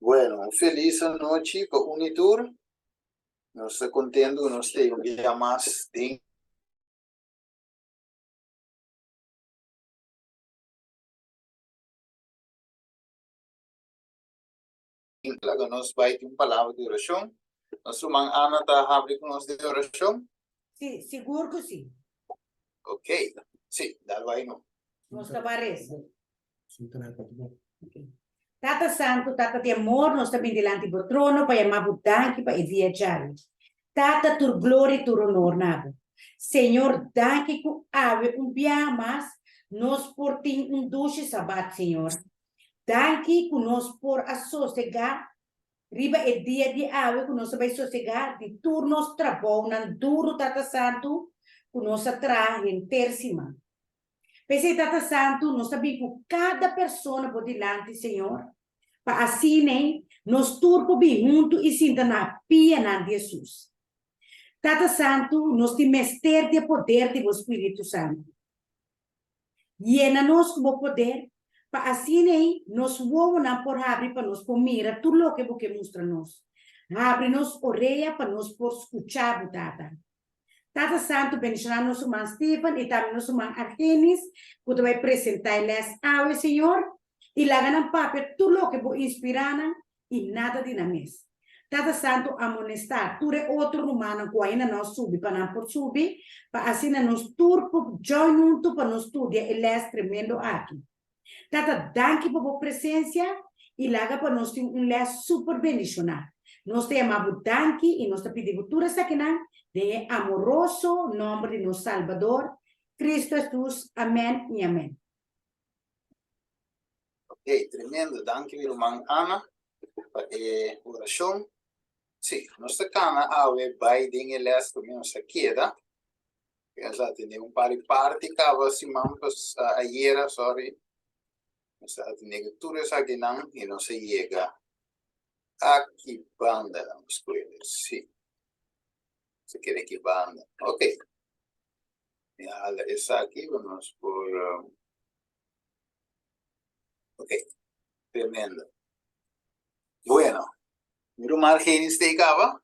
Bueno, un felis anochi pa un i tur. Nos ta contento cu nos ta un dia mas den Laga nos bai tin un palabra di oracion. Nos ruman Ana ta habri cu nos den oracion? Si, sigur cu si. Ok, si, dal bai no. Nos ta bai reza. Tata Santu, Tata di amor, nos ta bin dilanti bo trono pa yama bo danki pa e dia djawe. Tata, tur gloria i tur honor na bo. Señor, danki ku awe un biaha mas nos por tin un dushi Sabat, Señor. Danki ku nos por a sosegá riba e dia di awe ku nos a bai sosegá di tur nos trabounan duru, Tata Santu, ku nos a traha henter siman. P'esei, Tata Santu, nos ta bin ku kada persona bo dilanti, Señor, pa asin'ei nos tur por bin huntu i sinta na pianan di Hesus. Tata Santu, nos tin mester di e poder di bo Spiritu Santu. Yena nos ku bo poder, pa asin'ei nos wowonan por habri pa nos por mira tur loke bo ke mustra nos. Habri nos orea pa nos por skucha bo, Tata. Tata Santu bendishoná nos ruman Steven i tambe nos ruman Argenis ku ta bai presentá e lès awe, Señor, i laga nan papia tur loke Bo inspirá nan i nada di nan mes. Tata Santu amonestá tur e otro rumannan ku ainda no a subi pa nan por subi, pa asina nos tur por join huntu pa nos studia e lès tremendo aki. Tata danki pa bo presencia y laga pa nos tin un les super bendiciona. Nos ta yama bo danki y nos ta pidi bo tur esakinan den e amoroso nomber di nos Salbador, Cristo Jesus. Amen y amen. Ok, tremendo. Danki mi ruman Ana pa e oracion. Sí, nos ta cana awe bay den e les cu mi nos a keda. Nos a tene un par di parti caba siman pas ayera, sorry. Nos a tene cu tur esakinan y nos a yega aki banda, nos puede, sí. Nos a keda aki banda. Ok. Mi a hala esaki pa nos por, ok, tremendo. Bueno, mi ruman Argenis ta ei caba?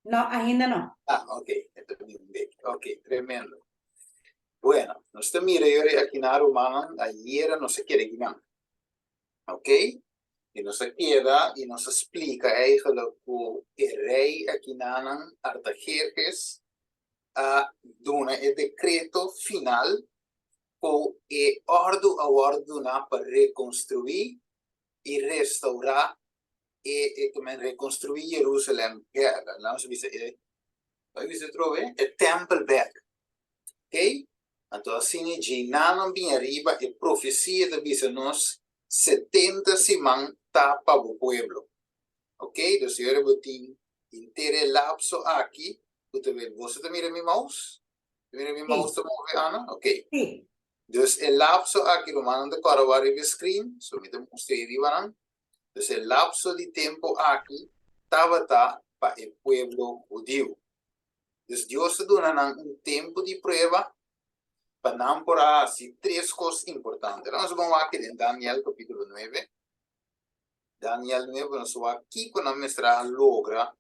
No, ainda no. Ah, ok. E ta bini un bek. Ok, tremendo. Bueno, nos ta mira yori aki na rumannan, ayera nos a keda kinan. Ok? I nos a keda i nos a splika eigenlijk ku e rei akinanan, Artajerjes, a duna e dekreto final ku e òrdu a wòrdu duná pa rekonstruí i restaurá e e ku men rekonstruí Jerusalem bèk. Laat nos bisa e laat bisa atrobe e tèmpel bèk. Oké? Anto asina e djenanan bin ariba e profesia ta bisa nos 70 siman ta pa bo pueblo. Oké? Dus yora bo tin henter e lapso aki ku ta boso ta mira mi mouse? Ta mira mi mouse ta move Ana? Oké. Sí. Dus e lapso aki rumannan ta kòrda wak riba e screen, so mi ta mustra ei riba nan. Dus e lapso di tempu aki tabata pa e pueblo hudiu. Dus Dios a duna nan un tempu di prueba pa nan por a hasi tres kos importante. Laga nos bon wak den Daniel kapítulo nuebe. Daniel nuebe nos wak kiko nan mester a logra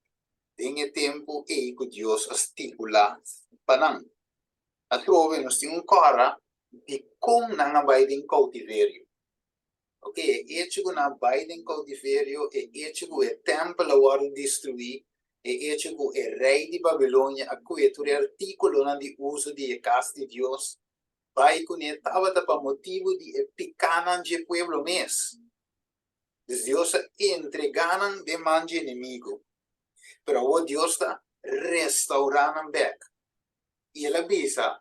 den e tempu ei ku Dios a stipulá pa nan. Atrobe nos tin un kòrda dikon nan a bai den koutiverio. Ok, e echo ku nan a bai den koutiverio, e echo ku e tèmpel a wòrdu destruí, e echo ku e rei di Babilonia a kue tur e artíkulonan di uso di e kas di Dios bai kuné tabata pa motibu di e pikánan dje pueblo mes. Dus Dios a entregá nan den man dje enemigu. Pero awor Dios ta restourá nan bèk. I el a bisa,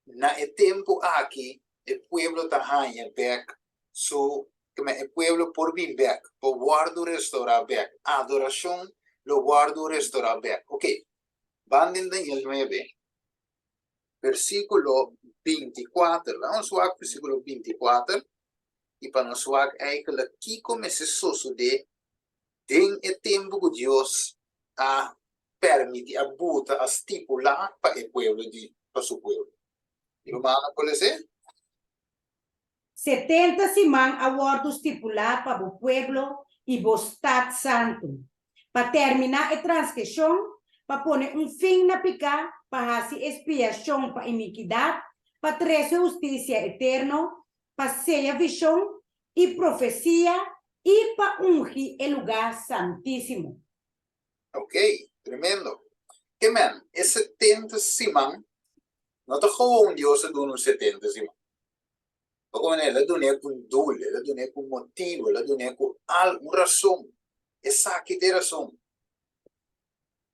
Na e tempu aki e pueblo ta haña bèk su, keme, e pueblo por bin bèk, por wòrdu restourá bèk, adorashon lo wòrdu restourá bèk. Oke, ban den Daniel nuebe, versíkulo bintikuater. Laga nos wak versíkulo bintikuater i pa nos wak eigentlik kiko mester sosodé den e tempu ku Dios a permiti, a buta, a stipulá pa e pueblo di, pa su pueblo. Mi rumannan por les'é? 70 siman a wòrdu stipulá pa bo pueblo. i bo stat santu, pa terminá e transgreshon, pa pone un fin na piká, pa hasi espiashon pa inikidat, pa trese hustisia eterno, pa seya vishon i profesia i pa ungi e lugá santísimo. Ok, tremendo. Ke men, e setenta siman no ta gewoon Dios a duna un setenta siman. Pa como el a dun'é ku un doel, el a dun'é ku un motibu, el a dun'é ku al un rason. Esaki ta e rason.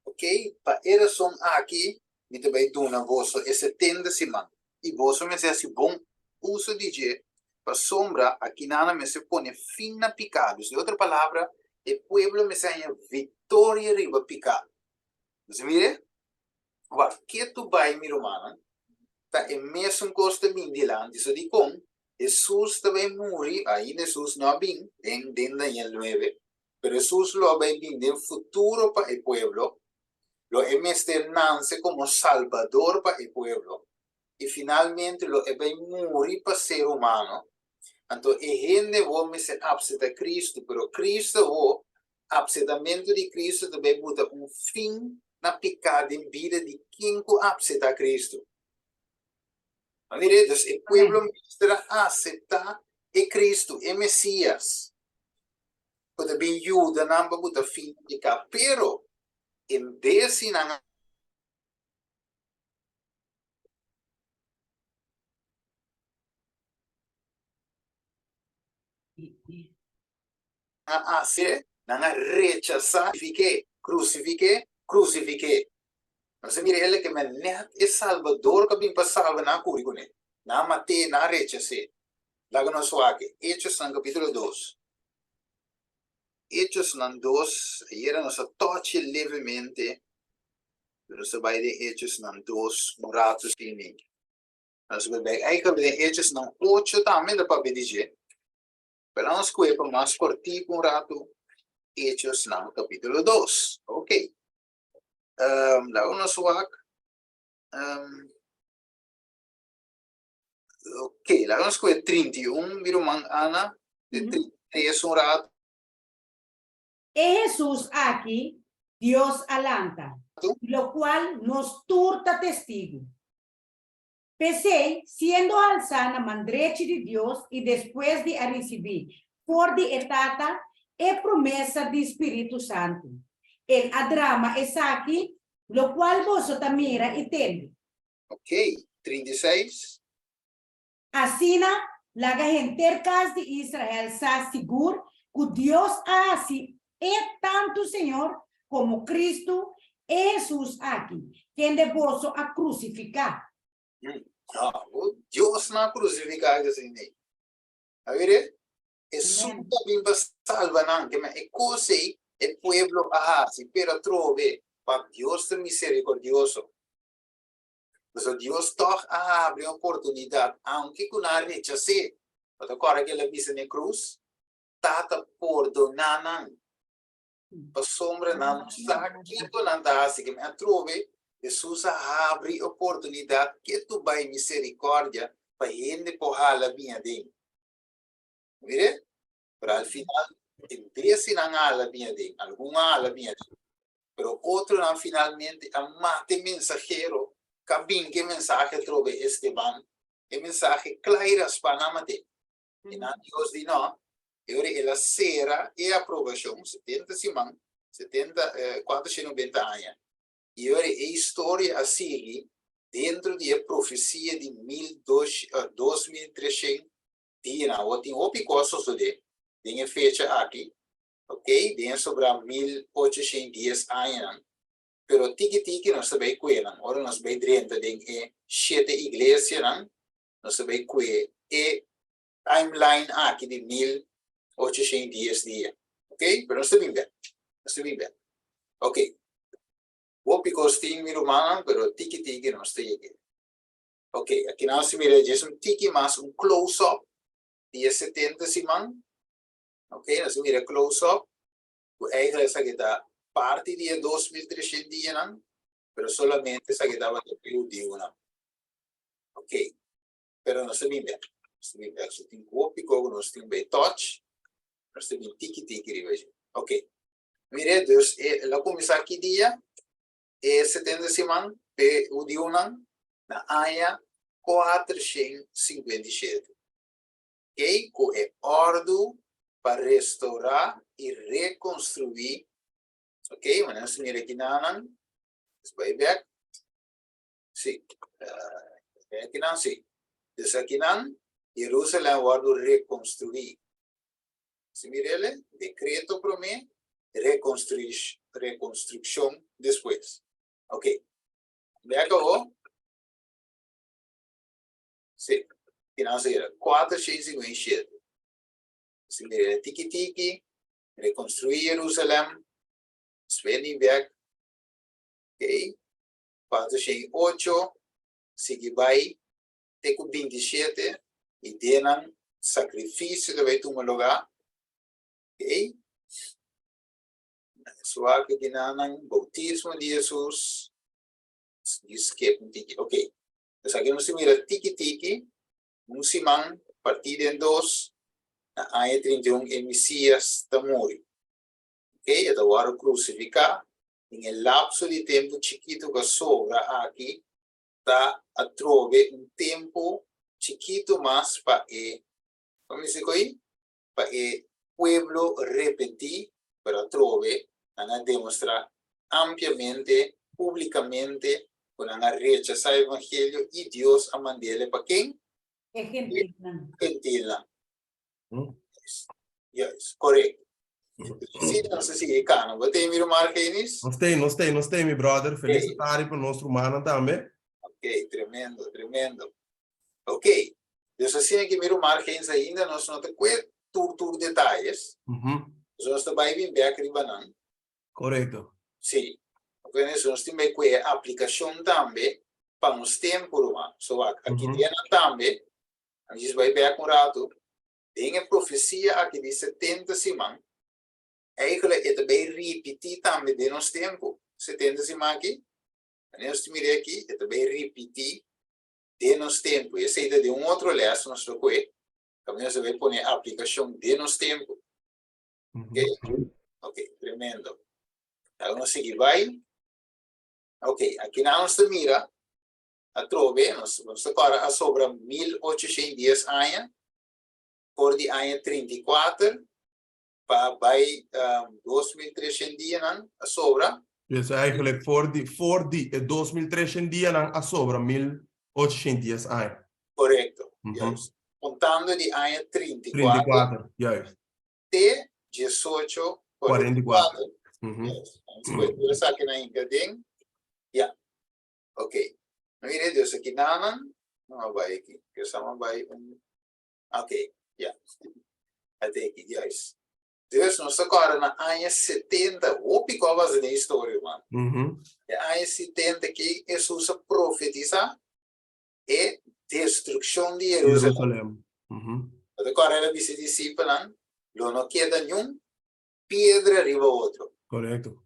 Ok, pa e rason aki mi ta bai duna boso e setenta siman, i boso mester hasi bon uso di dje, pasobra akinana mester pone fin na piká. Dus, den otro palabra, e pueblo mester haña viktoria riba piká. Boso mira? Wak, ketu bai, mi rumannan, ta e mesun kos ta bin dilanti. So dikon Hesus ta bai muri? Ainda Hesus no a bin den den Daniel nuebe, pero Hesus lo a bai bin den futuro pa e pueblo. Lo e mester nanse komo Salbador pa e pueblo i finalmente lo e bai muri pa ser humano. Anto e hende awor mester apseta Cristo, pero Cristo awor, apsetamentu di Cristo ta bai buta un fin na piká den bida di ken ku apseta Cristo. A mira, dus e pueblo mester a aseptá e Cristo, e Mesias, ku ta bin yuda nan pa buta fin na piká. Pero, en bes di nan a hasié, nan a rechasá, Krusifik'é, krusifik'é, krusifik'é. Nos a mira el ke men nèt e Salbador ku a bin pa salba nan a kuri kuné. Nan a mat'é, nan a rechas'é. Laga nos wak Hechosnan kapítulo dos. Hechosnan dos, ayera nos a tòch'e levemente, pero nos ta bai den Hechosnan dos un ratu sin mi. Nos ta bai eigenlijk den Hechosnan ocho tambe ta papia di dje, pero nos kohe pa mas kòrtiku un ratu Hechosnan kapítulo dos. Oke, laga nos wak. Ok, laga nos kohe 31, mi ruman Ana, de 33 un rato. E Hesus aki Dios a lanta, di lokual nos tur ta testigu. P'esei, siendo alsá na man drechi di Dios i despues di a risibí for di e Tata e promesa di Spiritu Santu, el a drama esaki, lokual boso ta mira i tende. Ok, 36. Asina, laga henter kas di Israel sa sigur ku Dios a hasi e tantu Señor komo Kristu, e Hesus aki, kende boso a krusifiká. No, Dios no a krusifiká esei nei. A wiri? Hesus ta bin pa salba nan, ke men e kos ei e pueblo a hasi, pero atrobe, pa Dios ta miserikordioso. Pasobra Dios tòg a habri un oportunidat, aunke ku nan a rechas'é. Bo ta kòrda ke el a bisa na e krus? Tata, pordoná nan, pasobra nan no sa kiko nan ta hasi. Ke mi atrobe, Hesus a habri oportunidat ke tu bai miserikòrdia pa hende por hala bin aden. Mire? Pero al final, en bes di nan hala bin aden, algun a hala bin aden, pero otronan finalmente a mata e mensahero ka bin ku e mensahe atrobe Esteban, e mensahe kla i raspá nan mat'é. I nan Dios di no, e ora el a sera e aprobashon, setenta siman, setenta, kuatrocientos nobenta aña, i ora e historia a sigui dentro di e profesia di mil dos, 2300 dianan. Awor tin hopi kos sosodé den e fecha aki, ok, den e sobrá 1810 añanan, pero tiki tiki nos ta bai kue nan. Ora nos bai drenta den e shete iglesianan, nos ta bai kue e timeline aki di 1810 dia, ok, pero nos ta bin bek, nos ta bin bek. Ok, hopi kos tin mi rumannan, pero tiki tiki nos ta yega. Ok, aki nan nos ta mira djes un tiki mas, un close up di e 70 siman. Ok, nos ta mira close up ku eigenlijk esaki ta parti di e 2300 dianan, pero solamente esaki tabata pa e hudiunan. Ok, pero nos ta bin bek, nos ta bin bek. So tin hopi kos ku nos tin bai touch. Nos ta bin tiki tiki riba dje. Ok. Mire, dus el a kuminsá ki dia? E 70 siman p'e hudiunan na aña 457. Ok, ku e òrdu pa restourá i rekonstruí. Ok, manera nos ta mira akinanan. Nos bai bèk. Sí, akinan sí. Dus akinan Jerusalem a wòrdu rekonstruí. Si mir'el, dekreto promé, rekonstrukshon despues. Ok, bèk awor. Sí, kinan a sera 457. Si mir'el tiki tiki, rekonstruí Jerusalem, despues ni bèk. Ok, 408, sigui bai te ku 27 i den nan sakrifisio ta bai tuma lugá. Ok, suak di nan boutismo di Hesus, di skip un tiki. Ok, esaki nos ta mira tiki tiki, un siman partí den dos, na aña 31 e Mesias ta muri. Ok, e ta wòrdu krusifiká. Den e lapso di tempu chikitu ku a sobra aki ta atrobe un tempu chikitu mas pa e, komo mi si ko'i? Pa e pueblo repentí, pero atrobe nan a demostrá ampliamente, públikamente, ku nan a rechasá e evangelio i Dios a mand'el pa ken? E gentilnan. Gentilnan. Juist, korekto. Sí, nos ta sigui kana. Bo tei mi ruman Argenis? Nos tei, nos tei, nos tei mi brother. Felis okay. Tardi pa nos rumannan tambe. Ok, tremendo, tremendo. Ok, dus asina ki mi ruman Argenis ainda nos no ta kue tur tur detayes. Dus nos ta bai bin bek riba nan. Korekto. Sí. Ok, nos tin bai kue aplikashon tambe pa nos tempu ruman. So wak, aki dia nan tambe, a djis bai bek un ratu, Den e profesia aki di 70 siman, eigenlijk e ta bay ripiti tambe den nos tempu. 70 siman aki, wanneer nos ta mira aki, e ta bay ripiti den nos tempu. I esei ta den un otro les nos lo koe, kaminda nos ta bay pone aplikashon den nos tempu. Ok? Ok, tremendo. Laga nos sigui bay. Ok, aki nan nos ta mira Atrobe, nos ta kòrda a sobra 1810 aña, for di aña 34 pa bai 2300 dianan a sobra. Dus eigenlijk for di e 2300 dianan a sobra 1810 aña. Korekto, juist. Kontando di aña 34. 34, juist. Te 18 44. Juist. Despues tur esaki nan hinka den. Ya. Ok. Mire, dus aki nanan, no a bai aki. Yo sama bai un. Ok, ya. Ate aki, juist. Dus nos ta kòrda na aña 70, hopi kò was den e historia, man. E aña 70 ki Hesus a profetisá e destrukshon di Jerusalem. Jerusalem. Bo ta kòrda el a bisa e disipelnan, lo no keda niun piedra riba otro. Korekto.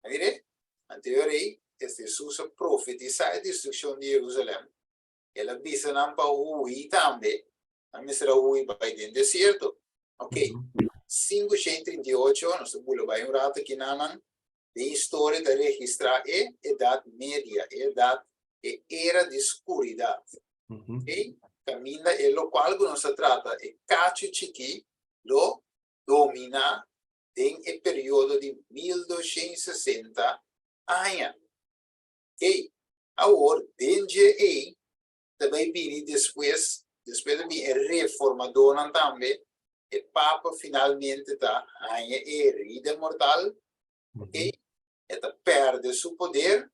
Mire, anterior ei, es Hesus a profetisá e destrukshon di Jerusalèm. El a bisa nan pa hui tambe. Nan mester a hui bai den desierto. Ok, 538, nos ta bula bai un rato aki nanan, den historia ta registrá e Edat Media, e edat, e era di skuridat. Ok, kaminda e lokual ku nos ta trata, e kachu chikí lo dominá den e periodo di 1260 aña. Ey, awor den dje ey ta bay bini despues, despues ta bini e reformadornan tambe, e papa finalmente ta haña e herida mortal, ok, e ta perde su poder,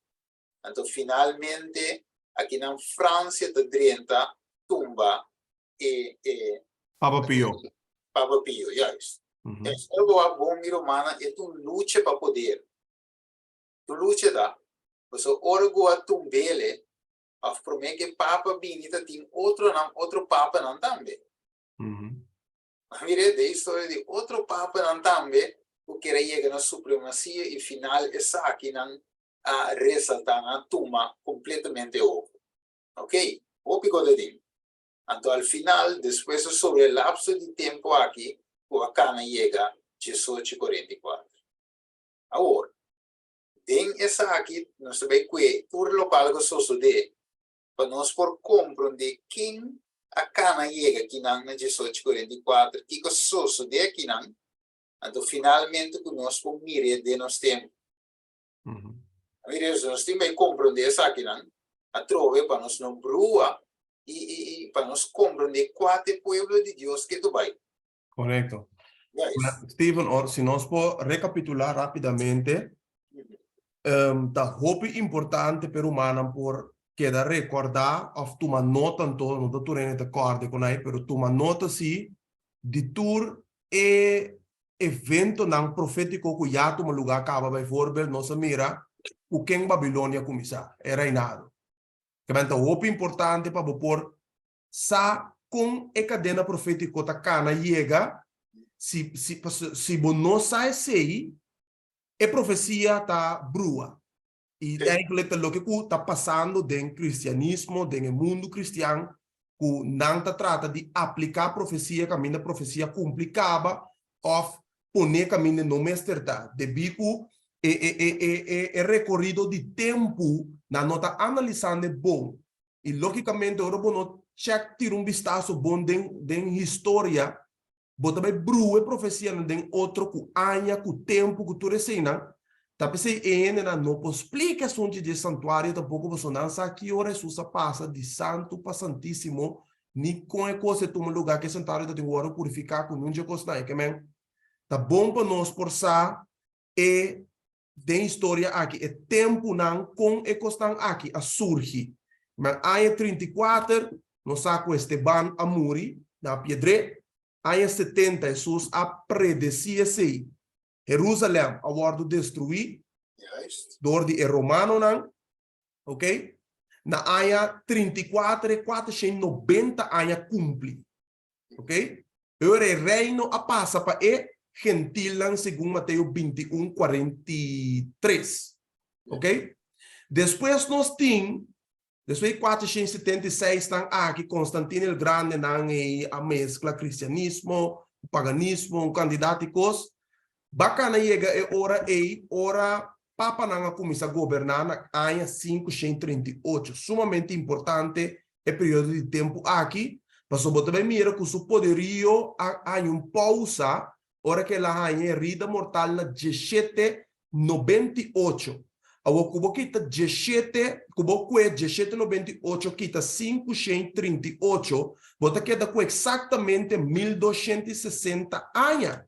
anto finalmente akinan Francia ta drenta tumba e e Papa Pio. Papa Pio, juist. Juist. Ora bo wak bon mi rumannan e ta un lucha pa poder. Un lucha ta, pasobra ora ku a tumb'ele òf promé ku e papa bini ta tin otronan, otro papanan tambe. Mira den historia di otro papanan tambe ku kier a yega na supremasia i final esakinan a resaltá, nan a tuma kompletamente over. Ok, hopi kos ta tin. Anto al final, despues sobre e lapso di tempu aki, ku a kana yega 1844. Awor, den esaki nos ta bai kue tur lokual ku sosodé pa nos por komprondé ken a kana yega akinan na 1844, kiko sosodé akinan, anto finalmente ku nos por mir'é den nos tempu. Mira, nos tin bai komprondé esakinan atrobe pa nos no brua i i i pa nos komprondé kua ta e pueblo di Dios ke ta bai. Korekto. Steven, or si nos por rekapitulá rápidamente, ta hopi importante pa e rumannan por keda rekordá òf tuma nota anto, no ta tur hende ta kòrda ku nan, pero tuma nota si di tur e eventonan profétiko ku ya tuma lugá kaba. Baivoorbeeld, nos a mira ku ken Babilonia a kuminsá e reinado. Kebèn ta hopi importante pa bo por sa kon e kadena profétiko ta kana yega. Si si si bo no sa esei, e profesia ta brua. I eigenlijk ta loke ku ta pasando den kristianismo, den e mundu kristian, ku nan ta trata di apliká profesia kaminda profesia kumpli kaba òf pone kaminda no mester ta, debí ku e e e e e e rekorido di tempu nan no ta analisando e bon. I lógikamente ora bo no chèk tira un bistaso bon den den historia, bo ta bai brua e profesianan den otro ku aña, ku tempu, ku tur eseinan. Ta p'esei e hendenan no por splika asuntu di e santuario tampoko, pasobra nan sa ki ora Hesus a pasa di Santu pa Santísimo, ni kon e kos e tuma lugá ku e santuario ta tin wòrdu purifiká ku nunca e kosnan. E ke men ta bon pa nos por sa e Den historia aki e tempunan kon e kosnan aki a surgi. Na aña 34 nos sa ku Esteban a muri na piedré. Aña 70 Hesus a predesí esei. Herusalèm a wòrdu destruí dor di e romanonan. Ok? Na aña 34 e 490 aña kumpli. Ok? Ora e reino a pasa pa e gentilnan segun Mateo 21, 43. Ok? Despues nos tin, despues di 476 nan aki, Constantino el Grande nan ei a mezcla cristianismo, paganismo, un cantidad di cos. Bacana yega e ora ei, ora papanan a cuminsa goberna na aña 538. Sumamente importante e periodo di tempu aki, pasobra bo ta bai mira ku su poderio a haña un pousa ora ku el a haña herida mortal na 1798. Awor ku bo kita 17, ku bo kue 1798 kita 538, bo ta keda ku eksaktamente 1260 aña.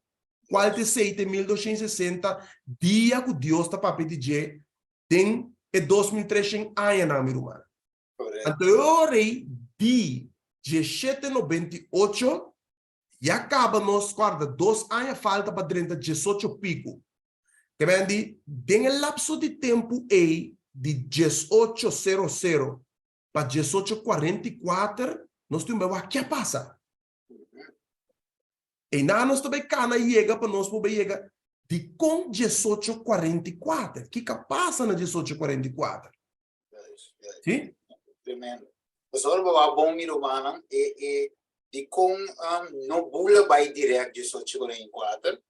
Kual ta esei? Ta e 1260 dia ku Dios ta papia di dje den e 2300 añanan, mi ruman. Anto e ora ei di 1798 ya kaba nos kòrda dos aña falta pa drenta 18 piku. Ke men di den e lapso di tempu ei di 1800 pa 1844 nos tin bai wak ke a pasa. Einan nos ta bai kana yega pa nos por bai yega dikon 1844? Kiko a pasa na 1844? Sí? Tremendo. Pasobra bo a bon mi rumannan, e e dikon um, no bula bai direct 1844,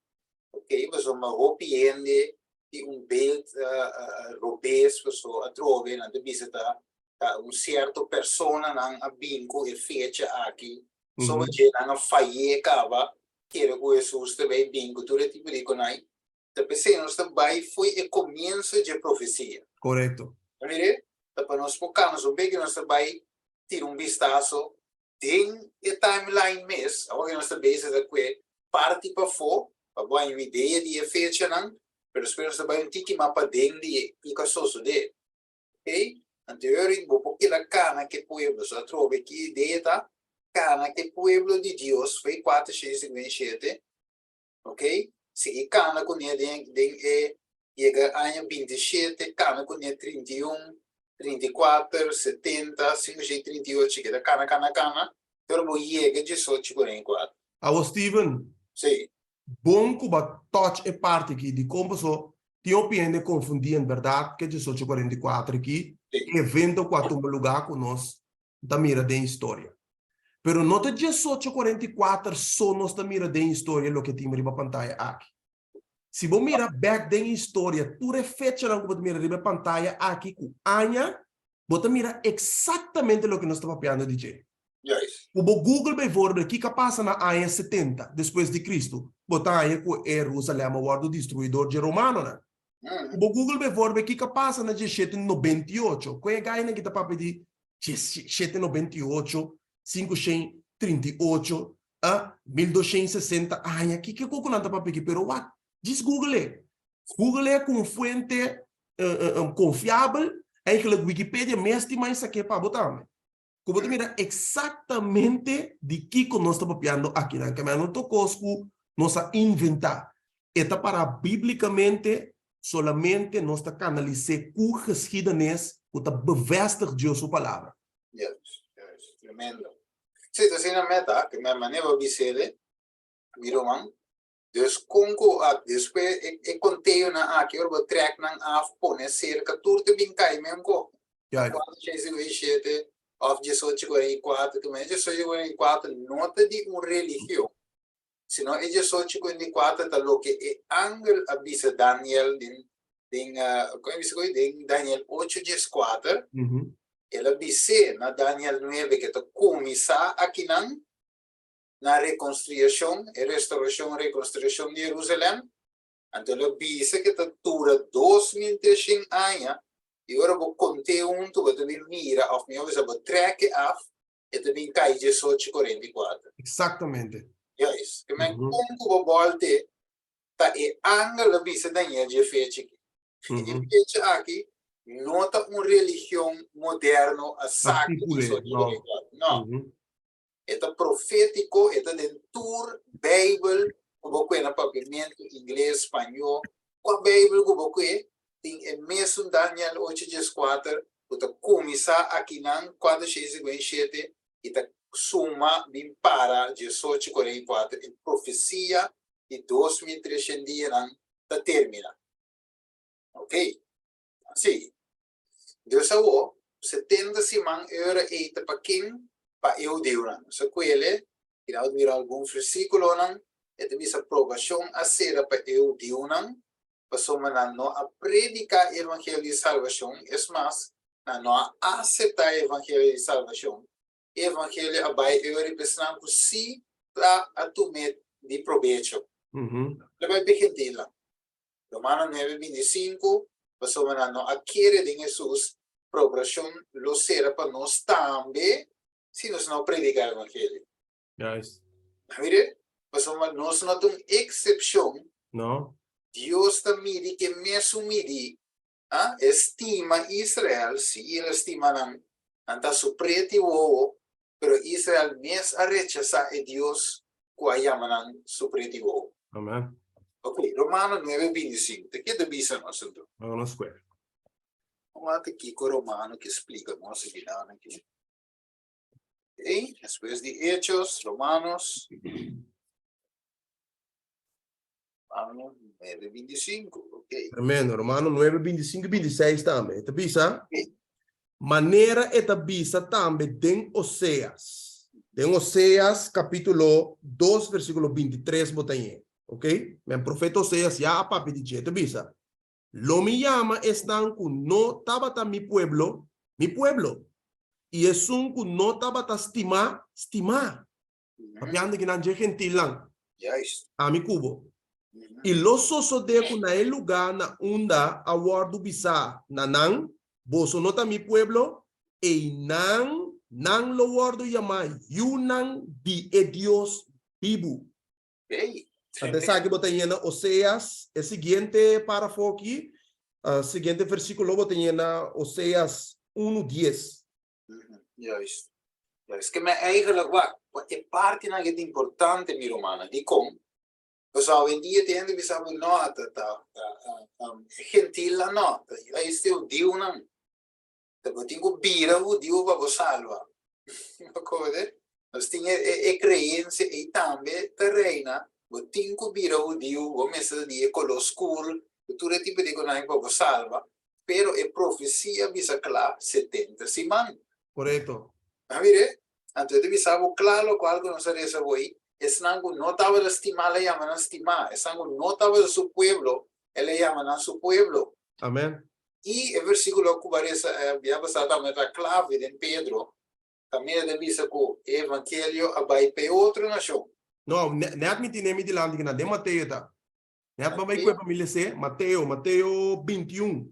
ok, pasobra hopi hende tin un beeld uh, uh, robes, paso atrobe nan ta bisa ta ta un cierto persona nan a bin ku e fecha aki, soba dje nan a fayé kaba, kere ku Jesus ta bai bin ku tur e tipo di konai. Ta p'esei nos ta bai fo'i e komienso dje profesia. Korekto. Mire, ta pa nos por kans un beki nos ta bai tira un bistaso den e timeline mes, awor ke nos ta bezig ta kue parti pafó pa bo haña un idea di e fechanan, pero despues nos ta bai un tiki mas paden di kiko a sosodé. Ok? Anto e bo por keda kana ku e pueblo. So atrobe ki idea ta kana ku e pueblo di Dios fo'i 457. Ok, sigui kana kuné den den e yega aña 27, kana kuné 31, 34, 70, 538, keda kana kana kana, pero bo yega 18 44. Awo Steven, Sí. bon ku bo touch e parti aki dikon paso tin hopi hende konfundi en bèrdat ke 1844 aki, Sí. e evento ku a tuma lugá ku nos ta mira den historia. Pero no ta 1844 so nos ta mira den historia loke tin riba pantaya aki. Si bo mira bek den historia tur e fechanan ku bo ta mira riba e pantaya aki ku aña, bo ta mira eksaktamente loke nos ta papiando di dje. Ku bo Google bijvoorbeeld kiko a pasa na aña 70 despues di Kristu, bo ta haña ku e Jerusalem a wòrdu destruí dor dje romanonan. Ku bo Google bijvoorbeeld kiko a pasa na 1798, ku e gainan ki ta papia di 1798, 538, a 1260 aña, kiko ku nan ta papia aki? Pero wak, djis Google e. Google e ku un fuente konfiabel, eigenlijk Wikipedia mes tin mas esaki pa bo tambe. Ku bo ta mira eksaktamente di kiko nos ta papiando akinan. Ke no ta kos ku nos a inventá. E ta pará bíblikamente, solamente nos ta kanalis'é ku geschiedenis ku ta bevestig Dios su palabra. Juist, juist. Tremendo. Sí, ta asina meta, ke men manera bo bis'é, mi ruman. Dus kon ku a despues e e konteonan aki ora bo trèk nan af pone serka tur ta bin kai men ko. Ja. 457 òf 1844 ku men 1844 no ta di un religion sino e 1844 ta loke e angel a bisa Daniel den den kon e bisa koe den Daniel ocho dieskuater el a bis'é na Daniel nuebe ke ta kuminsá akinan na rekonstruashon, e restaurashon, rekonstruashon di Jerusalèm. Anto el a bisa ke ta dura 2300 aña, i ora bo kont'é huntu bo ta bin mira, òf mihó bisa bo trèk e af, e ta bin kai 1844. Eksaktamente. Juist. Ke men kon ku bo bòlt'é, ta e angel a bisa Daniel dje fecha aki. E fecha aki no ta un religion moderno a saka 1844. No. E ta profétiko, e ta den tur Beibel ku bo kue na papiamentu, ingles, spañó. Kua Beibel ku bo kue tin e mesun Daniel ocho dieskuater ku ta kuminsá akinan 457 i ta suma bin para 1844, e profesia di 2300 dianan ta terminá. Oké, sigui. Dus awor, 70 siman e ora ei ta pa ken? Pa e hudiunan. Nos a kuele i nan a mira algun versíkulonan, e ta bisa probashon a sera pa e hudiunan, pasobra nan no a prediká e evangelio di salbashon, es mas, nan no a aseptá e evangelio di salbashon. E evangelio a bai e ora ei pa esnan ku sí ta a tum'é di probecho. El a bai pa e gentilnan. Romano nuebe 25, Pasobra nan no a kere den Hesus, probrashon lo sera pa nos tambe si nos no prediká e evangelio. Juist. Mire, pasobra nos no ta un eksepshon. No. Dios ta midi ke mesun midi. Ah, e stima Israel, sí, el a stima nan. Nan ta su preti wowo, pero Israel mes a rechasá e Dios ku a yama nan su preti wowo. Amen. Ok, Romano nuebe 25. Ta ke ta bisa nos anto? Laga nos kue. Wak kiko Romano ke splika nos aki nan aki. Ok, despues di Hechos, Romanos. Romano 9, 25. Ok. Tremendo. Romano 9, 25 i 26 tambe. E ta bisa, Ok. Manera e ta bisa tambe den Oseas. Den Oseas kapítulo 2 versíkulo 23 bo ta ñe. Ok? Men profeta Oseas ya a papia di dje. E ta bisa, Lo mi yama esnan ku no tabata mi pueblo, mi pueblo, i esun ku no tabata stimá, stimá. Papiando kinan dje gentilnan. Juist. Ami ku bo. I lo sosodé ku na e lugá na unda a wòrdu bisá na nan, Boso no ta mi pueblo, einan nan lo wòrdu yamá yunan di e Dios bibu. Hey, Anto esaki bo ta yena Oseas, e siguiente párafo aki, siguiente versíkulo bo ta yena Oseas unu dies. Juist. Juist. Ke men eigenlijk wak, e partinan ke ta importante, mi rumannan. Dikon? Pasobra awendia tin hende bisa bo no, ta ta ta e gentilnan no, ta juist e hudiunan. Ta bo tin ku bira hudiu pa bo salba. Bo kode? Nos tin e e creencia ei tambe ta reina, bo tin ku bira hudiu, bo mester ta di e koló skur, ku tur e tipo di konan pa bo salba. Pero e profecia bisa cla 70 siman. Correcto. A mire? Anto e ta bisa bo kla lokual ku nos a resa bo ei, esnan ku no tabata stimá el a yama nan stimá, esnan ku no tabata su pueblo el a yama nan su pueblo. Amen. I e versíkulo ku bo a resa bia pasá tambe ta klave den Pedro, kaminda ta bisa ku e evangelio a bai pa e otro nashon. No, nèt mi tine mi dilanti kinan, den Mateo ta. Nèt bo a bai kue pa mi les'é, Mateo, Mateo 21.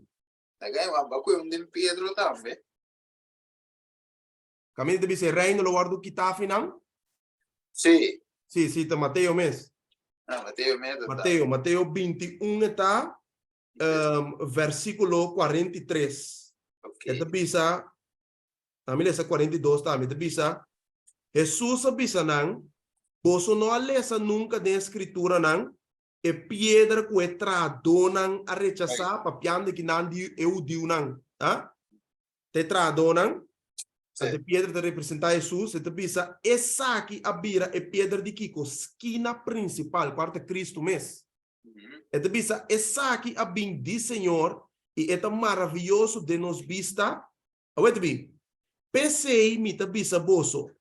Laga e wak, bo a kue un den Pedro tambe. Kaminda ta bisa e reino lo wòrdu kitá afi nan? Sí. Sí, sí, ta Mateo mes. Ah, Mateo mes ta. Mateo, Mateo 21 e ta um, versíkulo 43. Okay. E ta bisa, na mi lesa 42 tambe, ta bisa, Hesus a bisa nan, boso no a lesa nunka den e skrituranan, e piedra ku e trahadónan a rechasá, papiando ki nan di e hudiunan, ah? Ta e trahadónan, Sí. e piedra ta representá Hesus, e ta bisa, esaki a bira e piedra di kiko? Skina prinsipal, kual ta Kristu mes. E ta bisa, esaki a bin di Señor i e ta maravioso den nos bista. Awor e ta bin, P'esei mi ta bisa boso,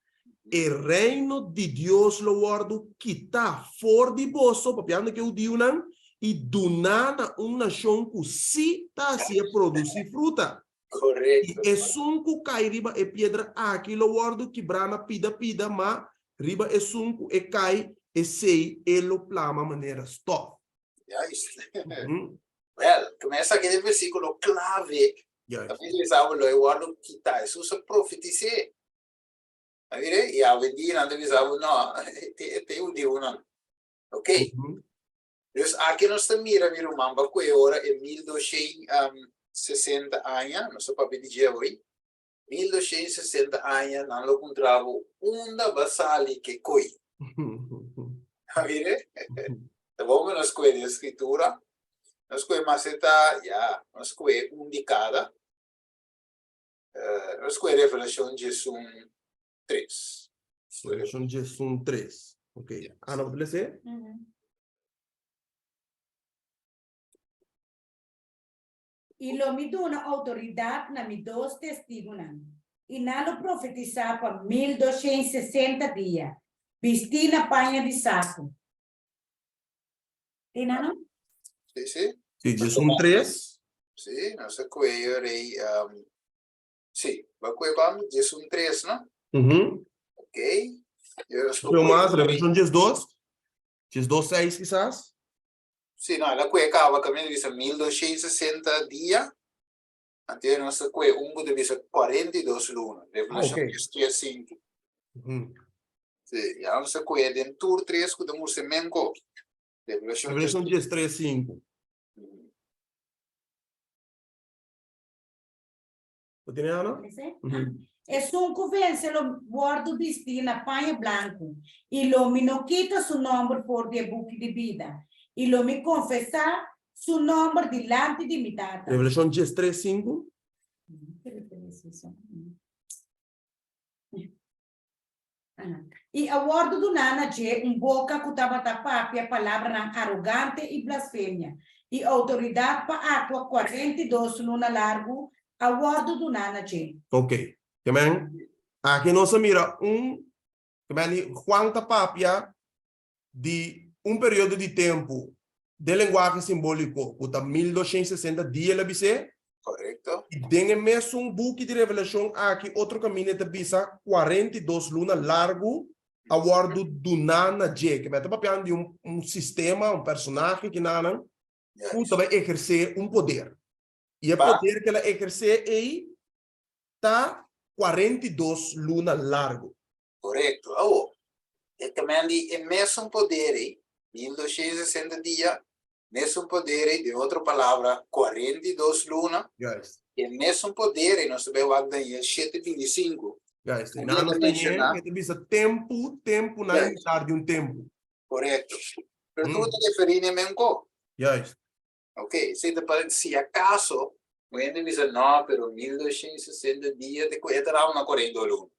e reino di Dios lo wòrdu kitá for di boso, papiando ku e hudiunan, i duná na un nashon ku sí ta hasié produsí fruta. Korekto. I esun ku kai riba e piedra aki lo wòrdu kibrá na pida pida, ma riba esun ku e kai, esei e lo plama manera stòf. Juist. Wèl, ku esaki ta e versíkulo klave. Juist. Ta bisa bo lo e wòrdu kitá. Hesus a profetis'é. A mira, i awendia nan ta bisa bo, no, te e hudiunan. Ok. Dus aki nos ta mira, mi ruman, ba ku e ora e 1260 aña, nos ta papia di dje awor, 1260 aña nan lo puntra bo unda ba sali ke koi. A mira? Ta bon ku nos koe den Skritura, nos koe mas e ta, ya, nos koe un di kada. Nos koe Revelashon 13. Revelashon 13. Ok. Ana, bo ta lesa? I lo mi duna outoridat na mi dos testigunan, i nan lo profetisá pa 1260 dia, bistí na paña di saku. Tin nan no? Sí, sí. Sí, 13. Sí, nos a kue yo rei, um, sí, ba kue bam 13, no? Mhm. Ok. Yo nos Pero mas, Revelashon 12, 12, 6 kisas. Sí, no, el a kue kaba kaminda bisa 1260 dia. Anto nos a kue un ku ta bisa 42 luna. Revelashon Ah, ok. 13, 5. Mhm. Sí, ya nos a kue den tur tres ku ta mustra menko. Revelashon Revelashon 13, 5. Bo tene Ana? Ese? Mhm. Esun ku vense lo wòrdu bistí na paña blanku, i lo mi no kita su nòmber for di e buki di bida, i lo mi konfesá su nòmber dilanti di mi Tata. Revelashon 13, 5. I a wòrdu duná na dje un boka ku tabata papia palabranan arogante i blasfemia, i outoridat pa aktua 42 luna largu a wòrdu duná na dje. Ok. Ke men, aki nos a mira un, ke men di Juan ta papia di un periodo di tempu den lenguahe simbóliko ku ta 1260 dia el a bis'é. Korekto. I den e mesun buki di Revelashon aki otro kaminda e ta bisa 42 luna largu a wòrdu duná na dje. Ke men ta papiando di un un sistema, un personahe kinanan ku ta bai ehersé un poder. I e poder ku el a ehersé ei ta 42 luna largu. Korekto. Awo, e ta men di e mesun poder ei, 1260 dia, mesun poder ei, den otro palabra, 42 luna. Juist. E mesun poder ei, nos ta bai wak Daniel 7:25. Juist. E nan nos ta yen, e ta bisa tempu, tempunan i mitar di un tempu. Korekto. Pero tur ta referí na e men ko. Juist. Ok, si ta pa, si acaso, un hende bisa, no, pero 1260 dia te ku e ta daba na 42 luna.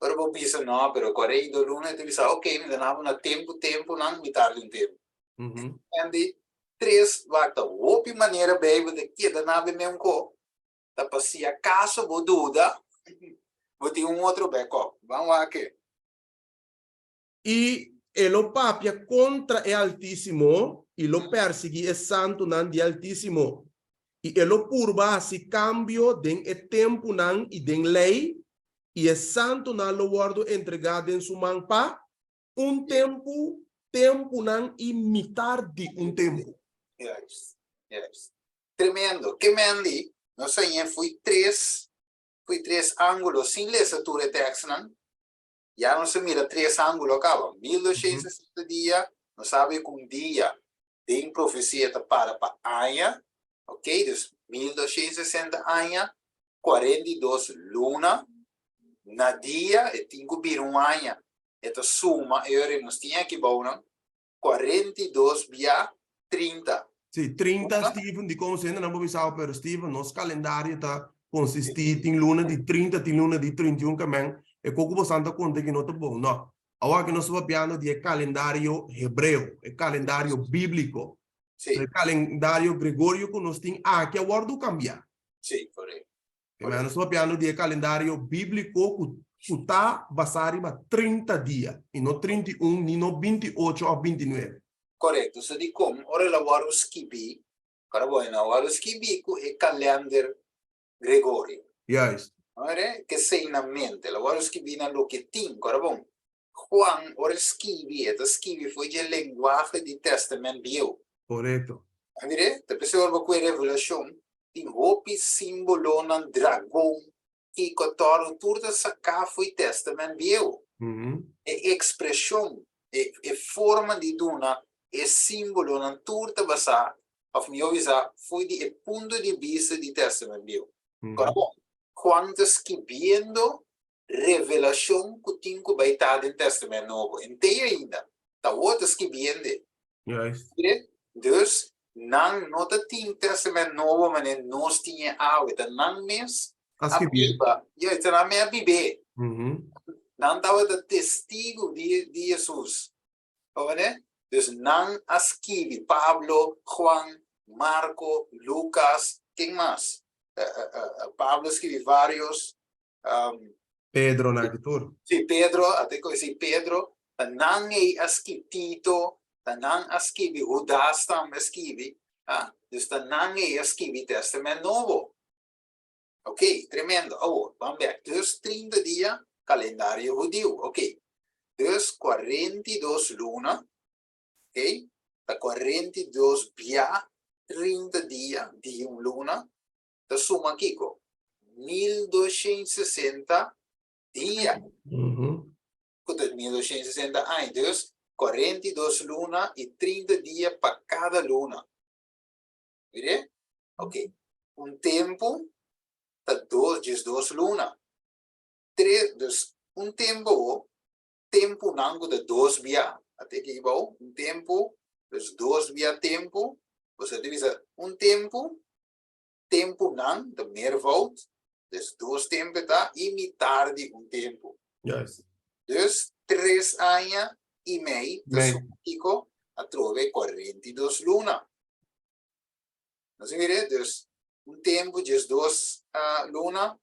Ora bo bisa no, pero 42 luna e ta bisa, ok, mi ta naba na tempu tempunan mitar di un tempu. En di tres, wak ta hopi manera Bijbel ta keda nabe meun ko, ta pa si acaso bo duda, Bo tin un otro backup. Ban wak e. I e lo papia kontra e Altísimo i lo persiguí e santunan di e Altísimo, i e lo purba hasi kambio den e tempunan i den lei, i e santunan lo wòrdu entregá den su man pa un tempu, tempunan i mitar di un tempu. Juist, juist. Tremendo. Ke men di, nos a ñe fui tres, fui tres ángulo sin lesa tur e tèkstnan. Ya nos a mira tres ángulo kaba. 1260 dia, nos sabi ku un dia den profesia ta para pa aña, ok, dus 1260 aña, 42 luna, na dia e tin ku bira un aña. E ta suma e ora nos tin aki bounan, 42 bia 30. Sí, 30, Steven, di kon sende nan por bisa, pero Steven, nos kalendario ta konsistí, tin luna di 30, tin luna di 31 kamen, e koko bo santa konta ki no ta bon, no. Awor aki nos ta papiando di e kalendario hebreo, e kalendario bíbliko. Sí. E kalendario gregorio ku nos tin aki a wòrdu kambiá. Sí, korekto. Nos ta papiando di e kalendario bíbliko ku ta basá riba 30 dia, i no 31, ni no 28 òf 29. Korekto. So dikon ora el a wòrdu skibí, ora bo el a wòrdu skibí ku e kalender Gregorio. Juist. Ora ke sei na mente, el a wòrdu skibí na loke tin. Ora bon, Juan ora el skibi, e ta skibi for dje lenguahe di Tèstamènt Bieu. Korekto. A mir'é? Ta p'esei ora bo kue Revelashon, tin hopi símbolonan, dragon, kiko, tòrdu, tur ta saká for di Tèstamènt Bieu. E ekspreshon, e forma di duna e símbolonan tur ta basá, òf mihó bisá, for di e punto di bista di Tèstamènt Bieu. Ora bon, Juan ta skibiendo revelashon ku tin ku bai ta den Tèstamènt Nobo. Entei ainda, ta awor ta skibiende. Juist. Mire, dus nan no ta tin Tèstamènt Nobo manera nos tin e awe, ta nan mes A a skibié. biba. Juist, ta nan mes a bib'é. Nan tabata testigu di di Hesus. Comprende? Dus nan a skibi, Pablo, Juan, Marko, Lukas, ken mas? Pablo a skibi varios. Pedro na ki tur. Sí, Pedro, a te sí, Pedro, ta nan ei a skibi Tito, ta nan a skibi Judas tambe a skibi, ah, dus ta nan ei a skibi Testament Nobo. Ok, tremendo. Awor, ban bek. Dus 30 dia, kalendario hudiu. Ok. Dus 42 luna, ok, ta 42 bia 30 dia di un luna, ta suma kiko? 1260 dia. Ku ta 1260 aña. Dus, 42 luna i 30 dia pa kada luna. Mir'é? Ok. Un tempu ta dos, 12 luna. Tres, dus un tempu awor, tempunan ku ta dos bia, a teke aki bou, un tempu, dus dos bia tempu, bo ta bisa un tempu, tempunan ta meervoud, dus dos tempu ta i mitar di un tempu. Dus 3 aña i mei ta Mei. suma kiko? Atrobe 42 luna. Nos a mira, dus un tempu 12 luna,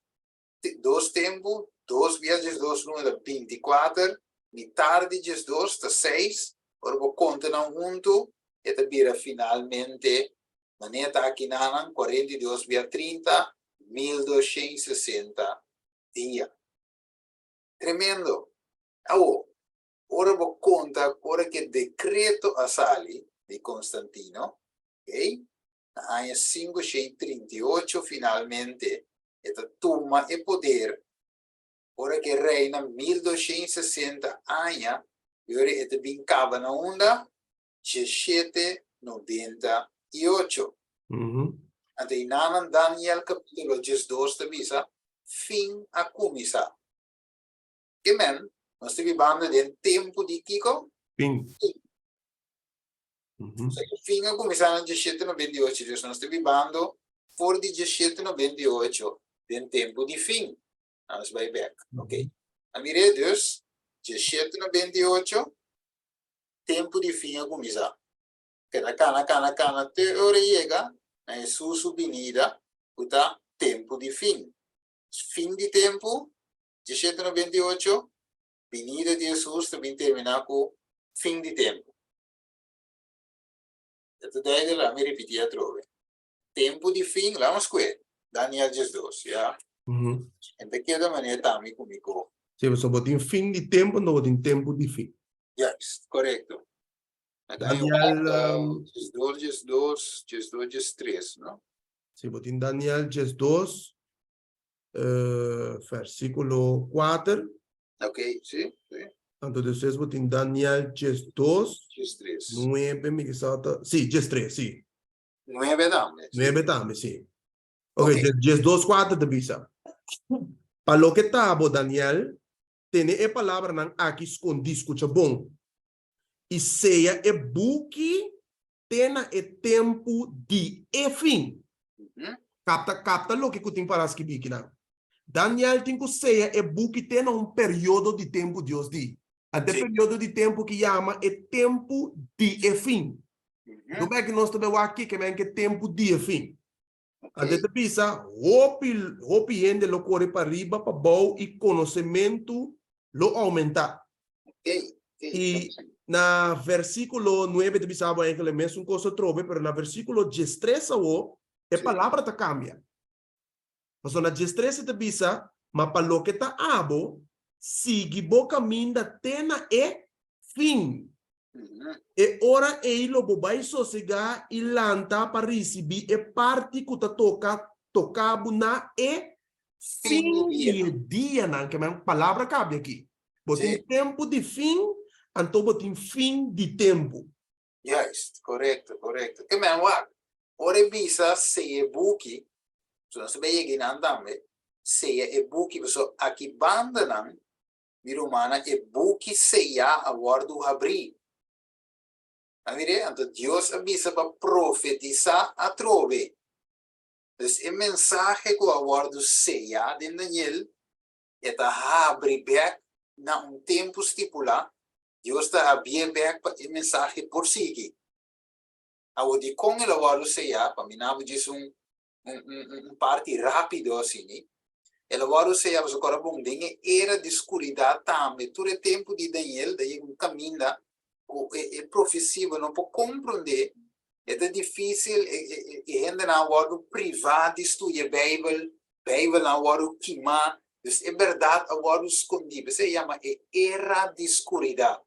dos tempu, dos bia 12 luna ta 24, mitar di 12 ta 6, ora bo konta nan huntu, e ta bira finalmente, manera ta aki nanan, 42 bia 30, 1260 dia. Tremendo! Awo, ora bo konta, ora ku e dekreto a sali di Constantino, ok, na aña 538 finalmente e ta tuma e poder, ora ku e reina 1260 aña, i ora e ta bin kaba na unda? 1798. Anto i nanan Daniel kapítulo 12 ta bisa, fin a kuminsá. Ke men, nos ta bibando den tempu di kiko? Fin. Fin. So, e fin a kuminsá na 1798, dus nos ta bibando for di 1798 den tempu di fin. Nos bai bek. Ok. A mir'é dus, 1798, tempu di fin a kuminsá. Keda kana, kana, kana te ora e yega na Hesus su binida ku ta tempu di fin. Fin di tempu. 1798, binida di Hesus ta bin terminá ku fin di tempu. E ta duidelijk, laat mi ripití atrobe. Tempu di fin, laat nos kue Daniel 12, ya. En ta keda manera tambe ku mi ko. Sí, pasobra bo tin fin di tempu, anto bo tin tempu di fin. Juist, korekto. Daniel, 12, 12, 12, 13, no? Sí, bo tin Daniel 12, versíkulo 4. Ok, sí, sí. Anto despues bo tin Daniel 12, 13. 9, mi kisa ta, sí, 13, sí. 9 tambe. Sí. 9 tambe, sí. Ok, 12, 4 ta bisa: Pa loke ta bo, Daniel, tene e palabranan aki skondí, skucha bon, i seya e buki te na e tempu di e fin. Kapta, kapta loke ku tin para skibí kinan. Daniel tin ku seya e buki te na un periodo di tempu Dios di. Ante e periodo di tempu ki yama e tempu di e fin. No bek nos ta bai wak kiko men ke tempu di e fin. Ante ta bisa hopi, hopi hende lo kore pa riba pa bou i konosementu lo oumentá. I na versíkulo 9 ta bisa bo enkele mesun kos atrobe, pero na versíkulo 13 awo e palabra ta kambia. Pasobra na 13 e ta bisa, Ma pa loke ta abo, sigui bo kaminda te na e fin. E ora ei lo bo bai sosegá i lanta pa risibí e parti ku ta toka toka bo na e fin di e dianan. Ke men palabra kabia aki. Bo tin tempu di fin, anto bo tin fin di tempu. Juist, korekto, korekto. Ke men wak, ora e bisa seya e buki, so nos ta bai yega einan tambe, seya e buki, pasobra aki bandanan Mi rumannan, e buki seyá a wòrdu habrí. A mir'é? Anto Dios a bisa pa profetisá atrobe. Dus e mensahe ku a wòrdu seyá den Daniel, e ta habri bèk na un tempu stipulá. Dios ta habié bèk pa e mensahe por sigui. Awor, dikon el a wòrdu seyá? Pa mi nan bo djis un un parti rápido asini, el a wòrdu seya pasobra kòrda bon, den e era di skuridat tambe, tur e tempu di Daniel ta yega un kaminda ku e profesia bo no por komprondé, e ta difísil, e hendenan a wòrdu privá di studia Beibel, Beibelnan a wòrdu kimá, dus e bèrdat a wòrdu skondí, p'esei e yama e era di skuridat.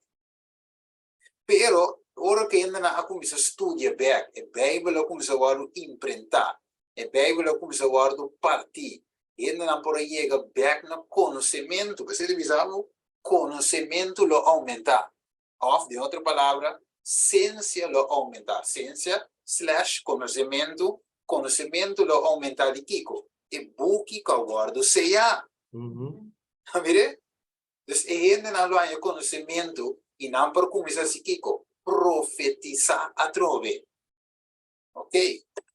Pero, ora ku hendenan a kuminsá studia bèk, e Beibel a kuminsá wòrdu imprentá, e Beibel a kuminsá wòrdu partí, hendenan por a yega bèk na konosementu. P'esei ta bisa bo, konosementu lo oumentá. Òf, den otro palabra, siensia lo oumentá. Siensia slash konosementu, konosementu lo oumentá di kiko? E buki ku a wòrdu seyá. A mir'é? Dus e hendenan lo haña konosementu i nan por kuminsá hasi kiko? Profetisá atrobe. Ok,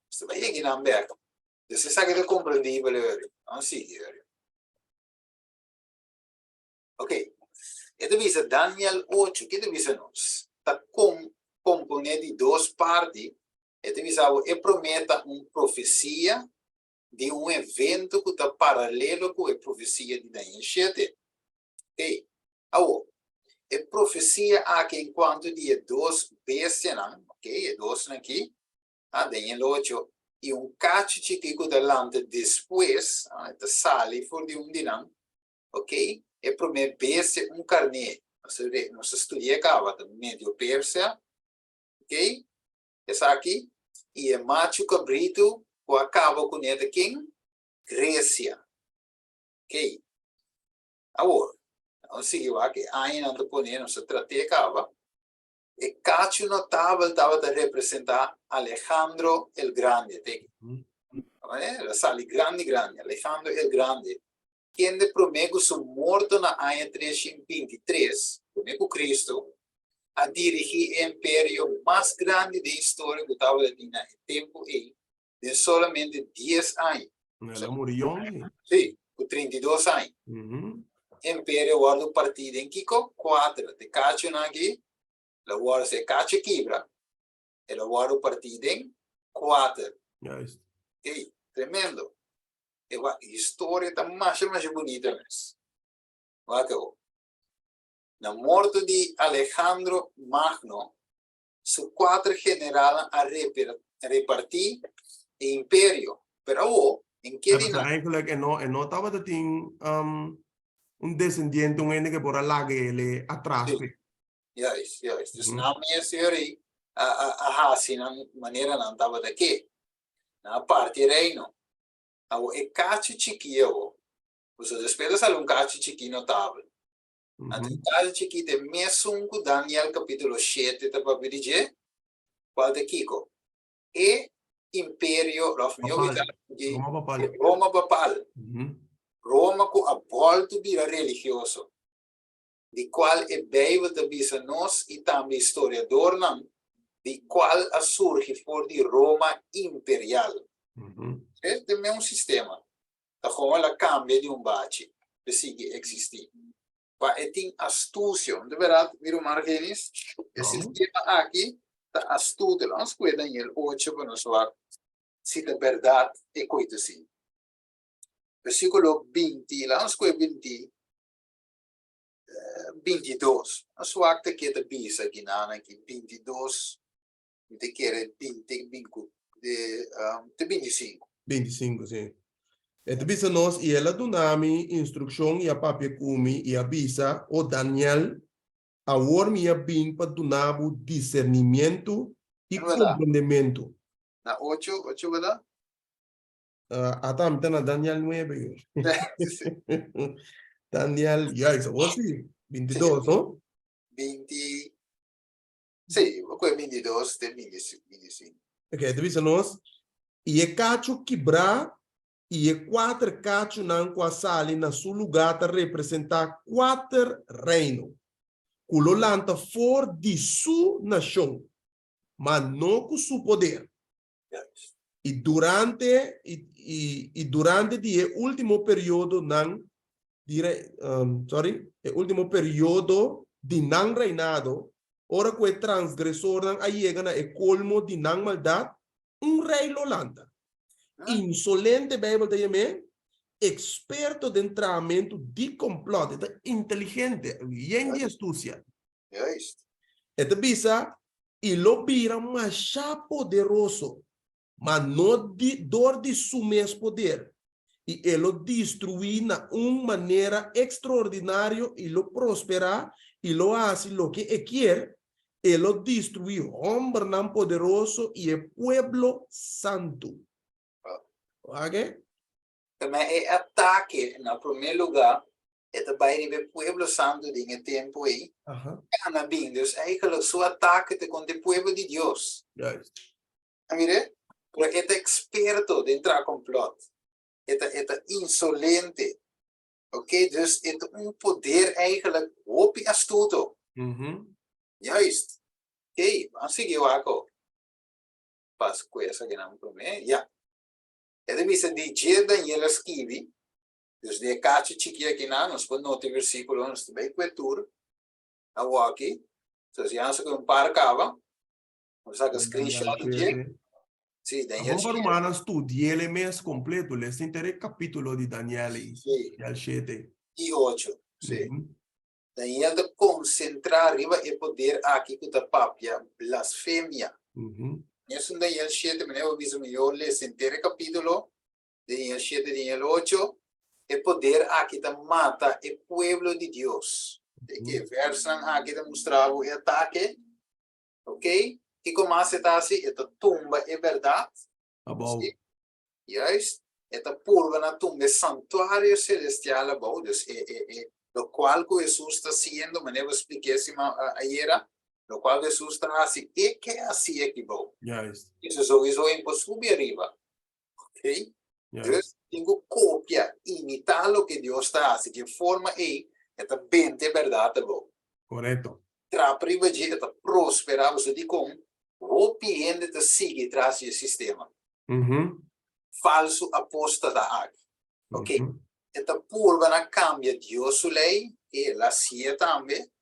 nos ta bai yega nan bèk. Dus esaki ta komprendibel eri. Nos sigui eri. Ok, e ta bisa Daniel 8, ke ta bisa nos? Ta komponé di dos parti. E ta bisa bo e promé ta un profesia di un evento ku ta paralelo ku e profesia di Daniel 7. Oké, awor, e profesia aki en kuantu di e dos bestianan, oké, e dosnan aki, ah, Daniel 8, i un kachu chikí ku ta lanta despues, ah, e ta sali for di un di nan, oké, e promé bestia, un karné, nos a nos a studia kaba, ta Medio Persia, oké, Esaki i e machu kabritu ku a kaba kuné ta ken? Gresia. Kei. Awor, nos sigui wak e añanan ta pone nos a trat'é kaba. E kachu notabel tabata representá Alejandro el Grande. Teki. El a sali grandi grandi, Alejandro el Grande, kende promé ku su morto na aña 323 promé ku Kristu, a dirigí e imperio mas grandi den historia ku tabata tin na e tempu ei den solamente 10 aña. El a muri yong. Sí, ku 32 aña. E imperio wòrdu partí den kiko? Kuater. E kachunan aki lo wòrdu, si e kachu kibra, e lo wòrdu partí den kuater. Juist. Ey, tremendo. E historia ta masha masha bunita mes. Wak awo. Na morto di Alejandro Magno, su kuater generalnan a repartí e imperio. Pero awo, en ke di nan. Eigenlijk e no, e no tabata tin un descendiente, un hende ke por a laga ele atras. Sí. Juist, juist. Dus nan mes yori a, a, a hasi nan manera nan tabata ke. Nan a parti e reino. Awo e kachi chikí awo, pasobra despues a sali un kachi chikí notabel. Anto e kachi chikí ta e mesun ku Daniel kapítulo shete ta papia di dje, kual ta kiko? E imperio, òf mihó Papal. bisa di Roma papal. Roma papal. Roma ku a bòltu bira religioso. di cual e Bijbel ta bisa nos y tambe historiadornan, di cual a surgi for di Roma imperial. E ta un sistema. Ta gewoon el a cambia di un bachi, pe sigui existi. Pa e tin astucio. No ta berdad, mi ruman Argenis? E sistema aki ta astuto. Laat nos cuida Daniel ocho pa nos wak si ta berdad e coy ta si. Versiculo binti, laat nos cuida binti. 22. Nos wak ta ke ta bisa kinan aki 22, mi ta kere 20 binku de um, te 25. 25, sí. E ta bisa nos, i el a duna mi instrukshon i a papia ku mi i a bisa, O Daniel, awor mi a bin pa duna bo disernimiento i Verdad. komprendementu. Na 8, 8 verdad? Ata mi ta na Daniel 9 yo. Daniel, juist, awor sí, 22, no? 20, sí, oké, 22 te 25. Ok, te bisa nos, i e kachu kibrá i e kuater kachunan ku a sali na su lugá ta representá kuater reino ku lo lanta for di su nashon, ma no ku su poder. I durante i i durante di e ultimo periodo nan di sorry e ultimo periodo di nan reinado, ora ku e transgresornan a yega na e kolmo di nan maldat, un rei lo lanta. Insolente Beibel ta yam'é, eksperto den trahamentu di komplòt, e ta inteligente, yen di astusia. Juist. E ta bisa, I lo bira masha poderoso, ma no di dor di su mes poder, i e lo destruí na un manera ekstraordinario i lo prosperá i lo hasi loke e kier, e lo destruí hòmbernan poderoso i e pueblo santu. Wak e? Tambe e atake na promé lugá e ta bai riba e pueblo santu den e tempu ei. Kana bin, dus eigenlijk su atake ta kontra e pueblo di Dios. Juist. A mira? Pero e ta eksperto den traha komplòt. E ta e ta insolente. Oké, dus e ta un poder eigenlijk hopi astuto. Juist. Oké, ban sigui wak. Pas ku esakinan promé. Ya. E ta bisa di dje Daniel a skibi, dus di e kachi chiki akinan nos por nota e versíkulo, nos ta bai ku e tur awoki. So si ansa ku un par kaba, nos saka screenshot di dje. Sí, Daniel Awor pa shete. rumannan studi'el e mes kompleto, lesa henter e kapítulo di Daniel ei, Sí. Daniel shete. I ocho, sí. Daniel ta konsentrá riba e poder aki ku ta papia blasfemia. Esun Daniel shete, manera bo bisa mihor lesa henter e kapítulo, Daniel shete, Daniel ocho, e poder aki ta mata e pueblo di Dios. De ke versnan aki ta mustra bo e atake, ok? Kiko mas e ta hasi? E ta tumba e bèrdat. Abou. Sí. Juist, e ta purba na tumba e santuario celestial abou, dus e, e, e, locual cu Hesus ta haciendo, manera bo spliqué sima ayera, locual cu Hesus ta haci, e ke haci aki bou. Juist. Eso sowieso e por subi ariba. Ok? Juist. Dus tin cu copia, imita loke Dios ta haci, di e forma ei e ta benta e berdad abou. Correcto. Trapa riba dje, e ta prospera, pasobra dicon hopi hende ta sigui tras di e sistema. Falsu apóstata aki. Ok. E ta purba na kambia Dios su lei, e el a hasié tambe.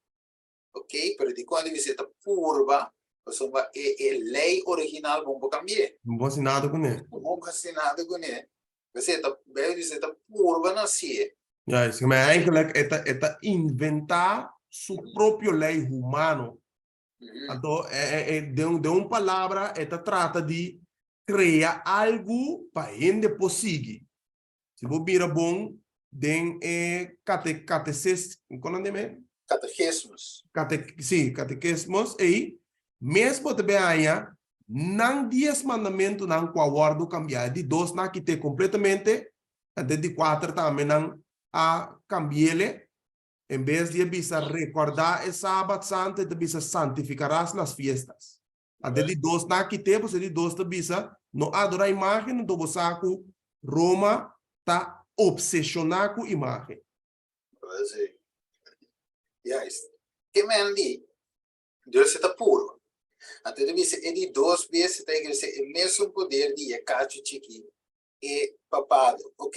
Ok, pero dikon e ta bisa e ta purba? Pasobra e e lei original bo no por kambi'é. No por hasi nada kuné. Bo no por hasi nada kuné. P'esei e ta, Beibel bisa e ta purba na hasié. Juist, maar eigenlijk e ta inventá su propio lei humano. Anto, den un palabra, e ta trata di krea algu pa hende por sigui. Si bo mira bon den e kate kateses, kon nan dime? Katekismus. Kate, sí, katekismus ei, mes bo ta bin haña nan dies mandamentunan ku a wòrdu kambiá. E di dos nan a kit'é kompletamente, anto e di kuater tambe nan a kambi'ele. En bes di e bisa rekordá e sabat santu, e ta bisa santificarás las fiestas. Anto e di dos nan a kit'é, pasobra e di dos ta bisa no adorá imágen, anto bo sa ku Roma ta opseshoná ku imágen. Wel sí. Juist. Ke men di, Dios e ta puro. Anto e ta bisa e di dos bes e ta ehersé e mesun poder di e kachu chikí e papado. Ok.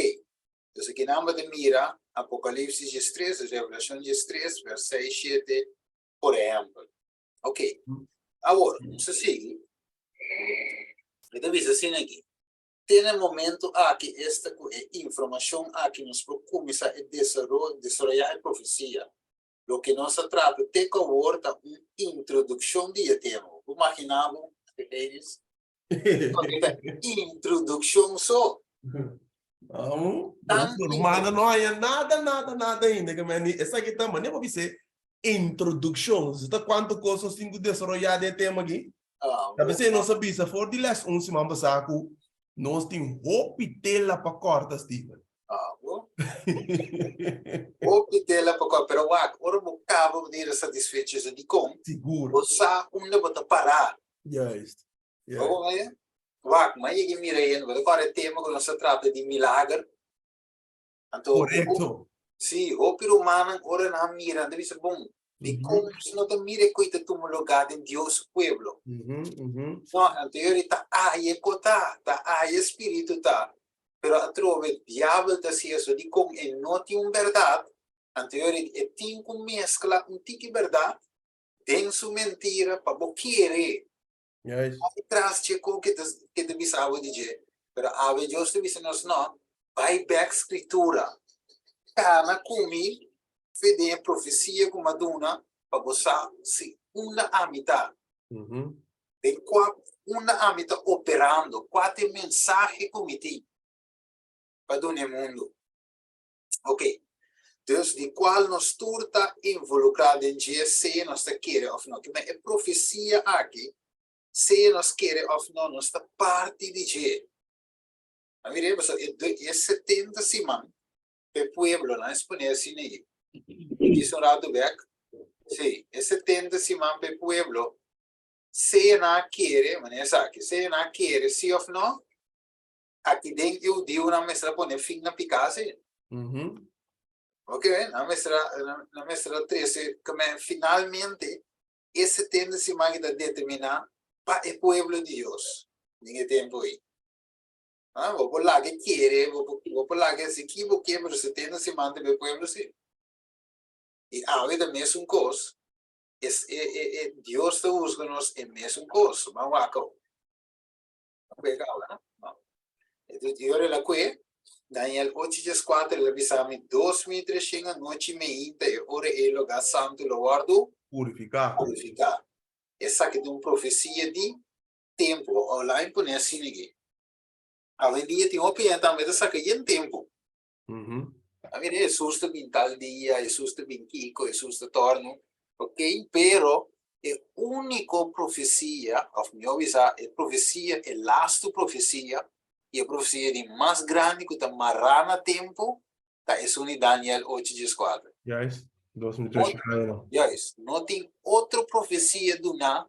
Dus aki nan bo ta mira Apokalipsis diestres, Revelashon diestres, vers seis, shete, por ehèmpel. Ok. Awor, nos ta sigui. E ta bisa asina aki, Te na e momento aki, esta ku e informashon aki nos por kuminsá e desaroyá e profesia. Loke nos a trata te ku awor ta un introdukshon di e tema. Bo por maginá bo, ladies? Loke ta introdukshon so. Amo, Romano no haya nada, nada, nada ainda. Ke men esaki ta manera bo bis'é introdukshon. Sa ta kuantu kos nos tin ku desaroyá den e tema aki? Ta p'esei nos a bisa for di les un siman pasá ku nos tin hopi tela pa kòrta, Steven. Abo. Hopi tela pa kòrta. Pero wak, ora bo kaba bo ta yera satisfecho esei. Dikon? Sigur. Bo sa unda bo ta pará. Juist. Bo komprende? Wak, mi a yega i mira hende, bo ta kòrda e tema ku nos a trata di milager? Anto, Korekto. Sí, hopi rumannan ora nan a mira, nan ta bisa, Bon, dikon nos no ta mira e koi ta tuma lugá den Dios su pueblo? No, anto yori ta aya e ko ta, ta aya e spiritu ta. Pero atrobe diabel ta hasi eso, dikon e no tin un bèrdat, anto yori e tin ku meskla un tiki bèrdat den su mentira pa bo kere. Juist. Bai tras dje kon ke ta ke ta bisa abo di dje. Pero awe Dios ta bisa nos no, bai bek Scritura. Kana ku mi fe den e profesia ku mi a duna pa bo sa si unda ami ta. Den kua unda ami ta operando, kua ta e mensahe ku mi tin pa duna e mundu. Ok. Dus di kual nos tur ta involukrá den dje sea nos ta kere òf no. Kimen e profesia aki, sea nos kere òf no, nos ta parti di dje. A mira, pasobra e e setenta siman pa e pueblonan, es pone asina ei. Djis un ratu bèk. Sí, e setenta siman pa e pueblo, sea nan a kere, manera esaki, sea nan a kere sí òf no, Aki den e hudiunan mester a pone fin na piká si. Ok, nan mester a, nan mester a trese, kome finalmente e setenta siman ki ta determiná pa e pueblo di Dios den e tempu ei. Ah, bo por laga e kere, bo por, bo por laga hasi ki bo ke, pero setenta siman ta pa e pueblo si. I awe ta mesun kos, es, e, e, e Dios ta husga nos e mesun kos. Ban wak awo. Kue kaba, no? No. Entonces, i ora el a kue, Daniel ocho dieskuater, el a bisa mi, 2300 anochi meinta e ora ei lugá santu lo wòrdu Purifiká. purifiká. Esaki ta un profesia di tempu. Ojalá mi pone asina aki. Awendia tin hopi hende tambe ta saka yen tempu. A mira, Hesus ta bin tal dia, Hesus ta bin kiko, Hesus ta torno. Ok, pero e úniko profesia, òf mihó bisa, e profesia, e lastu profesia, i e profesia di mas grandi ku ta mará na tempu, ta esun di Daniel ocho dieskuater. Juist, 2300 aña. Juist, no tin otro profesia duná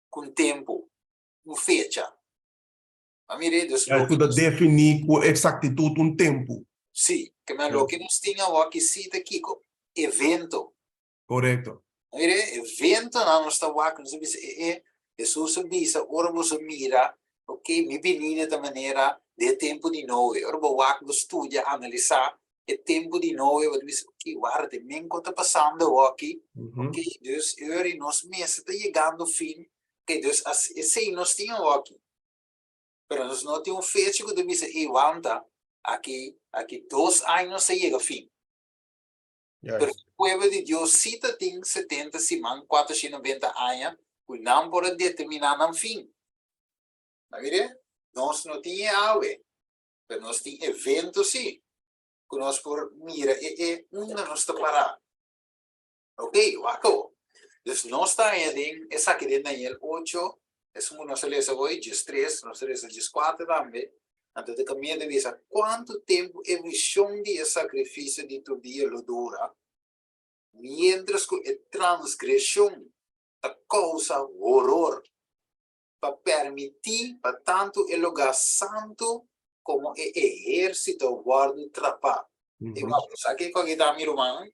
ku un tempu, un fecha. A mira, dus loke ku ta definí ku eksaktitut un tempu. Sí, ke men loke nos tin awor ki sí ta kiko? Evento. Korekto. A mira, eventonan nos ta wak, nos ta bisa, e e, Hesus a bisa, ora boso mira, ok, mi binida ta manera den e tempu di Noe. Ora bo wak, bo studia, analisá e tempu di Noe, bo ta bisa, ok, warda, men ku ta pasando awor aki, ok, dus e ora nos mester ta yegando fin, ok, dus esei nos tin awor aki. Pero nos no tin un fecha ku ta bisa, ey wanta, aki, aki dos aña nos ta yega fin. Pero e pueblo di Dios sí ta tin 70 siman, 490 aña, ku nan por a determiná nan fin. A mire, nos no tin e awe, pero nos tin evento sí, ku nos por mira e e unda nos ta pará. Ok, wak awo. Dus nos ta haña den esaki den Daniel 8, esun ku nos a lesa hoy, 13, nos a lesa 14 tambe, anto ta kaminda ta bisa kuantu tempu e vishon di e sakrifisio di tur dia lo dura, miéntras ku e transgreshon ta kousa horor, pa permití pa tantu e lugá santu komo e ehérsito wòrdu trapá. I wak, bo sa kiko aki ta, mi rumannan?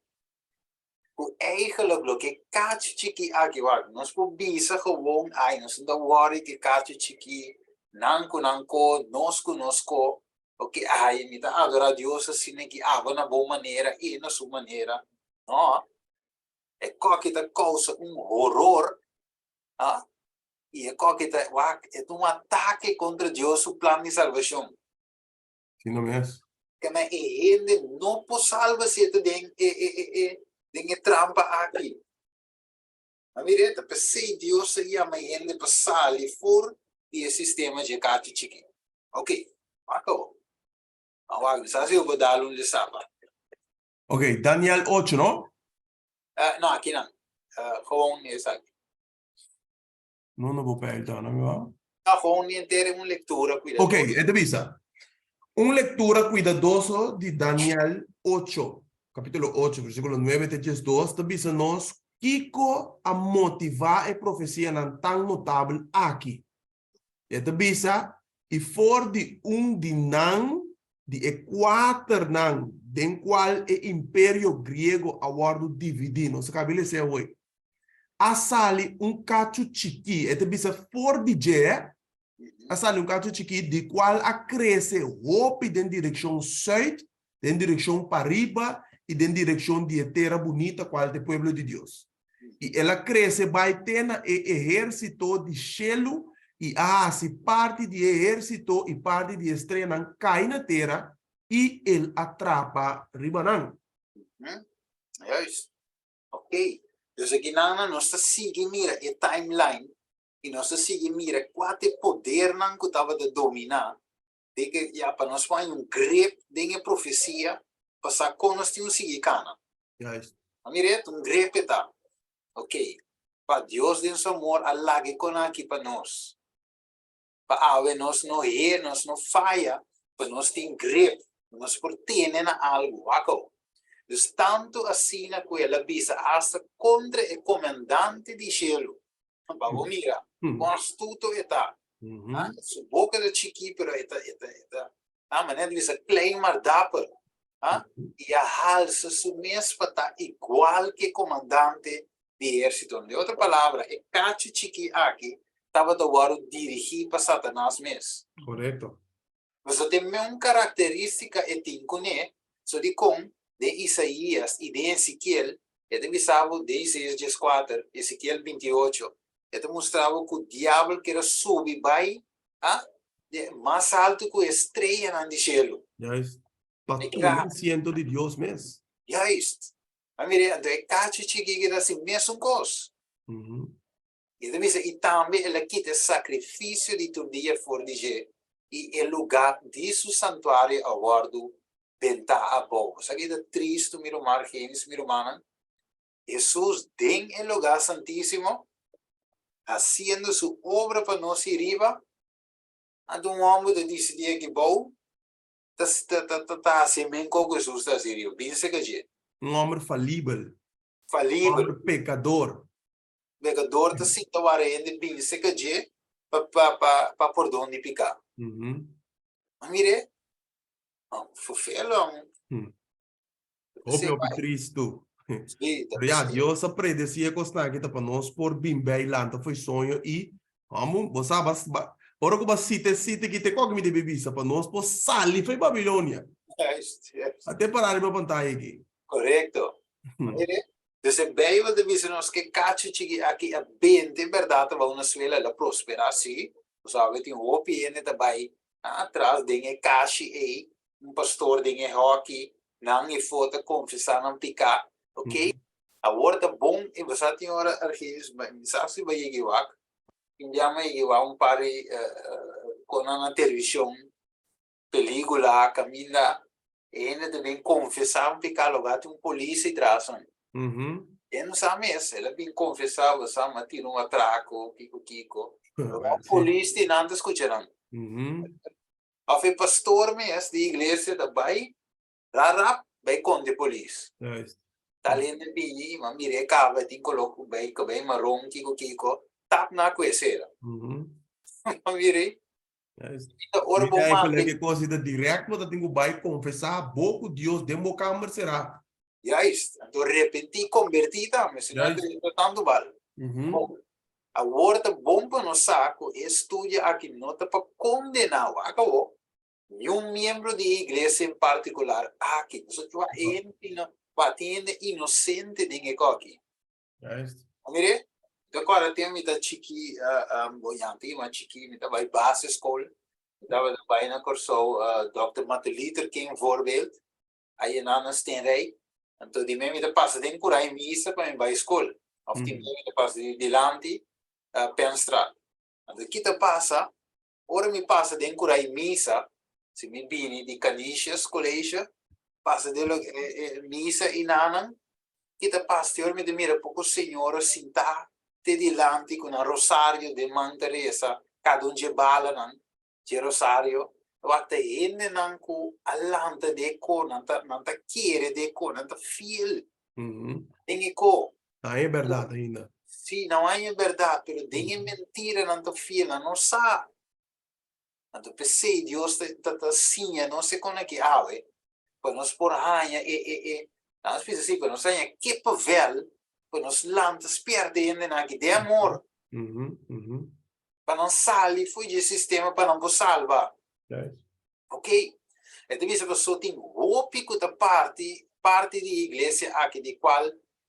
Ku eigenlijk loke kachu chikí aki, wak, nos por bisa gewoon, ai, nos no ta wòri ku e kachu chikí, nan ku nan ko, nos ku nos ko, oke, ai, mi ta adorá Dios asina ki abo na bo manera, e na su manera. No, e koki ta kousa un horor, ah, i e koki ta, wak, e ta un atake kontra Dios su plan di salbashon. Asina mes. Kende e hende no por salba si e ta den e e e e den e trampa aki. A mira, ta p'esei Dios a yama e hende pa sali for di e sistema dje kachi chiki. Ok, wak awor. A wak, mi sa si bo por dal un lesapa. Ok, Daniel 8, no? Uh, no, aki nan. Uh, gewoon esaki. No, no bo pijl ta, no mi wou. No, gewoon ni entero un lectura cuidadoso. Ok, e ta bisa. Un lectura cuidadoso di Daniel 8, capítulo 8, versículo 9 te 12, ta bisa nos kiko a motivá e profecianan tan notabel aki. E ta bisa, I for di un di nan, di e kuaternan den kual e imperio griego a wòrdu dividí, nos a kaba di lesa awor, a sali un kachu chikí, e ta bisa for di dje, a sali un kachu chikí, di kual a krese hopi den direkshon sùit, den direkshon pariba i den direkshon di e tera bunita kual ta e pueblo di Dios. I el a krese bai te na e ehérsito di shelu i a hasi parti di e ehérsito i parti di e streanan kai na tera, i el a trapa riba nan. Juist. Ok. Dus aki nan nos ta sigui mira e timeline i nos ta sigui mira kua ta e podernan ku tabata dominá Den ke ya pa nos por haña un grip den e profesia pa sa kon nos tin un sigui kana. Juist. A mira un grip e ta. Ok, pa Dios den su amor a laga e kon aki pa nos. Pa awe nos no her, nos no faya, pa nos tin grip, nos por tene na algu. Wak awo. Dus tantu asina ku el a bisa asta kontra e komandante di shelu. Pa bo mira kon astuto e ta. Ah, su boka ta chikí, pero e ta, e ta, e ta, ah, manera di bisa klein maar dapper. Ah, i a halsa su mes pa ta igual ku e komandante di ehérsito. Den otro palabra, e kachu chikí aki tabata wòrdu dirigí pa Satanas mes. Korekto. Pasobra tin meun karakterístika e tin kuné, so dikon den Isaías i den Ezekiel e ta bisa bo, den Isaías 14, Ezekiel 28, e ta mustra bo ku diabel kier a subi bai a mas altu ku e streanan di shelu. Juist. Pa tuma asiento di Dios mes. Juist. A mira, anto e kachu chikí ki ta hasi mesun kos. I ta bisa, I tambe el a kita e sakrifisio di tur dia for di dje, i e lugá di su santuario a wòrdu bentá abou. Bo sa ki ta tristu, mi ruman Argenis, mi rumannan? Hesus den e lugá santísimo, hasiendo su obra pa nos hiriba, anto un hòmber ta disidí aki bou ta ta ta hasi e men kos ku Hesus ta hasi riba. Bin seka dje. Un hòmber falibel. Falibel. Un hòmber pekador. Pekador ta sinta wara hende bin seka dje pa pa pa pa pordon di piká. Ma mire, fofelo am. Hopi hopi tristu. Sí, Pero ya, Dios a predeci e kosnan aki ta pa nos por bin bij lanta fo'i soño i, amo, bo sa, bas, ba, ora ku bo a sita e sita aki, te koke mi debe bisa, pa nos por sali fo'i Babilonia. Juist, juist. A te pará riba pantaya aki. Korekto. Mire, dus e Bijbel ta bisa nos ke kachu chiki aki a bente en bèrdat abou na suela, el a prosperá, sí. Bo sabe tin hopi hende ta bai atras den e kashi ei, un pastor den e hòki, nan e for ta konfesá nan piká. Ok? Awor ta bon i bo sa tin ora Argenis, mi sa si bo yega wak, tin bia mi a yega wak un par di konan na televishon, pelikula, kaminda e hende ta bin konfesá un piká loga tin un polis atras nan. E no sa mes, el a bin konfesá bo sa mi a tira un atrako, kiko kiko. Loga un polis tin nan ta skucha nan. Òf e pastor mes di iglesia ta bai Ra rap bay konta e polis. Juist. Tal hende bini, m'a mira e kaba e tin koló ku bay kabei maron kiko kiko, tap na ku e sera. M'a mira ei. Juist. I ta ora bo Mi manda eigenlijk e kos ta direct bo ta tin ku bay konfesá bo ku Dios den bo kamber será. Juist. Anto repentí, kombertí tambe, si no Juist. ta tantu bal. Bon, awor ta bon pa nos sa ku e studio aki no ta pa kondená, wak awor. Niun miembro di e iglesia en partikular aki. Nos a chua hende, bati hende inosente den e koki. Juist. Mire, mi ta kòrda tempu mi ta chiki, bo yanti mas chiki, mi ta bai basisschool, mi tabata bai na Kòrsou, Dòkter Martin Luther King voorbeeld, a yena na Steenrijk, anto di mi mi ta pasa den Kurai Misa pa mi bai skol, òf tin bia mi ta pasa di dilanti Penstraat. Anto ki ta pasa? Ora mi pasa den kurai misa, si mi bini di Canisius College, pasa den lo e misa inanan, ki ta pasa te ora mi ta mira poko señora sintá te dilanti ku nan rosario den man ta resa, kada un dje balanan dje rosario, wak ta hendenan ku a lanta den e ko, nan ta nan ta kere den e ko, nan ta fiel den e ko. Nan e bèrdat ainda. Sí, nan haña e bèrdat, pero den e mentira nan ta fiel, nan no sa. Anto p'esei Dios ta ta ta siña nos e kon aki awe, pa nos por haña e e e, nan nos bisa así, pa nos haña kippenvel, pa nos lanta spièrta e hendenan aki den amor, pa nan sali for di e sistema pa nan por salba. Ok, e ta bisa paso tin hopi ku ta parti parti di e iglesia aki di kual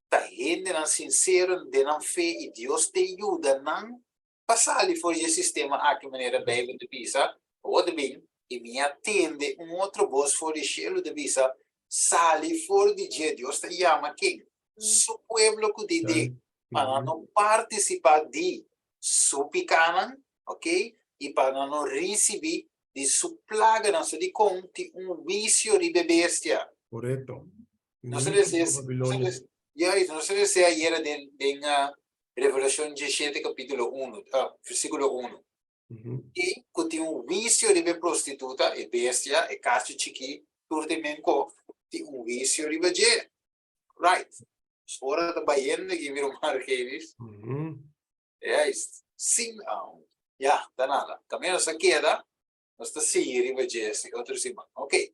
ta hendenan sinsero den nan fe i Dios te yuda nan pa sali for di e sistema aki manera Beibel ta bisa, awor ta bin i mi a tende un otro bos for di shelu ta bisa, sali for di dje, Dios ta yama ken? Su pueblo ku di den pa nan no partisipá di su pikanan, ok, i pa nan no risibí di su plaganan. So dikon tin un huisio riba e bestia? Korekto. Nos a lesa, juist, nos a lesa ayera den den Revelashon diesshete kapítulo unu, versíkulo unu. I ku tin un huisio riba e prostituta, e bestia, e kachu chikí, tur den menko, tin un huisio riba dje. Right. Ora ta bayendo aki mi ruman Argenis. Juist. Sin aun. Ya, ta nada. Tambe nos a keda, nos ta sigui riba dje si otro siman. Ok.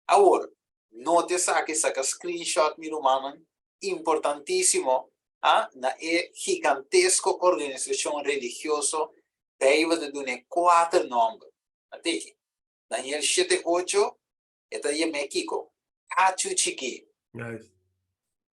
Awor, nota esaki, saka screenshot mi rumannan, importantisimo, a, na e gigantesko organisashon religioso Beibel ta dun'e kuater nòmber. A tiki. Daniel shete ocho, E ta yam'é kiko? Kachu chikí. Juist.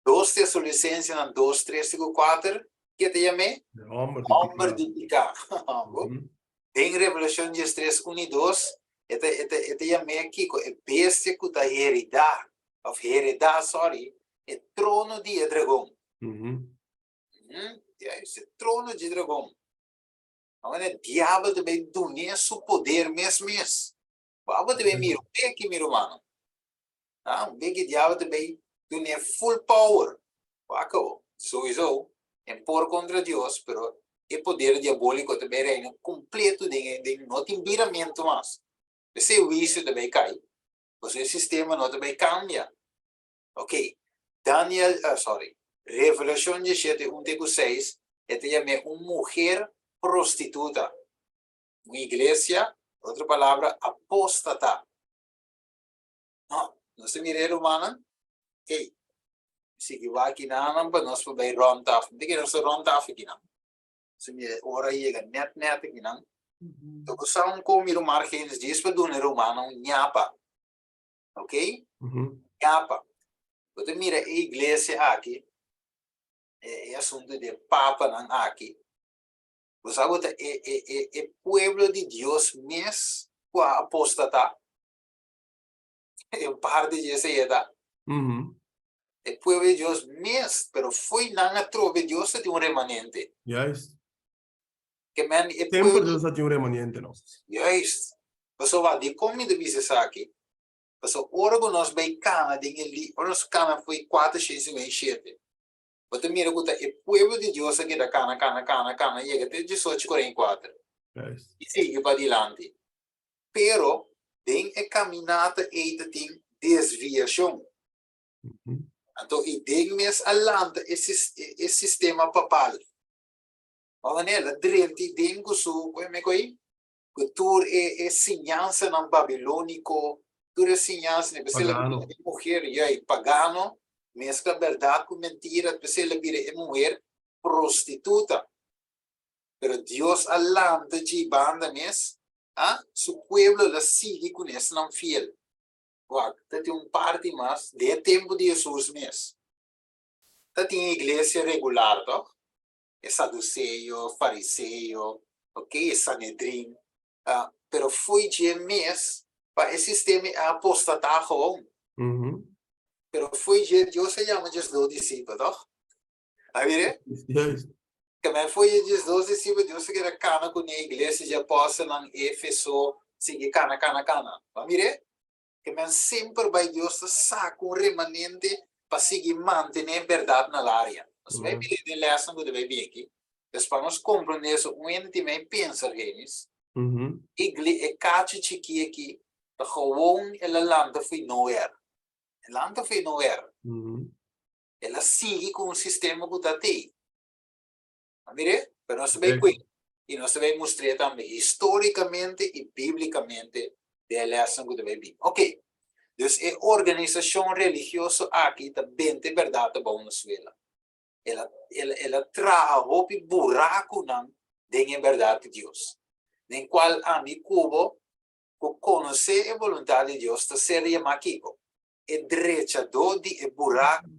Dos Tesalonicensenan dos, tres te ku kuater, ke ta yam'é? De hòmber di piká. Hòmber di piká. Den Revelashon diestres, un i dos, e ta, e ta, e ta yam'é kiko? E bestia ku ta heridá, òf heredá, sòri, e trono di e dragon. Juist, e trono di e dragon. Awor e diabel ta bai dun'é su poder mes mes. Bo ta bay mira un beki mi rumannan. Ah, un beki diabel ta bay dun'é full power. Wak awo, souiso en por contra Dios, pero e poder diabolico ta bay reina completo den e, den, no tin biramiento mas. P'esei huicio ta bay cay, pasobra e sistema no ta bay cambia. Ok, Daniel, ah, sorry, Revelacion diesshete un te cu seis, e ta yam'é un muher prostituta. Un iglesia, otro palabra, apóstata. No, nos ta mira e rumannan? Ey, sigui wak kinanan pa nos por bai rond af. Mi ta kere nos ta rond af akinan. Nos ta mira e ora a yega net net akinan. Toko sa un kon mi ruman Argenis djis pa duna e rumannan un ñapa. Ok? Ñapa. Bo ta mira e iglesia aki, e asuntu di e papanan aki, Bo sa ku ta e e e e pueblo di Dios mes ku a apostatá. E un parti di esei e ta. E pueblo di Dios mes, pero fo'i nan atrobe Dios ta tin un remanente. Juist. Ke men e Semper pueblo. Dios a tin un remanente, no? Juist. Pasobra dikon mi ta bisa esaki? Pasobra ora ku nos bai kana den e li, ora nos kana fo'i 457, bo ta mira ku ta e pueblo di Dios a keda kana, kana, kana, kana, yega te 1844. Juist. I sigui padilanti. Pero den e kaminata ei ta tin desviashon. Anto i den mes a lanta e e sistema papal. Bo manera el a drenta i den ku su, ku e koi? Ku tur e e siñansanan babilóniko, tur e siñansanan, p'esei el a bira e muher, ya, e pagano, meskla bèrdat ku mentira, p'esei el a bira e muher prostituta. Pero Dios a lanta dje banda mes, a, su pueblo el a sigui ku esnan fiel. Wak, ta tin un parti mas den e tempu di Hesus mes. Ta tin iglesia regular, tòg? E saduseo, fariseo, ok, e Sanedrin. Pero fo'i dje mes pa e sistema e a apostatá gewoon. Pero fo'i dje Dios a yama djesdos disipel, tòg? A mire? Juist. Tambe foi e 12 disipel, Dios a keda kana ku ne iglesia di apòstelnan, Efeso, sigui kana, kana, kana. A mire? Ke men semper bai Dios ta saka un remanente pa sigui mantené bèrdat na laria. Nos bai mira den lèsnan ku ta bai bin aki. Pues pa nos komprondé eso, un hende tin mei pensa, Genis, igle e kachi chikí aki ta gewoon el a lanta fo'i nowhere. El lanta fo'i nowhere. El a sigui ku un sistema ku ta tei. A mir'é? Pero nos ta bai ku'é i nos ta bai mustr'é tambe histórikamente i bíblikamente den e lèsnan ku ta bai bin. Oké, dus e organisashon religioso aki ta benta e bèrdat abou na suela. El a, el, el a traha hopi burakunan den e bèrdat di Dios, den kual ami ku bo ku konosé e boluntat di Dios ta ser yamá kiko? E drechadó di e buraku.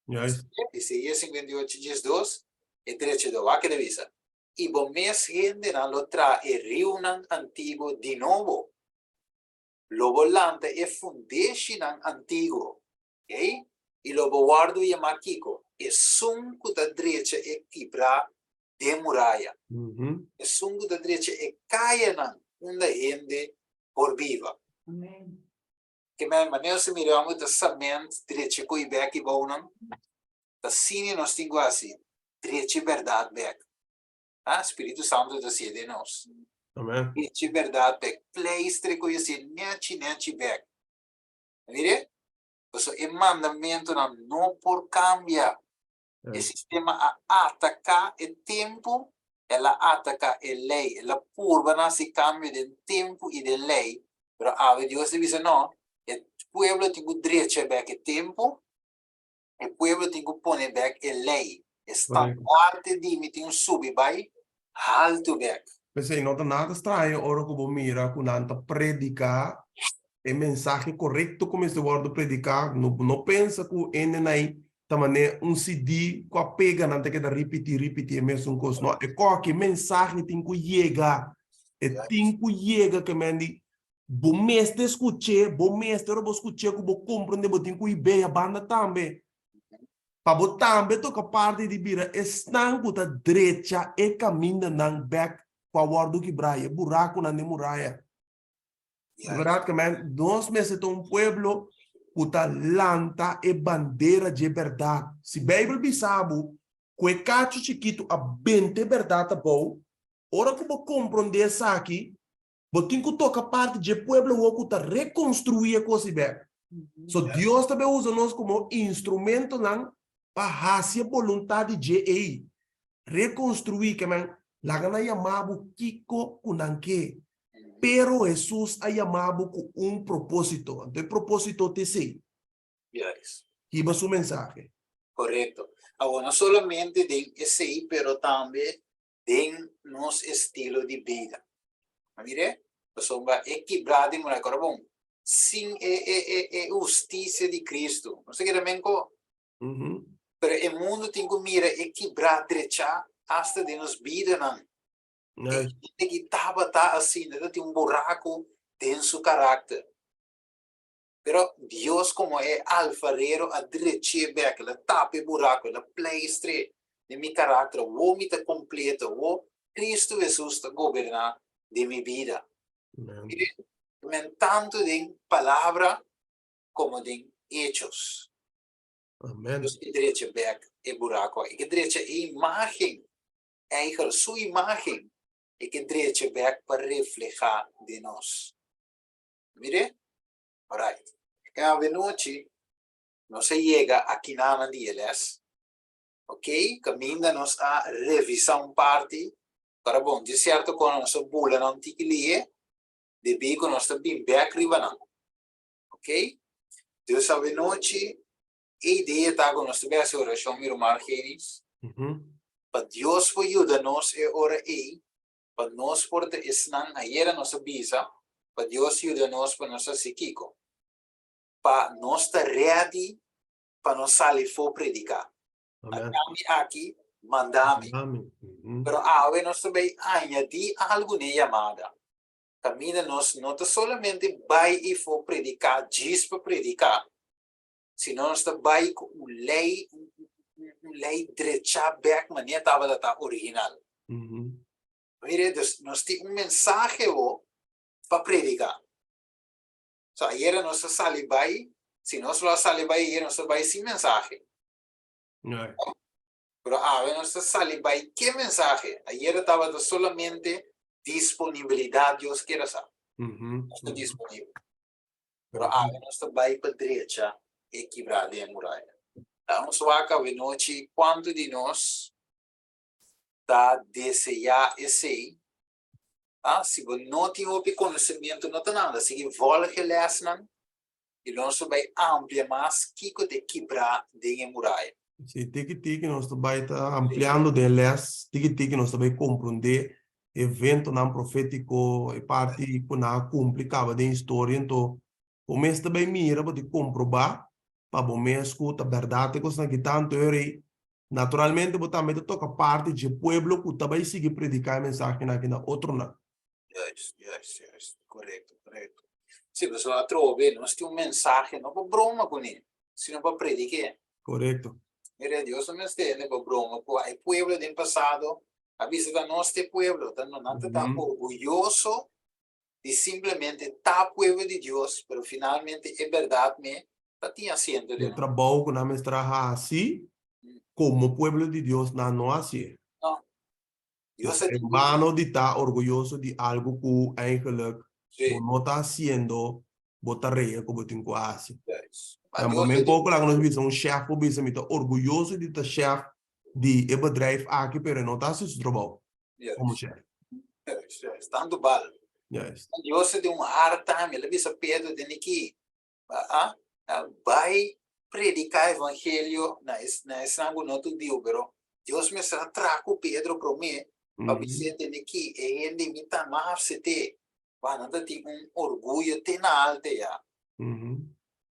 Juist. Isaías 58, 12, e drechadó, wak e ta bisa, I bo mes hendenan lo traha e riunan antiguo di nobo, lo bo lanta e fundeshinan antiguo, okay? I lo bo wòrdu yamá kiko? Esun ku ta drecha e kibrá den muraya, esun ku ta drecha e kayanan unda hende por biba. Amen. Ke men manera si mira amo ta sament drecha ku i bek i bounan, ta asina nos tin ku hasi, drecha e bèrdat bek. Ah, Spiritu Santu ta hasié den nos. Amen. Drecha e bèrdat bek, pleistre ku i hasié nèchi nèchi bek. Mire, pasobra e mandamentunan no por kambia. E sistema a ataká e tempu, el a ataká e lei, el a purba na hasi kambio den tempu i den lei, pero awe Dios ta bisa no, e pueblo tin ku drecha bèk e tempu, e pueblo tin ku pone bèk e lei, e standarte di mi tin ku subi bai haltu bèk. P'esei no ta nada straño ora ku bo mira ku nan ta prediká e mensahe korekto ku mester wòrdu prediká. No no pensa ku hendenan ta manera un CD ku a pega nan ta keda ripití ripití e mesun kos. No, e koki mensahe tin ku yega. E tin ku yega ke men di bo mester skuch'é, bo mester ora bo skuch'é ku bo komprondé bo tin ku hib'é banda tambe. Pa bo tambe toka parti di bira esnan ku ta drecha e kamindanan bèk ku a wòrdu kibrá i e burakunan den muraya. Ja. Verdad ke men, nos mester ta un pueblo ku ta lanta e bandera dje bèrdat. Si Beibel bisa bo ku e kachu chikitu a benta e bèrdat abou, ora ku bo komprondé esaki, bo tin ku toka parti dje pueblo awor ku ta rekonstruí e kos ei bèk. So Dios ta bin usa nos komo instrumentonan pa hasi e boluntat di dje ei. Rekonstruí, ke men, laga nan yama bo kiko ku nan ke. Pero Hesus a yama bo ku un propósito. Anto e propósito ta esei. Yes. Hiba su mensahe. Korekto. Awor, no solamente den esei, pero tambe den nos estilo di bida. A mir'é? Pasobra e kibrá di murai kòrda bon, sin e e e e hustisia di Kristu, nos ta keda men ko. Pero e mundu tin ku mira e kibrá drechá asta den nos bidanan. E hende ki tabata asina ta tin un buraku den su karakter. Pero Dios komo e alfarero a drech'é bèk, el a tapa e buraku, el a pleistr'é den mi karakter. Awor mi ta kompleto, awor Kristu Hesus ta goberná den mi bida. Men tantu den palabra komo den echos. Amen. Dios ke drecha bèk e buraku aki. E ke drecha e imágen, eigen su imágen, e ke drecha bèk pa reflehá den nos. Mir'é? Alright. E avenochi nos a yega akinanan di e lès. Ok, kaminda nos a revisá un parti. Para bon, di sierto kon nos a bula nan tiki lihe, debí ku nos ta bin bèk riba nan. Ok? Dus avenochi e idea ta ku nos ta bai hasi orashon, mi ruman Argenis, pa Dios por yuda nos e ora ei pa nos por ta esnan, ayera nos a bisa, pa Dios yuda nos pa nos hasi kiko? Pa nos ta ready pa nos sali fo prediká. Amen. Atami aki, manda mi. Manda mi. Mhm. Pero awe nos ta bay añadi algu n'e yamada. Kaminda nos no ta solamente bai i fo prediká djis pa prediká, sino nos ta bai ku un lei, un lei drechá bèk manera tabata ta original. Mire, dus nos tin un mensahe ho pa prediká. So ayera nos a sali bai, si nos lo a sali bai ayera nos a bai sin mensahe. Pero awe nos ta sali bai ke mensahe? Ayera tabata solamente disponibilidat Dios kier a sa. Nos ta disponibel. Pero awe nos ta bai pa drecha e kibrá den e muraya. Ta nos wak awenochi kuantu di nos ta deseá esei. Ah, si bo no tin hopi konosementu no ta nada, sigui vòlg e lèsnan i lo nos ta bai amplia mas kiko ta e kibrá den e muraya. Sí, tiki tiki nos ta bai ta ampliando den e lès, tiki tiki nos ta bai komprondé eventonan profétiko, e parti ku nan a kumpli kaba den historia. Anto, bo mes ta bai mira, bo tin komprobá pa bo mes ku ta bèrdat e kosnan aki. Tantu e ora ei, naturalmente bo tambe ta toka parti dje pueblo ku ta bai sigui prediká e mensahenan aki na otronan. Juist, juist, juist. Korekto, korekto. Sí, pasobra atrobe nos tin un mensahe no pa broma kuné, sino pa predik'é. Korekto. Mira, Dios no mester hende pa broma ku e pueblo den pasado a bisa ta nos t'e pueblo, ta no, nan ta ta orguyoso di simplemente ta pueblo di Dios, pero finalmente e berdad me ta tin asiento den E nan. trabou ku nan mester a hasi komo pueblo di Dios nan no hasié. No. Dios a En vano di ta orguyoso di algu ku eigenlijk bo no ta hasiendo bo tarea ku bo tin ku hasi. Na momento poko laga nos bisa un chef por bisa mi ta orguyoso di ta chef di e bedrijf aki pero e no ta hasi su trabou komo chef. Tantu bal. Dios a di un hard time, el a bisa Pedro den aki, bai prediká evangelio na esnan ku no ta hudiu, pero Dios mester a traha ku Pedro promé pa bis'é tende ki e hende mi ta mas afset'é, wak nan ta tin un orguyo te na alte ya.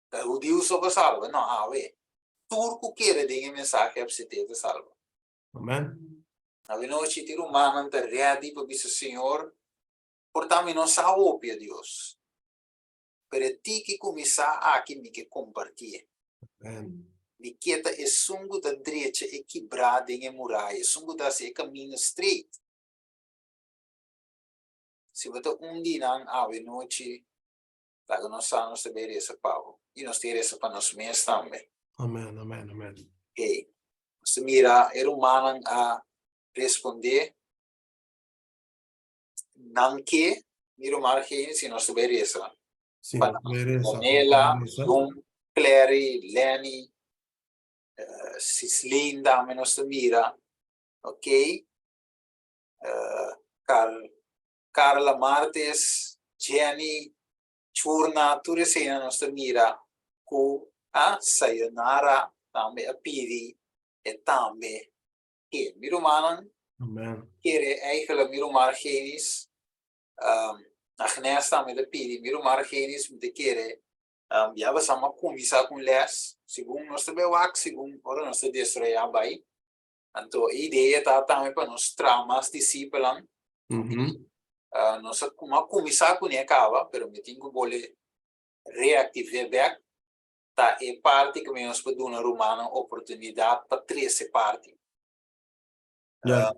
Ta hudiu so pa salba? No, awe tur ku kere den e mensahe afset'é ta salba. Amen. Awenochi tin rumannan ta ready pa bisa Señor, por ta mi no sa hopi a Dios, Pero e tiki ku mi sa aki mi ke kompartié. Mi ke ta esun ku ta drecha e kibrá den e muraya, esun ku ta hasi e kaminda streit. Si bo ta un di nan awe nochi, laga nos sa, nos ta bai resa pa bo. I nos tin resa pa nos mes tambe. Amen, amen, amen. Hey, nos ta mira e rumannan a respondé. Nan ke mi ruman Argeni si nos ta bai resa. Si nos ta bai resa. Daniela, Jun, Clary, Lenny, Sislin tambe nos ta mira. Ok. Car Carla Martes, Jenny, Churna, tur eseinan nos ta mira ku a Sayonara tambe a pidi e tambe ke. Mi rumannan Amen. Kere eigenlijk mi ruman Argenis, um, Agnes tambe ta pidi, mi ruman Argenis mi ta kere um, ya basam a kuminsá ku un les, segun nos ta bai wak, segun ora nos ta desaroyá bai. Anto e idea ta tambe pa nos traha mas disipelnan. Mm -hmm. Nos a, a kuminsá kuné kaba, pero mi tin ku bole. reaktiv'é bèk, ta e parti ku mi nos por duna rumannan oportunidat pa trese parti. Ja.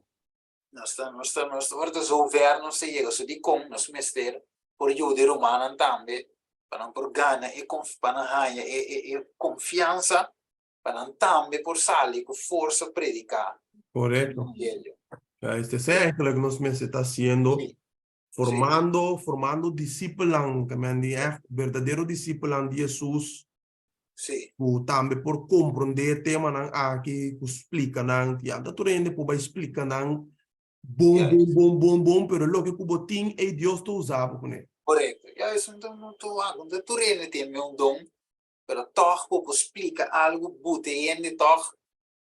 Nos ta, nos ta, nos ora ta zover nos ta yega, so dikon nos mester por yuda e rumannan tambe pa nan por gana e konf, pa nan haña e, e, e konfiansa pa nan tambe por sali ku forsa prediká Korekto. evangelio. Juist, esei eigenlijk nos mester ta hasiendo, Sí. formando, formando disipelnan, ke men di ègt berdadero disipelnan di Hesus, Sí. ku tambe por komprondé e temanan aki, ku splika nan, ya ta tur hende por bai splika nan bon, bon, bon, bon, bon, pero loke ku bo tin ei Dios ta usa bo kuné. Korekto. Ya, esun ta un ta tur hende tin un don, pero tòg bo por splika algu buta e hende tòg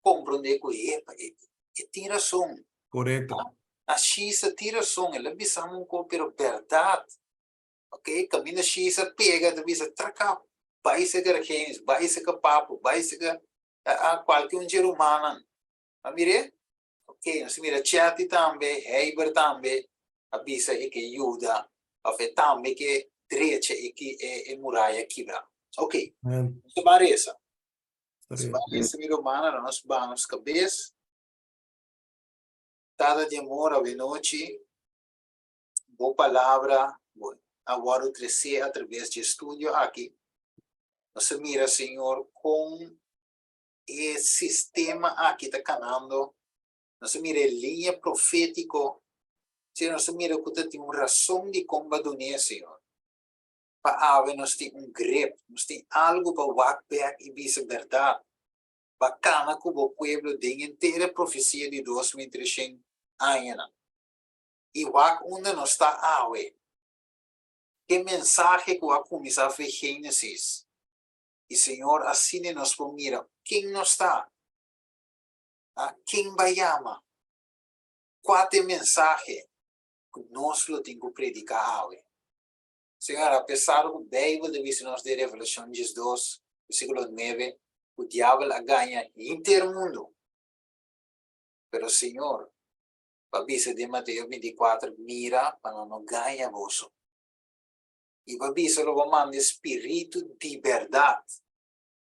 komprondé ku epa, e e tin rason. Korekto. A Shisa tin rason, el a bisa mi un kos, pero bèrdat. Ok, kaminda Shisa pega ta bisa traka, bai seka Regenis, bai seka Papo, bai seka kualke un dje rumannan. A mir'é? Ok, nos a mira Chetty tambe, Heiber tambe a bisa e ke yuda of e tambe ke drecha e e muraya kibra. Ok, nos ta ban resa. Nos ta ban resa mi rumannan, nos baha nos kabes. Tata di amor, awenochi Bo palabra bo a wòrdu tresé atraves dje estudio aki. Nos a mira, Señor, kon e sistema aki ta kanando. Nos a mira e liña profétiko. Señor, nos a mira ku ta tin un rason dikon bo a dun'é, Señor. Pa awe nos tin un grip, nos tin algu pa wak bèk i bisa bèrdat. Bo a kana ku bo pueblo den henter e profesia di 2300 añanan. I wak unda nos ta awe. E mensahe ku a kuminsá fe Génesis. I Señor asina nos por mira ken nos ta, a ken bai yama, kua ta e mensahe ku nos lo tin ku prediká awe. Señor, apesar ku Beibel ta bisa nos den Revelashon 12, versíkulo 9, ku diabel a gaña henter mundu, pero Señor, Pa bisa den Mateo 24, Mira pa nan no gaña boso. I pa bisa lo bo manda e spiritu di bèrdat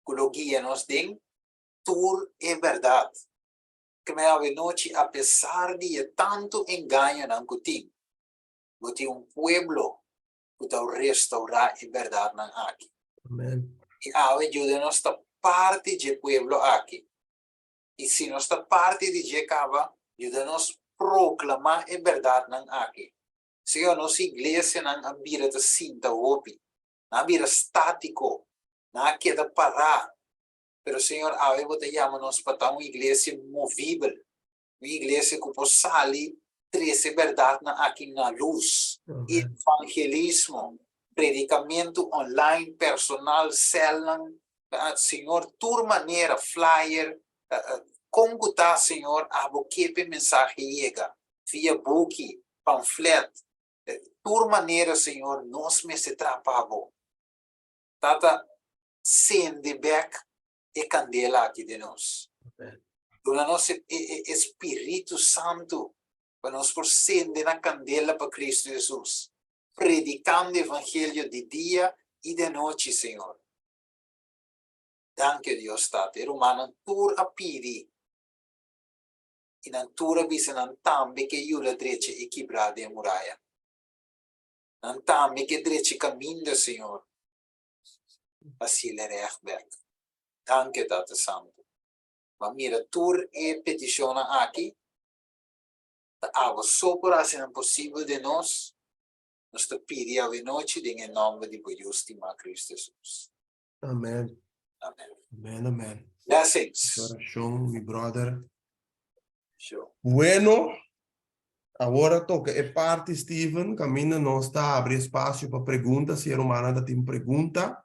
ku lo guia nos den tur e bèrdat. Kmé awenochi apesar di e tantu engañonan ku tin, bo tin un pueblo ku ta restourá e bèrdatnan aki. Amen. I awe yuda nos ta parti dje pueblo aki. I si nos ta parti di dje kaba, yuda nos proklamá e bèrdatnan aki. Señor, nos iglesianan a bira ta sinta hopi. Nan a bira státiko. Nan a keda pará. Pero, Señor, awe bo ta yama nos pa ta un iglesia movibel, un iglesia ku por sali trese bèrdatnan aki na lus. Evangelismo, predikamentu online, personal, sèlnan, Señor, tur manera, flyer, kon ku ta, Señor, abo ke p'e mensahe yega, via buki, pamflet, tur manera, Señor, nos mester traha pa bo. Tata, sende bek e kandela aki den nos. Duna nos e e Spiritu Santu pa nos por sende na kandela pa Kristu Hesus, predikando evangelio di dia i di anochi, Señor. Danki, o Dios Tata. E rumannan tur a pidi i nan tur a bisa nan tambe ke yuda drecha e kibrá den e muraya. Nan tambe ke drecha e kaminda, Señor. Hasiel e règt bèk. Danki, Tata Santu. Bo a mira tur e petishonnan aki. Ta abo so por hasi nan posibel den nos. Nos ta pidi awenochi den e nòmber di bo Yu stimá Kristu Hesus. Amen. Amen. Amen, amen. Blessings. Orashon, mi brother. Sure. Bueno, awor a toka e parti, Steven, kaminda nos ta abri espasio pa pregunta, si e rumannan ta tin pregunta.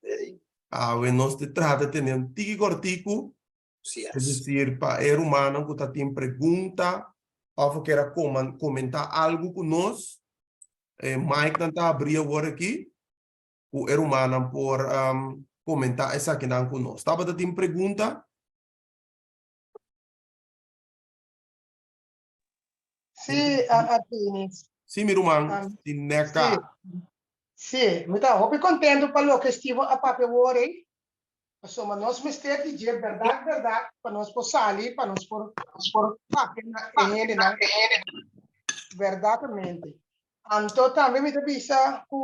Okay. Awe nos ta trata tene un tiki kòrtiku, Sí es es. desir, pa e rumannan ku ta tin pregunta òf a kere komentá algu ku nos, e micnan ta abrí awor aki. ku e rumannan por komentá esakinan ku nos. Tabata tin pregunta? Sí, a tini. Sí, mi ruman, Um, Tineka. sí. Sí, mi ta hopi contento pa loke Steven a papia awor ei, pasobra nos mester di dje berdad berdad pa nos por sali, pa nos por papia na e hendenan berdadamente. Anto tambe mi ta bisa ku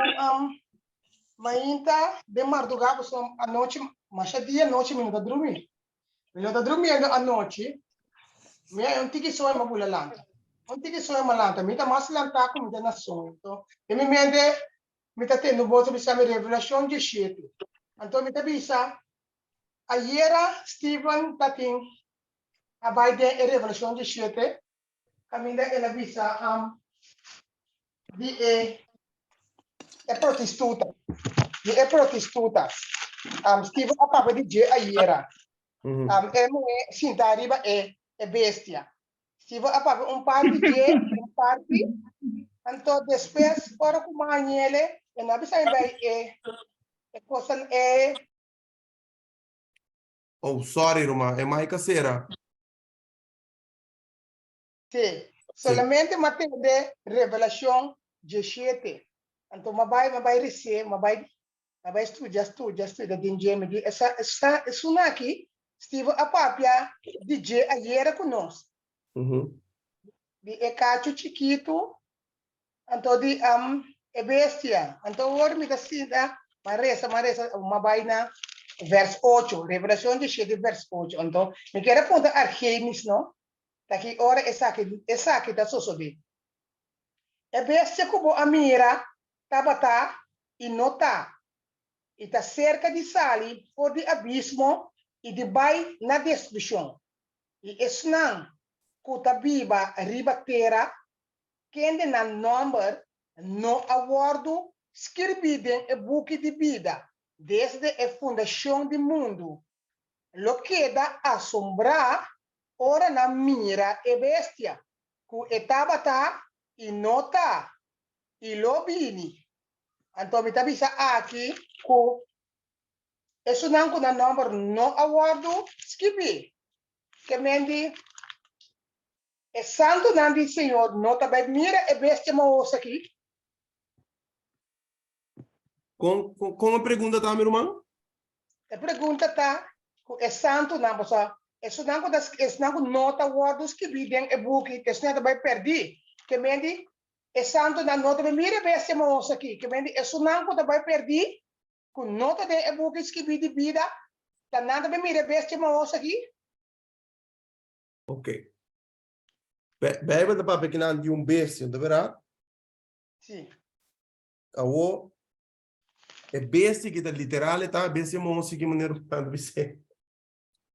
mainta den mardugá pasobra anochi, masha dia anochi mi no ta drumi. Mi no ta drumiendo anochi, mi a un tiki soño mi a bula lanta. Un tiki soño mi a lanta, mi ta mas lantá ku mi ta na soño. Anto, den mi mente mi ta tende un bos ta bisa mi Revelashon dieshete. Anto mi ta bisa, ayera Steven ta tin a bai den e Revelashon dieshete, kaminda el a bisa di e e protistuta, di e protistuta. Steven a papia di dje ayera. E muhé sinta riba e e bestia. Steven a papia un parti dje, un parti. Anto despues ora ku mañele, e no a bisa mi bai e e kosan e. Oh, sorry ruman, e mic a sera. Sí, solamente m'a tende Revelacion dieshete. Anto m'a bai, m'a bai rece, m'a bai, m'a bai studia, studia, studia den dje. Mi di, esa, esa, esun aki, Steven a papia di dje ayera cu nos. Di e cacho chikitu, anto di e bestia. Anto awor mi ta sinta, m'a reza, m'a reza, m'a bai na vers ocho, Revelacion dieshete vers ocho. Anto mi kier a puntra Argenis, no? Ta ki ora esaki esaki ta sosodé? E bestia ku bo a mira tabata i no ta, i ta serka di sali for di abismo i di bai na destrukshon. I esnan ku ta biba riba tera, kende nan nòmber no a wòrdu skirbí den e buki di bida desde e fundashon di mundu, lo keda asombrá ora nan mira e bestia, ku e tabata i no ta, i lo bini. Anto mi ta bisa aki ku esunnan ku nan nòmber no a wòrdu skibí, ke men di e santunan di Señor no ta bai mira e bestia mahos aki. Kon, kon e pregunta ta, mi ruman? E pregunta ta ku e santunan, pasobra esunnan ku ta, esnan ku no ta wòrdu skibí den e buki, esnan ta bai pèrdí. Ke men di, e santunan no ta bai mira e bestia mahos aki. Ke men di, esunnan ku ta bai pèrdí, ku no ta den e buki skibí di bida, ta nan ta bai mira e bestia mahos aki? Ok. Bijbel ta papia kinan di un bestia, no ta berdad? Si. Awo, e bestia ki ta literal e ta bestia mahos ki manera ku ta bis'é.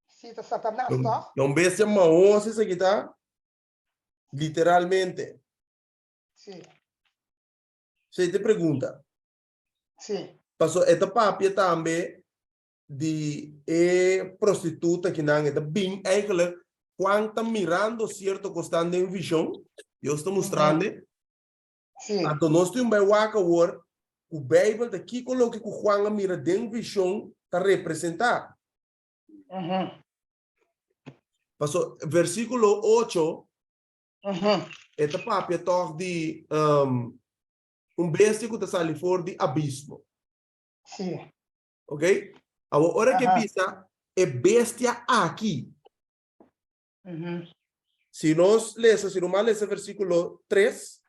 Si, ta Satanas, tòg? Ta un bestia mahos esaki ta literalmente. Si. So e ta pregunta. Si. Paso e ta papia tambe di e prostituta kinan e ta bin eigenlijk Juan ta mirando cierto cosnan den vision, Dios ta mustrande. Sí. Anto nos tin bai wak awor ku Bijbel ta kiko loke ku Juan a mira den vision ta representa. Paso versículo 8 e ta papia toch di um, un bestia ku ta sali for di abismo. Sí. Ok? Awor ora ke bisa e bestia aki. Si nos lesa, si ruman lesa versíkulo 3,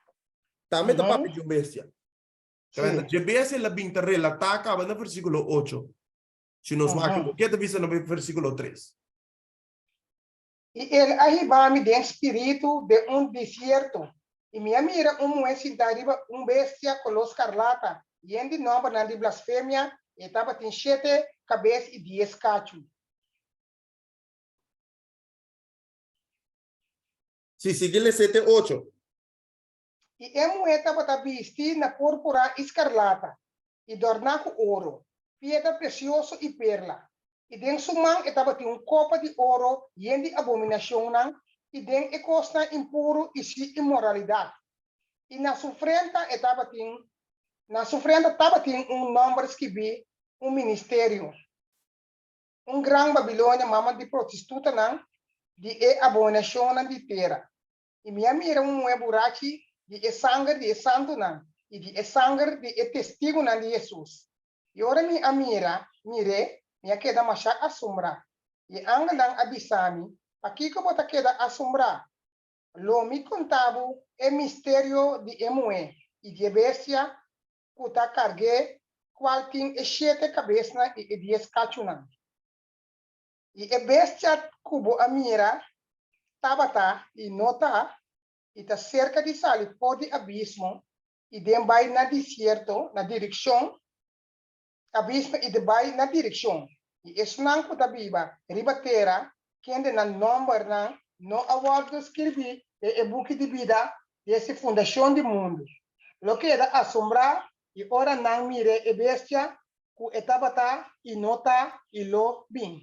tambe ta papia di un bestia. Sí. Dje bestia la bin ta relatá kaba na versíkulo 8. Si nos wak loke ta bisa na versíkulo 3. I el a hiba mi den spiritu den un desierto, i mi a mira un muhé sintá riba un bestia koló skarlata, yen di nòmbernan di blasfemia, i e tabatin shete kabes i dies kachu. Sí, sigui lesa te ocho. I e muhé tabata bisti na púrpura i skarlata, i dòrná ku oro, piedra presioso i perla, i den su man e tabatin un kopa di oro yen di abominashonnan i den e kosnan impuru i si inmoralidat. I na su frenta e tabatin na su frenta tabatin un nòmber skibí, un ministerio. Un gran Babilonia, mama di prostitutanan di e abominashonnan di tera. I mi a mira un muhé burachi di e sanger di e santunan i di e sanger di e testigunan di Hesus. I ora mi a mira, mir'é, mi a keda mashá asombrá. I e angelnan a bisa mi, Pakiko bo ta keda asombrá? Lo mi konta bo e misterio di e muhé i di e bestia ku ta karg'é, kual tin e shete kabesnan i e dies kachunan. I e bestia ku bo a mira tabata i no ta, i ta serka di sali for di abismo i den bai na desierto na direkshon abismo i den bai na direkshon i esnan ku ta biba riba tera kende nan nòmbernan no a wòrdu skirbí den e buki di bida desde fundashon di mundu lo keda asombrá i ora nan mir'é e bestia ku e tabata i no ta i lo bin.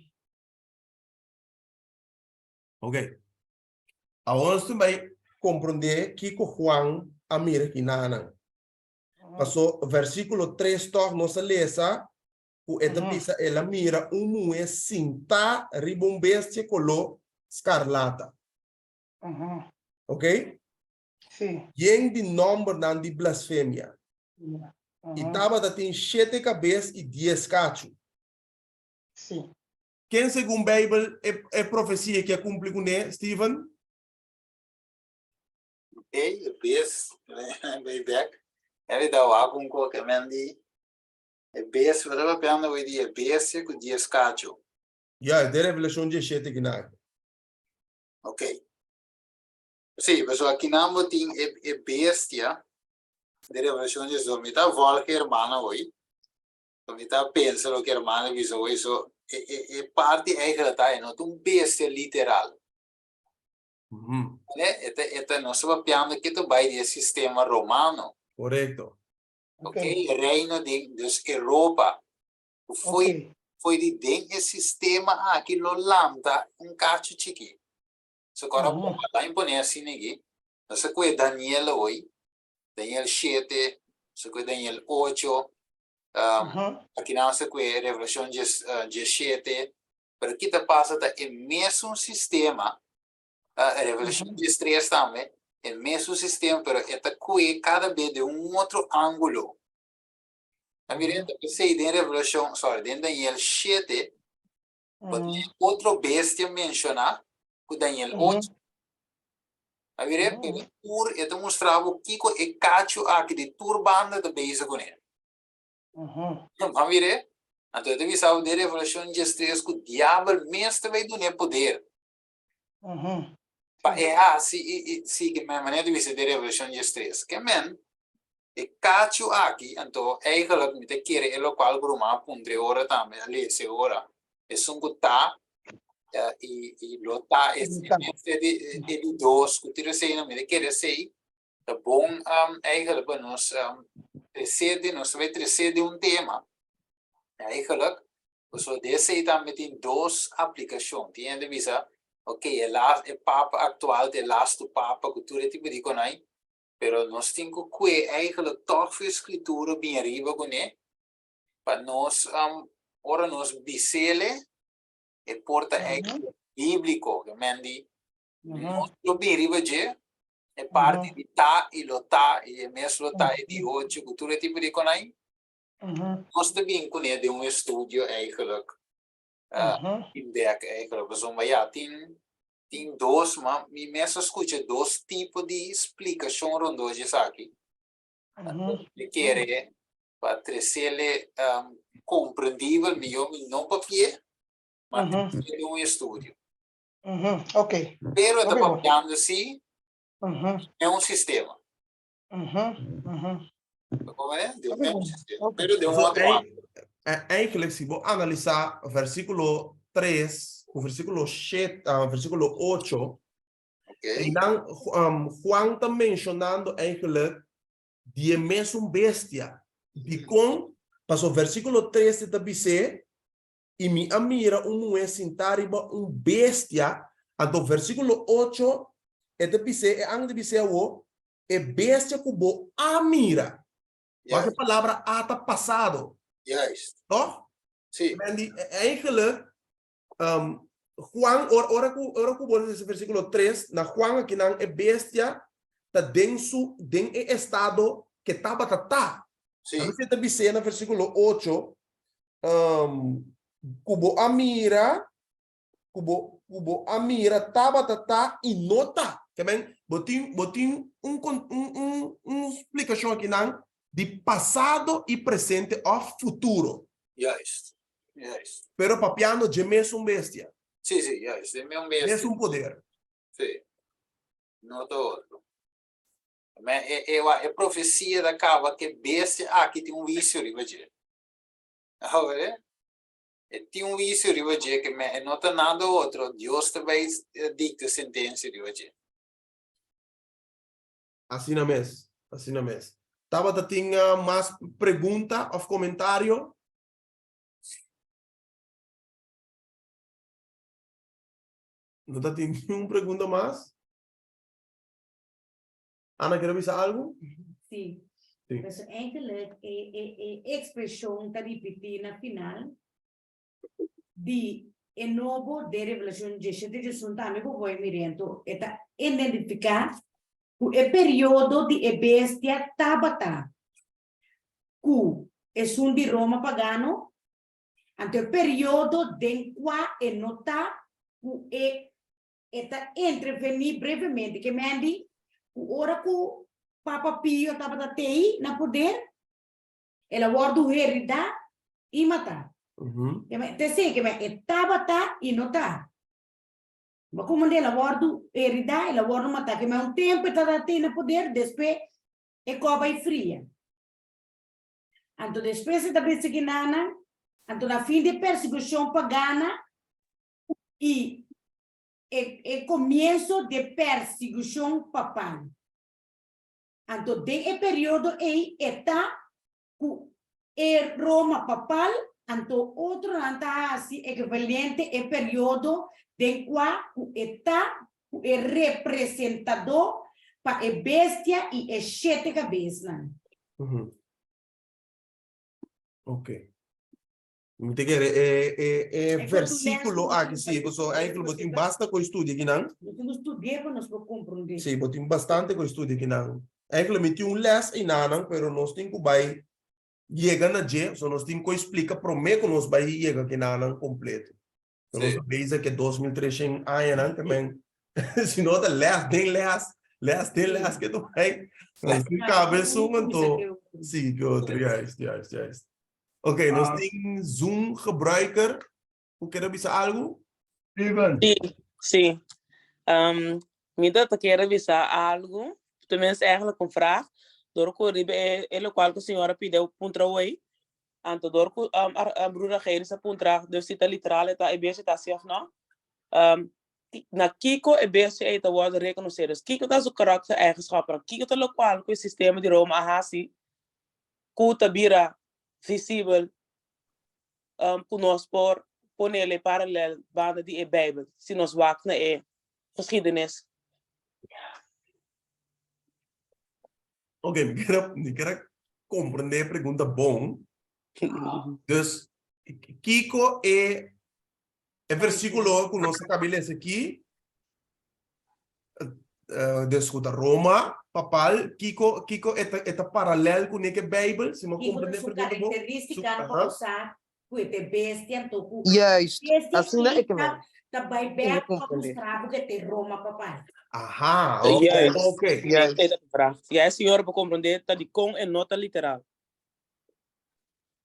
Ok. Awor nos tin bai komprondé kiko Juan a mira kinanan. Paso versíkulo 3 tòg nos a lesa ku e ta bisa el a mira un muhé sintá riba un bestia koló skarlata. Ok? Yen di nòmbernan di blasfemia. I tabata tin shete kabes i dies kachu. Ken segun Bijbel e e profesia ki a kumpli kuné, Steven? Ok, e bes, bay bek. Eri da wak un koke men di e bes, bo ta papiando hoy di e bestia ku dies kacho. Ja, e den Revelashon diesshete kinan. Ok. Sí, pasobra kinan bo tin e e bestia den Revelashon diesdos. Mi ta volg e hermana hoy. Mi ta pensa loke hermano a bisa hoy, so e e e parti eigenlijk ta e no ta un bestia literal. Ne? E ta e ta nos ta papiando ke ta bai di e sistema romano. Korekto. Ok, e reino di dus Europa. Ku foi Ok. foi di den e sistema aki lo lanta un kachu chiki. So kora Ujú. bo ta impone asina aki, nos a kohe Daniel hoy, Daniel shete, nos a kohe Daniel ocho, aki nan nos a kohe Revelacion diesshete, pero ki ta pasa ta e mesun sistema, Revelacion diestres tambe, e mesun sistema pero e ta kohe kada bes den un otro angulo. Ta mira ta p'esei den Revelacion, sorry, den Daniel shete, Bo tin otro bestia menshoná ku Daniel ocho. A bira pero tur e ta mustra bo kiko e kachu aki di tur banda ta bezig kuné. A bira? Anto e ta bisa bo den Revelashon diestres ku diabel mes ta bai dun'é poder pa e hasi i sigui manera ta bisa den Revelashon diestres. Ke men e kachu aki, anto eigenlijk mi ta kere e lokual ku ruman a puntra e ora tambe, a lesa e ora, esun ku ta i i lo ta e e di dos ku tur eseinan, mi ta kere esei ta bon eigenlijk pa nos trese den, nos ta bai trese den un tema eigenlijk, pasobra di esei tambe tin dos aplikashon, tin hende bisa, ok e las e papa aktual ta e lastu papa ku tur e tipo di konai, Pero nos tin ku kue eigenlijk tòg for e Skritura bin ariba kuné, pa nos, ora nos bis'ele, e por ta eigenlijk bíbliko, ke men di, nos lo bin riba dje, e parti di ta i lo ta, i e mes lo ta, e di ocho, ku tur e tipo di konai, nos ta bin kuné den un estudio eigenlijk, indek eigenlijk, pasobra ya tin Tin dos, ma mi mes a skucha dos tipo di splikashon rondó dje esaki. Mi kere pa tresele komprendibel mihó mi no papi'é, ma tresele den un estudio. Ok. Pero e ta papiando si den un sistema. Pero den un otro ángulo. Eigenlijk, si bo analisá versíkulo 3 ku versíkulo 7, versíkulo 8, einan Juan ta menshonando eigenlijk di e mesun bestia. Dikon? Pasobra versíkulo 3 e ta bis'é, I mi a mira un muhé sintá riba un bestia. Anto versíkulo ocho, e ta bis'é, e angel ta bis'é awor, E bestia ku bo a mira. Wak e palabra a ta pasado. Juist. Toch? Sí. Men di, eigenlijk, Juan, ora, ora ku, ora ku bo lesa versíkulo tres, na Juan akinan e bestia ta den su, den e estado. ke tabata ta. Sí. Anto e ta bis'é na versíkulo ocho, um, ku bo a mira, ku bo, ku bo a mira tabata ta i no ta. Ke men, bo tin, bo tin un, un, un, un splikashon akinan di pasado i presente òf futuro. Juist, juist. Pero papiando dje mesun bestia. Sí, sí, juist, dje mesun bestia. Mesun poder. Sí. No ta otro. Me, e, e, e profesia ta kaba ke bestia aki tin un huisio riba dje. Awor, e tin un huisio riba dje ke me, e no ta nada otro, Dios ta bai dikta sentensia riba dje. Asina mes, asina mes. Tabata tin mas pregunta of komentario? No ta tin niun pregunta mas? Ana quiere bisa algo? Sí. Sí. Dus eigenlijk e, e, e expresión ta repetí na final di e nobo de Revelación 17 diesun tambe ku voy mirento e ta identifiká ku e periodo di e bestia tabata ku esun di Roma pagano, anto e periodo den kua e no ta ku e E ta entrevení brevemente ke Mandy ku ora ku Papa Pio tabata tei na poder, el a wòrdu heridá i matá. Te esei ke e tabata i no ta. Ma komo el a wòrdu heridá, el a wòrdu matá. Ke un tempu e tabata tei na poder, despues e kòba i fria. Anto despues e ta bisa kinanan, anto na fin di e persekushon pagana, i e e komienso de persigushon papal. Anto den e periodo ei e ta ku e Roma papal, anto otronan ta hasi ekivalente e periodo den kua ku e ta ku e representadó pa e bestia i e shete kabesnan. Ok. Mi ta kere e e e versículo aki sí, pasobra eigenlijk bo tin basta ku studia kinan. Bo tin ku studi'é pa nos por komprondé. Sí, bo tin bastante ku studia kinan. Eigenlijk mi tin un les einanan, pero nos tin ku bai yega na dje, so nos tin ku splika promé ku nos bai yega kinanan kompleto. So nos ta bezig ke 2300 añanan, ke men si no ta les den les, les den les ke ta bai. Nos tin kabe esun anto sí, ke otro, juist, juist, juist. Ok, nos tin Zoom gebruiker ku kere bisa algu? Steven. Sí, sí. Um, mi ta kere bisa algu, tenminste eigenlijk un vraag. Door ku riba e, e lokual ku señora pide puntra hoy, Anto dor ku Broeder Geiris a puntra dus si ta literal e ta e bestia ta asi òf nò, na kiko e bestia ei ta wòrdu rekonosé? Dus kiko ta su karaktereigenschappen? Kiko ta lokual ku e sistema di Roma a hasi ku ta bira visibel ku nos por ponele paralel banda di e Beibel si nos wak na e geschiedenis? Ok, mi quiero, mi quiero comprender e pregunta bon. Dus, kiko e, e versículo ku nos a kabi lesa aki, uh, dus ku ta Roma, papal, kiko, kiko e ta, e ta paralel ku neke Bijbel, si mo Kiko ta comprender su pregunta bon? karakterística Su, pa aha. usá ku e te bestia anto ku Juist, bestia asina ei e ke ta men. ta bai Mi bek pa comprende. mustra bo ku e te Roma papal. Aha, ok, Juist. ok. Juist. Esta e vraag. Ja, señor, pa comprende ta di kon e no ta literal.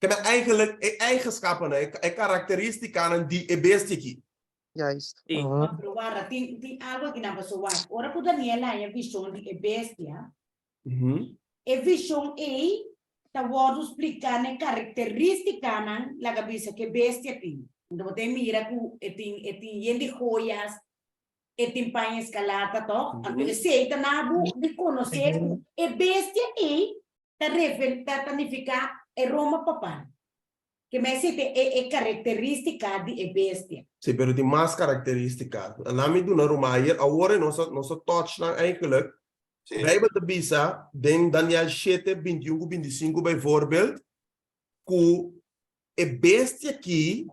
Ke men eigenlijk e eigenschappen, e, e karakterístikanan di e bestia aki. Juist. Sí. Mhm. Pero wara, tin, tin algo aki nan paso wak. Ora ku Daniel haña vishon di e bestia, E vishon ei ta wòrdu spliká na e karakterístikanan laga bisa ku e bestia tin. Anto bo ta mira ku e tin e tin yen di joyas, e tin paña eskalata tòg? Anto esei ta na bo di konosé ku e bestia ei ta refer ta ta nifiká e Roma papal. Ke mester ta e e karakterístika di e bestia. Sí, pero tin mas karakterístika. Laat mi duna ruman ayer, awor e nos a nos a touch nan eigenlijk. Sí. Bijbel ta bisa den Daniel 7, 21 ku 25 bijvoorbeeld, ku e bestia aki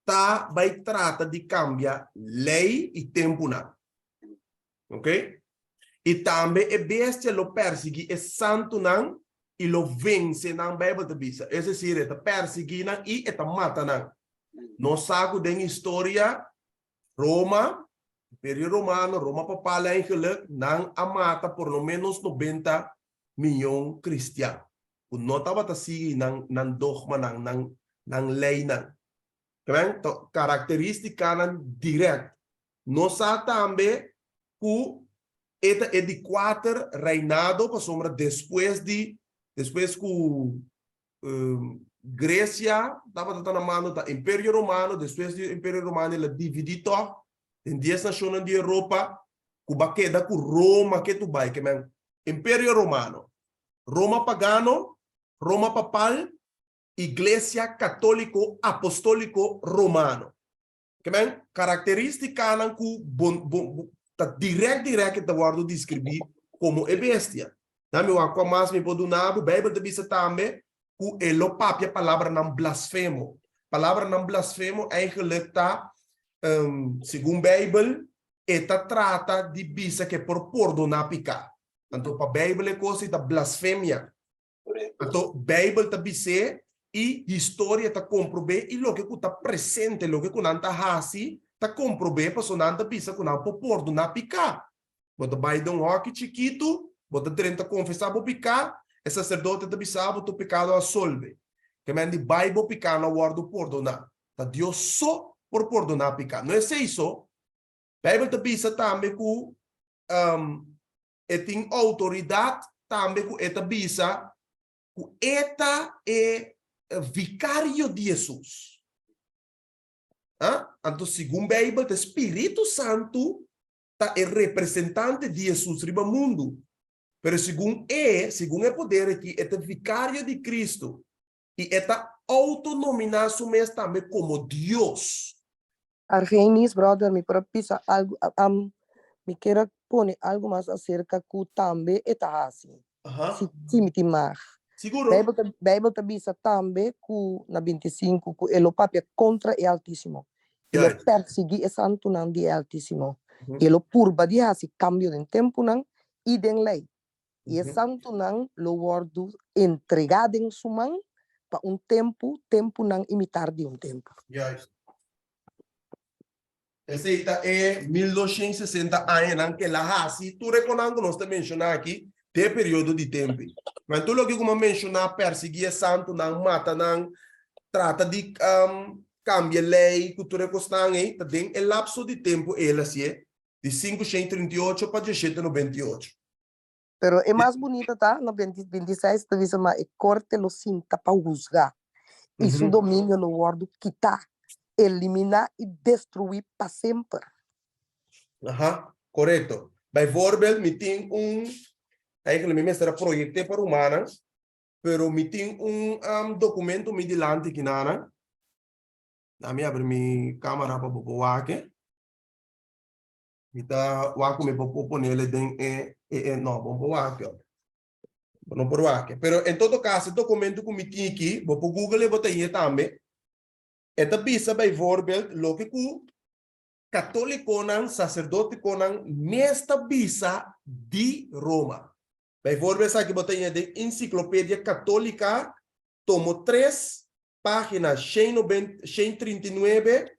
ta bai trata di kambia lei i tempunan. Ok? I tambe e bestia lo persiguí e santunan. i lo vense nan, Beibel ta bisa. Es desir, e ta persiguí nan i e ta mata nan. Nos sa ku den historia, Roma, Imperio Romano, Roma Papal eigenlijk, nan a mata por lo ménos 90 miyon kristian ku no tabata sigui nan nan dogmanan, nan nan leinan. Kren ta karakterístikanan dirèkt. Nos sa tambe ku e ta e di kuater reinado pasobra despues di despues ku Gresia tabata ta na mando ta Imperio Romano, despues di Imperio Romano el a dividí tòg den dies nashonnan di Europa ku ba keda ku Roma ke tu bai ke men Imperio Romano, Roma pagano, Roma papal, Iglesia Katóliko Apostóliko Romano. Ke men karakterístikanan ku bo bo ta dirèkt dirèkt e ta wòrdu deskribí komo e bestia. Nan mi wak kua mas mi por duna bo. Beibel ta bisa tambe ku e lo papia palabranan blasfemo. Palabranan blasfemo eigenlijk ta, segun Beibel, e ta trata di bisa ku e por pordoná piká. Anto pa Beibel e kos ei ta blasfemia. Anto Beibel ta bis'é i historia ta komprob'é i loke ku ta presente, loke ku nan ta hasi ta komprob'é pasobra nan ta bisa ku nan por pordoná piká. Bo ta bai den un hòki chikitu, bo ta drenta konfesá bo piká, e saserdote ta bisa bo tur pekado a solbe. Ke men di bai bo piká no a wòrdu pordoná. Ta Dios so por pordoná piká. No esei so, Beibel ta bisa tambe ku E tin outoridat tambe ku e ta bisa ku e ta e vikario di Hesus. Anto segun Beibel ta e Spiritu Santu ta e representante di Hesus riba mundu. Pero segun e, segun e poder aki, e ta vikario di Kristu i e ta outonominá su mes tambe komo Dios. Argenis, brother, mi por a bisa algu, mi kier a pone algu mas acerca cu tambe e ta haci. Si, si mi tin mag. Siguro. Bijbel ta, Bijbel ta bisa tambe cu na 25 cu e lo papia contra e Altísimo. E lo persigui e santunan di e Altísimo. E lo purba di haci cambio den tempunan y den ley. I e santunan lo wòrdu entregá den su man pa un tempu, tempunan i mitar di un tempu. Juist. Esei ta e 1260 añanan ku el a hasi tur e konan ku nos ta menshoná aki den e periodo di tempu. Ma tur loke ku mi a menshoná, persiguí e santunan, mata nan, trata di kambia lei ku tur e kosnan ei, ta den e lapso di tempu el a hasié, di 538 pa 1798. Pero e mas bunita ta na 26 ta bisa ma e korte lo sinta pa husga i su dominio lo wòrdu kitá, eliminá i destruí pa semper. Aha, korekto. Bijvoorbeeld, mi tin un, eigenlijk mi mester a proyect'é pa rumannan, pero mi tin un documento mi dilanti kinanan. Dami abri mi camera pa bo por wak e. Mi ta wak ku mi por ponele den e, e, e, no, bo por wak yo. Bo no por wak. Pero en todo caso, e documento ku mi tin aki, bo por google e bo ta hie tambe. E ta bisa bijvoorbeeld loke ku katolikonan, saserdotikonan mes ta bisa di Roma. Bijvoorbeeld esaki bo ta hie den Enciclopedia Católica, tomo 3, pagina 139,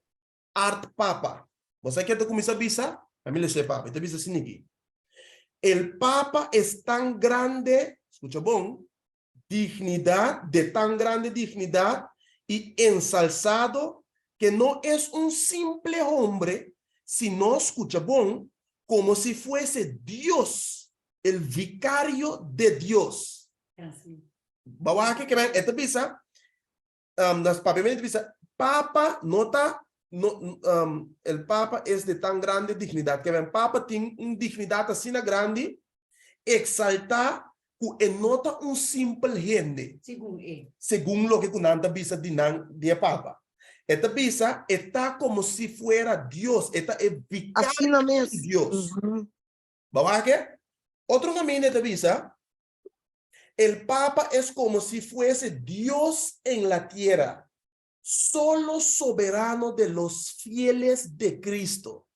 Art Papa. Bo sa ke ta kuminsá bisa? A mi les'é papa. E ta bisa asina aki, El Papa es tan grande, skucha bon, dignidad, de tan grande dignidad y ensalzado que no es un simple hombre, sino, skucha bon, como si fuese Dios, el vicario de Dios. Bo a wak ke men e ta bisa? Um, nas papiamento bisa, Papa no ta, no, um, el Papa es de tan grande dignidad. Ke men Papa tin un dignidad asina grandi, exaltá, ku e no ta un simpel hende. Segun e. Segun loke ku nan ta bisa di nan, di e Papa. E ta bisa, e ta como si fuera Dios, e ta e vicario Asina mes. di Dios. Bo a wak e? Otro kaminda e ta bisa, El Papa es como si fuese Dios en la tierra, solo soberano de los fieles de Cristo,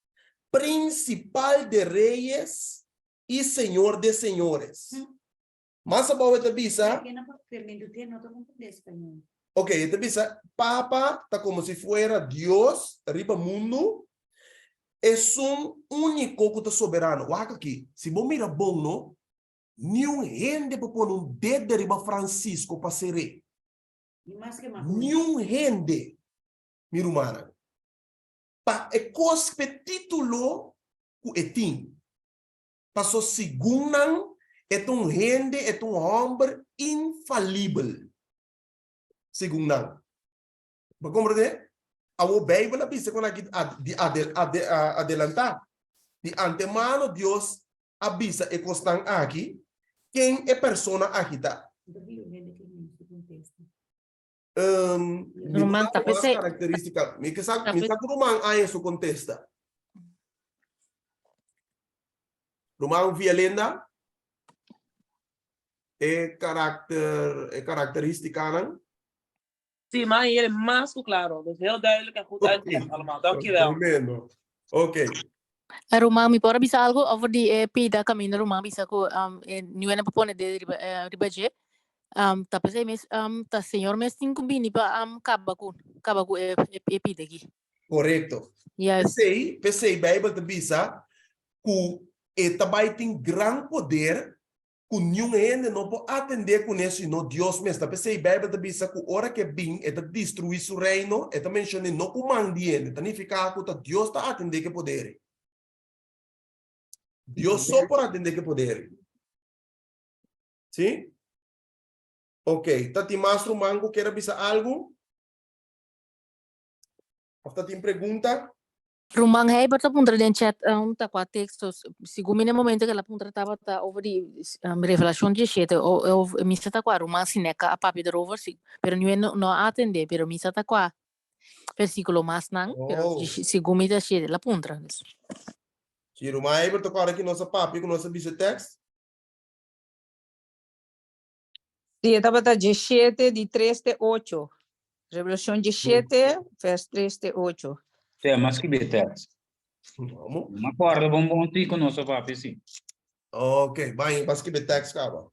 principal de reyes y Señor de señores. Mas abou e ta bisa. Ok, e ta bisa, Papa ta komo si fuera Dios riba mundu, esun úniko ku ta soberano. Wak aki, si bo mira bon no, niun hende por pone un dede riba Francisco pa ser'é. Niun hende, mi rumannan. Pa e kos, p'e título ku e tin. Paso segun nan e ta un hende, e ta un hòmber infalibel. Segun nan. Bo komprendé? Awor Beibel a bisa kon aki di adelantá. Di antemano Dios a bisa e kosnan aki, ken e persona aki ta. Mi Ruman, ta ta mas p'esei- karakterístika. Mi ke sa, ta mi pe- sa ku ruman haña su kontesta. Ruman Vialenda, e karakter, e karakterístikanan. Sí, ma hier mas ku klaro. Dus heel duidelijk en goed Oké. uitgelegd allemaal. Dankjewel. Tremendo. Oké. Ruman, mi por a bisa algo over di e pida kaminda ruman bisa ku um, e niu hende por pone dedo riba, eh, riba dje. Um, ta p'esei mes um, ta Señor mes tin ku bini pa um, kaba ku kaba ku e, e, e pida aki. Korekto. Juist. P'esei, p'esei Bijbel ta bisa ku e ta bai tin gran poder ku niun hende no por atendé kuné sino Dios mes. Ta p'esei Beibel ta bisa ku ora ku e bin e ta destruí su reino, e ta menshoné no ku man di hende, ta nifiká ku ta Dios ta atendé ku e poder ei. Dios so por atendé ku e poder ei. Sí? Ok, ta tin mas ruman ku kier a bisa algu? Òf ta tin pregunta? Ruman Heibert a puntra den chat um, ta kua teksto, segun mi na e momento ku el a puntra tabata over di um, Revelashon 17, o, o mi sa ta kua ruman Sineka a papia derover, si, pero niue no, no a atende, pero mi sa ta kua versíkulo mas nan, pero Oh. segun mi ta shete, el a puntra. Dus. Si ruman Heibert ta kòrda ki nos a papia ku nos a bisa e tekst? Sí, e tabata 17 di 3 te 8. Revelashon 17, vers 3 te 8. Sí, mas ki be tekst. Vamos. Ma acorda bom bom ti con nosso papi, sí. Ok, bai, mas ki be tekst kaba.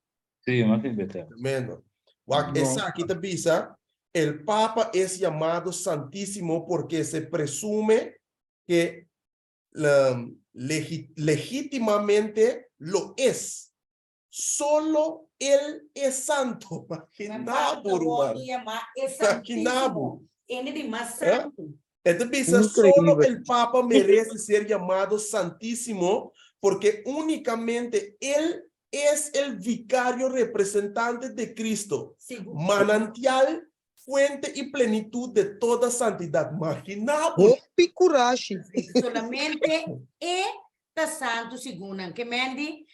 Sí, mas ki be tekst. Tremendo. Wak, No. esaki ta bisa, el Papa es llamado Santísimo porque se presume que legítimamente lo es. Solo El es santo. Imagina bo, ruman. Imagina bo. E ta bisa, solo el Papa merece ser llamado Santísimo porque únicamente Él es el vicario representante de Cristo, manantial, fuente y plenitud de toda santidad. Imagina bo. Hopi kurashi. Solamente E ta santu segun nan. Ke men di,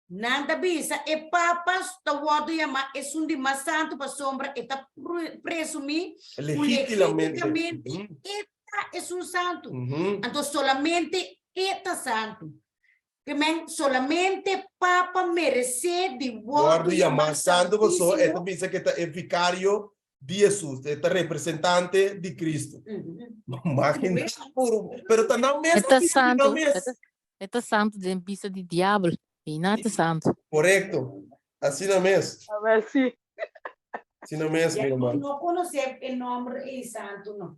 Nan ta bisa e Papa ta wòrdu yamá esun di mas santu pasobra e ta presumí ku legítimamente e ta esun santu. Anto solamente e ta santu. Ke men solamente Papa meresé di wòrdu yamá santu pasobra e ta bisa ku e ta e vikario di Hesus, e ta representante di Kristu. Imagina, pero ta nan mes E ta santu. E ta santu den bista di diabel, i na ta santu. Korekto. Asina mes. Awel si. Asina mes, mi ruman. No konosé e nòmber ei santu no.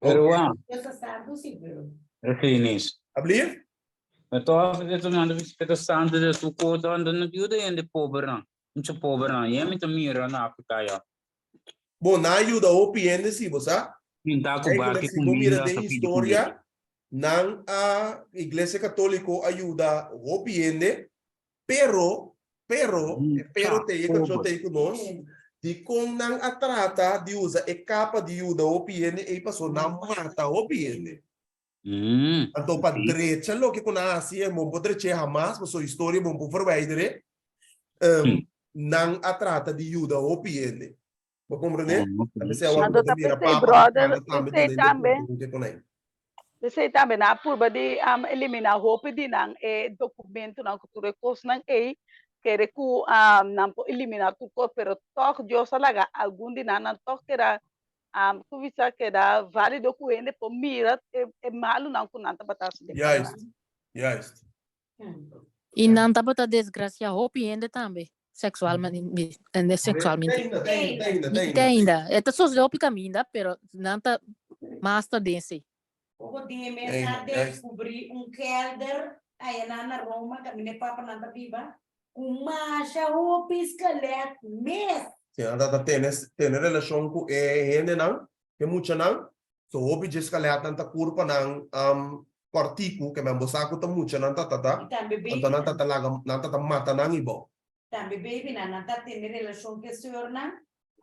Pero wak. Dios ta santu si, pero. Regenis. Ablief? Ma toch e ta nan e ta santu de su kos nan no yuda hende pobernan. Mucha pobernan. Yemi ta mira na Afrika ya. Bo, nan a yuda hopi hende si, bo sa? Pinta ku Eigenlijk, baki si bo mira kumida den ta pidi historia, kumida. nan a, Iglesia Katoliko a yuda hopi hende, pero, pero, e pero Mucha te e kachó pober. te ku nos, dikon nan a trata di usa e kapa di yuda hopi hende ei paso nan mata hopi hende. Anto pa drecha loke ku nan a hasi e bon por drech'é hamas, pasobra historia bon por verwijder'é, nan a trata di yuda hopi hende. Bo komprendé? Ta p'esei awor Anto bo ta ta mira p'esei, papa brother, manda tambe p'esei duna tambe. hende ku nan. P'esei tambe nan a purba di eliminá hopi di nan e dokumentonan ku tur e kosnan ei, kere ku nan por eliminá tur kos, pero tòg Dios a laga algun di nan, nan tòg keda ku bisa keda válido ku hende por mira e e malunan ku nan tabata hasi den Juist, pasado. juist. I nan tabata desgraciá hopi hende tambe. Sexualmente, sexualmente. Te ainda, te ainda, te ainda, te Te ainda. E ta sosode hopi caminda, pero nan ta mas ta den esei. Poko di e mes a descubri un kelder ayanan na Roma caminda e papanan ta biba cu masha hopi skelet mes. Si, nan ta tene tene relashon ku e hendenan, e muchanan. So hopi dje skeletnan ta kurpa nan kòrtiku, ke men bo sa ku ta muchanan ta tata, I tambe anto nan babynan. ta ta laga nan ta ta mata nan ibou. Tambe babynan, nan ta tene relashon ku e seurnan,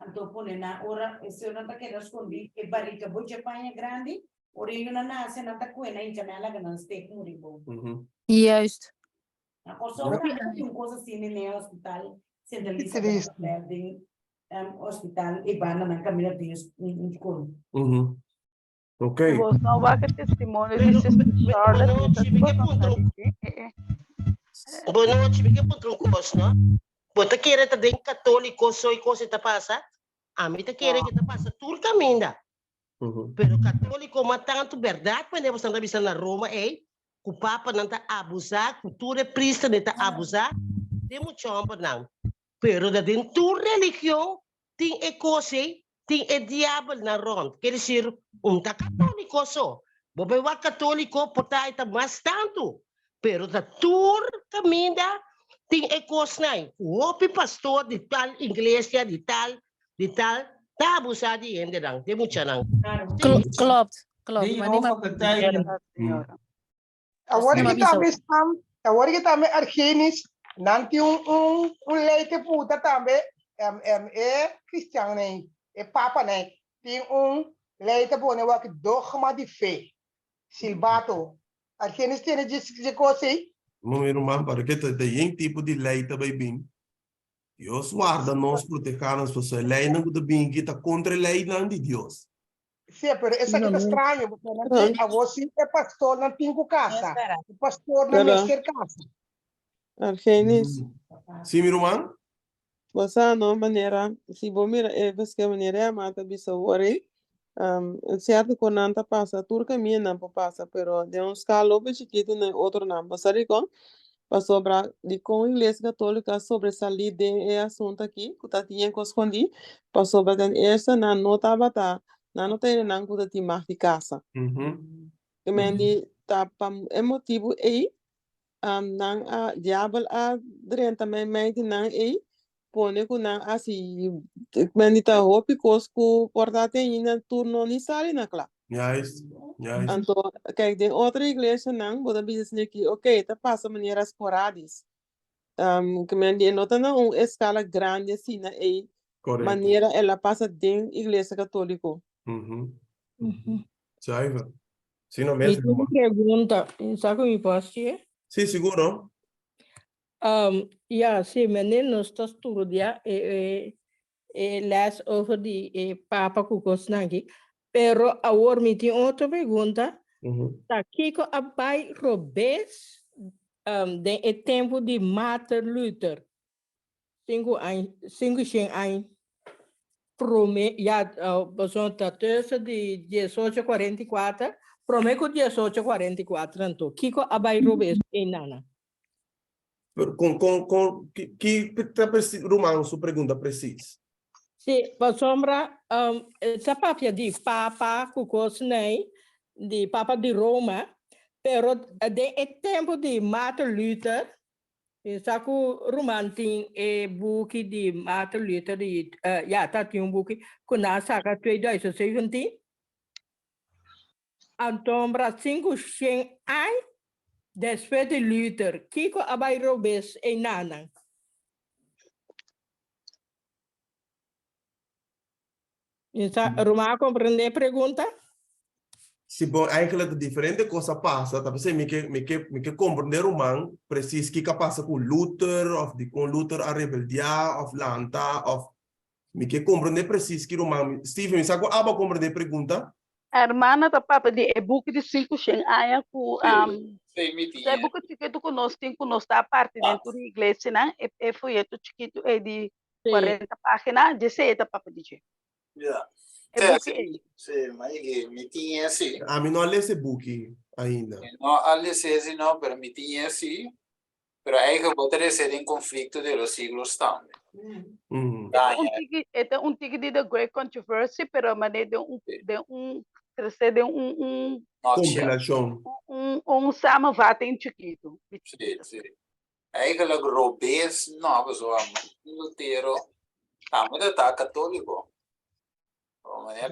anto pone nan ora e seurnan ta keda skondí e barika bo dje paña grandi, ora e yunan nase nan ta kue nan hincha nan laga nan stek muri bo. Juist. Na Kòrsou tambe ta tin un kos asina den e hospital Sint Ki Elisabeth triste. Hotel den hospital e banda nan kaminda tin un skol. Ok. Si bos no wak e testimonio di Pero, Sister be- Charlotte, boa mi ta noite, mi ke gosa puntra sa un di dje. Eh, eh. Boa noite, mi ke puntra un kos, no? Bo ta kere ta den katóliko so e kos e ta pasa? Ami ta kere No. ke ta pasa tur kaminda. Pero katóliko mas tantu bèrdat manera bo esnan ta bisa na Roma ei, ku papanan ta abusá, ku tur e priesternan ta abusá den mucha hòmbernan. Pero ta den tur religion tin e kos ei, tin e diabelnan rònt. Ker desir, un ta katóliko so. Bo bai wak katóliko por ta ei ta mas tantu, pero ta tur kaminda tin e kosnan ei. Ku hopi pastor di tal iglesia, di tal, di tal, ta abusá di hendenan, di muchanan. Klopt, klopt. Den Maar die Jehovah getuigen. Verdad, señora. Awor Asina ki m'a bisa. tambe Sam, awor ki tambe Argenis, nan tin un un un lei te puta tambe em em e cristiannan e papanan tin un lei ta pone wak dogma di fe. Silbato. Argenis tiene dje dje kos ei? Mo mi ruman, para ke ta ta yen tipo di lei ta bai bin. Dios warda nos, proteha nos, pasobra e leinan ku ta bin aki ta kontra e leinan di Dios. Sí, pero esaki ta straño, porque nan tin, awor si e pastornan tin ku kasa, e pastornan Pero, mester kasa. Argenis, Sí, mi ruman? bo sa no manera, si bo mira e beske manera e ama ta bisa awor ei, um, sierto ku nan ta pasa, tur kaminda nan por pasa, pero den un skala hopi chikitu na e otronan. Bo sa dikon? Pasobra dikon Iglesia Katólika a sobresalí den e asuntu akí ku ta tin kos skondí? Pasobra den eerste nan no tabata, nan no ta hendenan ku ta tin mag di kasa. Ke men di ta pa e motibu ei nan a, diabel a drenta meimei di nan ei, pone ku nan a hasi, men di ta hopi kos ku por ta te ainda tur no ni sali na kla. Juist, juist. Anto, kijk, den otro iglesianan bo ta bisa asina ki, ok, ta pasa manera sporadis. Um, ke men di e no ta na un eskala grandi asina ei, Correcto. manera el a pasa den iglesia katoliko. Mhm. Zuiver. Si no Mi mes, tin un ruman. pregunta, sa ku mi por hasié? Sí, siguro. Um, ja, sí, meneer, nos ta studia e, e, e les over di e papa ku kosnan aki. Pero awor mi tin otro pregunta. Ta kiko a bai robes um, den e tempu di Martin Luther? Sinku añ, sinku shen añ prome, ya, uh, pasobra ta tussen di diesocho kuarenta i kuater, prome ku diesocho kuarenta i kuater anto, kiko a bai robes einan? Pero con, con, con, ki, ki ta preci, ruman su pregunta precies? Sí, pasobra um, sa papia di papa ku kosnan, di papa di Roma, pero den e tempu di Martin Luther, mi sa ku ruman tin e buki di Martin Luther di, uh, ya, ta tin un buki ku nan a saka 2017, Antombra 500 añ despues di Luther, kiko a bai robes einanan? Mi sa, ruman a comprende e pregunta? Si bon, eigenlijk ta diferente kos a pasa, ta p'esei mi ke mi ke mi ke komprende ruman presis kiko a pasa ku Luther òf dikon Luther a rebeldiá òf lanta òf Mi ke komprendé presis ki ruman mi. Steven, mi sa ku abo a komprendé e pregunta? Hermana ta papia di e buki di 500 aña ku Sí, mi tin e buki chikitu ku nos tin ku nos ta parti den tur iglesianan, e e foyeto chikitu ei di 40 página, djesei e ta papia di dje. Ja. E buki ei. Sí, ma e mi tin esi. Ami no a lesa e buki ainda. Mi no a lesa esi no, pero mi tin esi. Pero eigenlijk bo ta rese den conflicto de los siglos tambe. E ta un tiki, e ta un tiki di The Great Controversy, pero manera den un, den un, trese den un, un, Compilacion. un, un samenvatting chikitu. Sí, sí. Eigenlijk robes no, pasobra Martin Lutero tambe ta ta católico.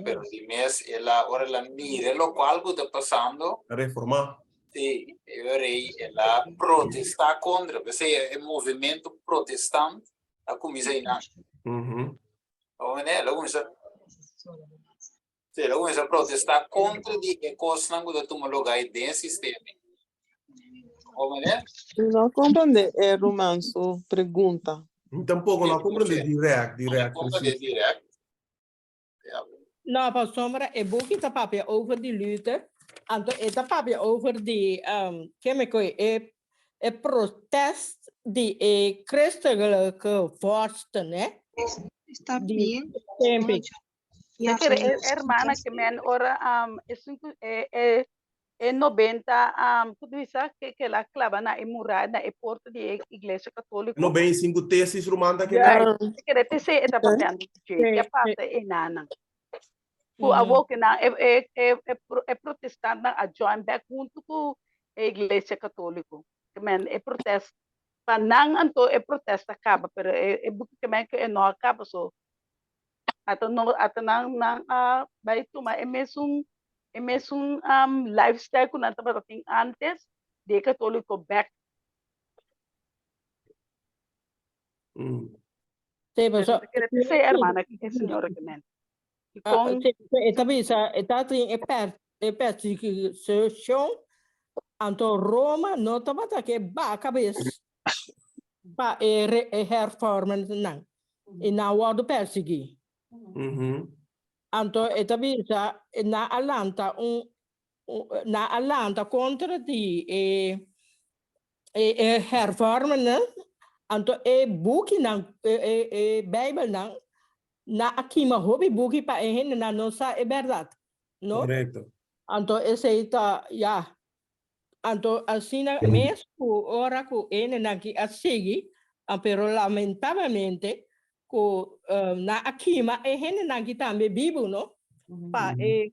Pero di mes el a, ora el a mira locual cu ta pasando. A reforma. Sí, e ora ei el a protesta contra. P'esei e movimento protestant a cuminsa einan. El a cuminsa, sí, el a cuminsa protesta contra di e cosnan cu ta tuma lugar ei den e sistema. No comprende e ruman su pregunta. Tampoco no comprende direct, direct. No comprende direct. No, pasobra e buki ta papia over di Luther, anto e ta papia over di um, kemiko e e protest di e christelijke vorsten, hè? Está Di bien. tempo. E kere e hermana ke men ora um, e cinco, e, e, e 90 um, ku bisa ke ke la clava na e muralla na e porta di e iglesia católico. 95 tesis ruman ta Ja, keda. e kere te se e ta papiando di dje, ke pasa e nanan. Ku awor ke nan e e e e, e protestantnan a join back huntu ku e iglesia católico. Ke men e protest pa nan anto e protesta kaba, pero e e buki ke men ke e no a kaba so Ata no ata nan nan a bai tuma e mesun e mesun um, lifestyle ku nan tabata tin antes di e katoliko bek. Sí, pero Pero kere te sei hermana e señora ke men. I Ah, kon sí, e ta bisa, e ta tin e per, e persecución, anto Roma no tabata ke ba cabes pa e, re, e hervormen nan. I nan wordo persigui. Anto e ta bisa, nan a lanta un, nan a lanta kontra di e e e hervormenden, anto e bukinan, e e e Bijbelnan, nan a kima hopi buki pa e hendenan no sa e bèrdat, no? Korekto. Anto esei ta, ya. Anto asina mes ku ora ku hendenan ki a sigui, pero lamentablemente ku nan a kima e hendenan ki tambe bibu, no? Pa e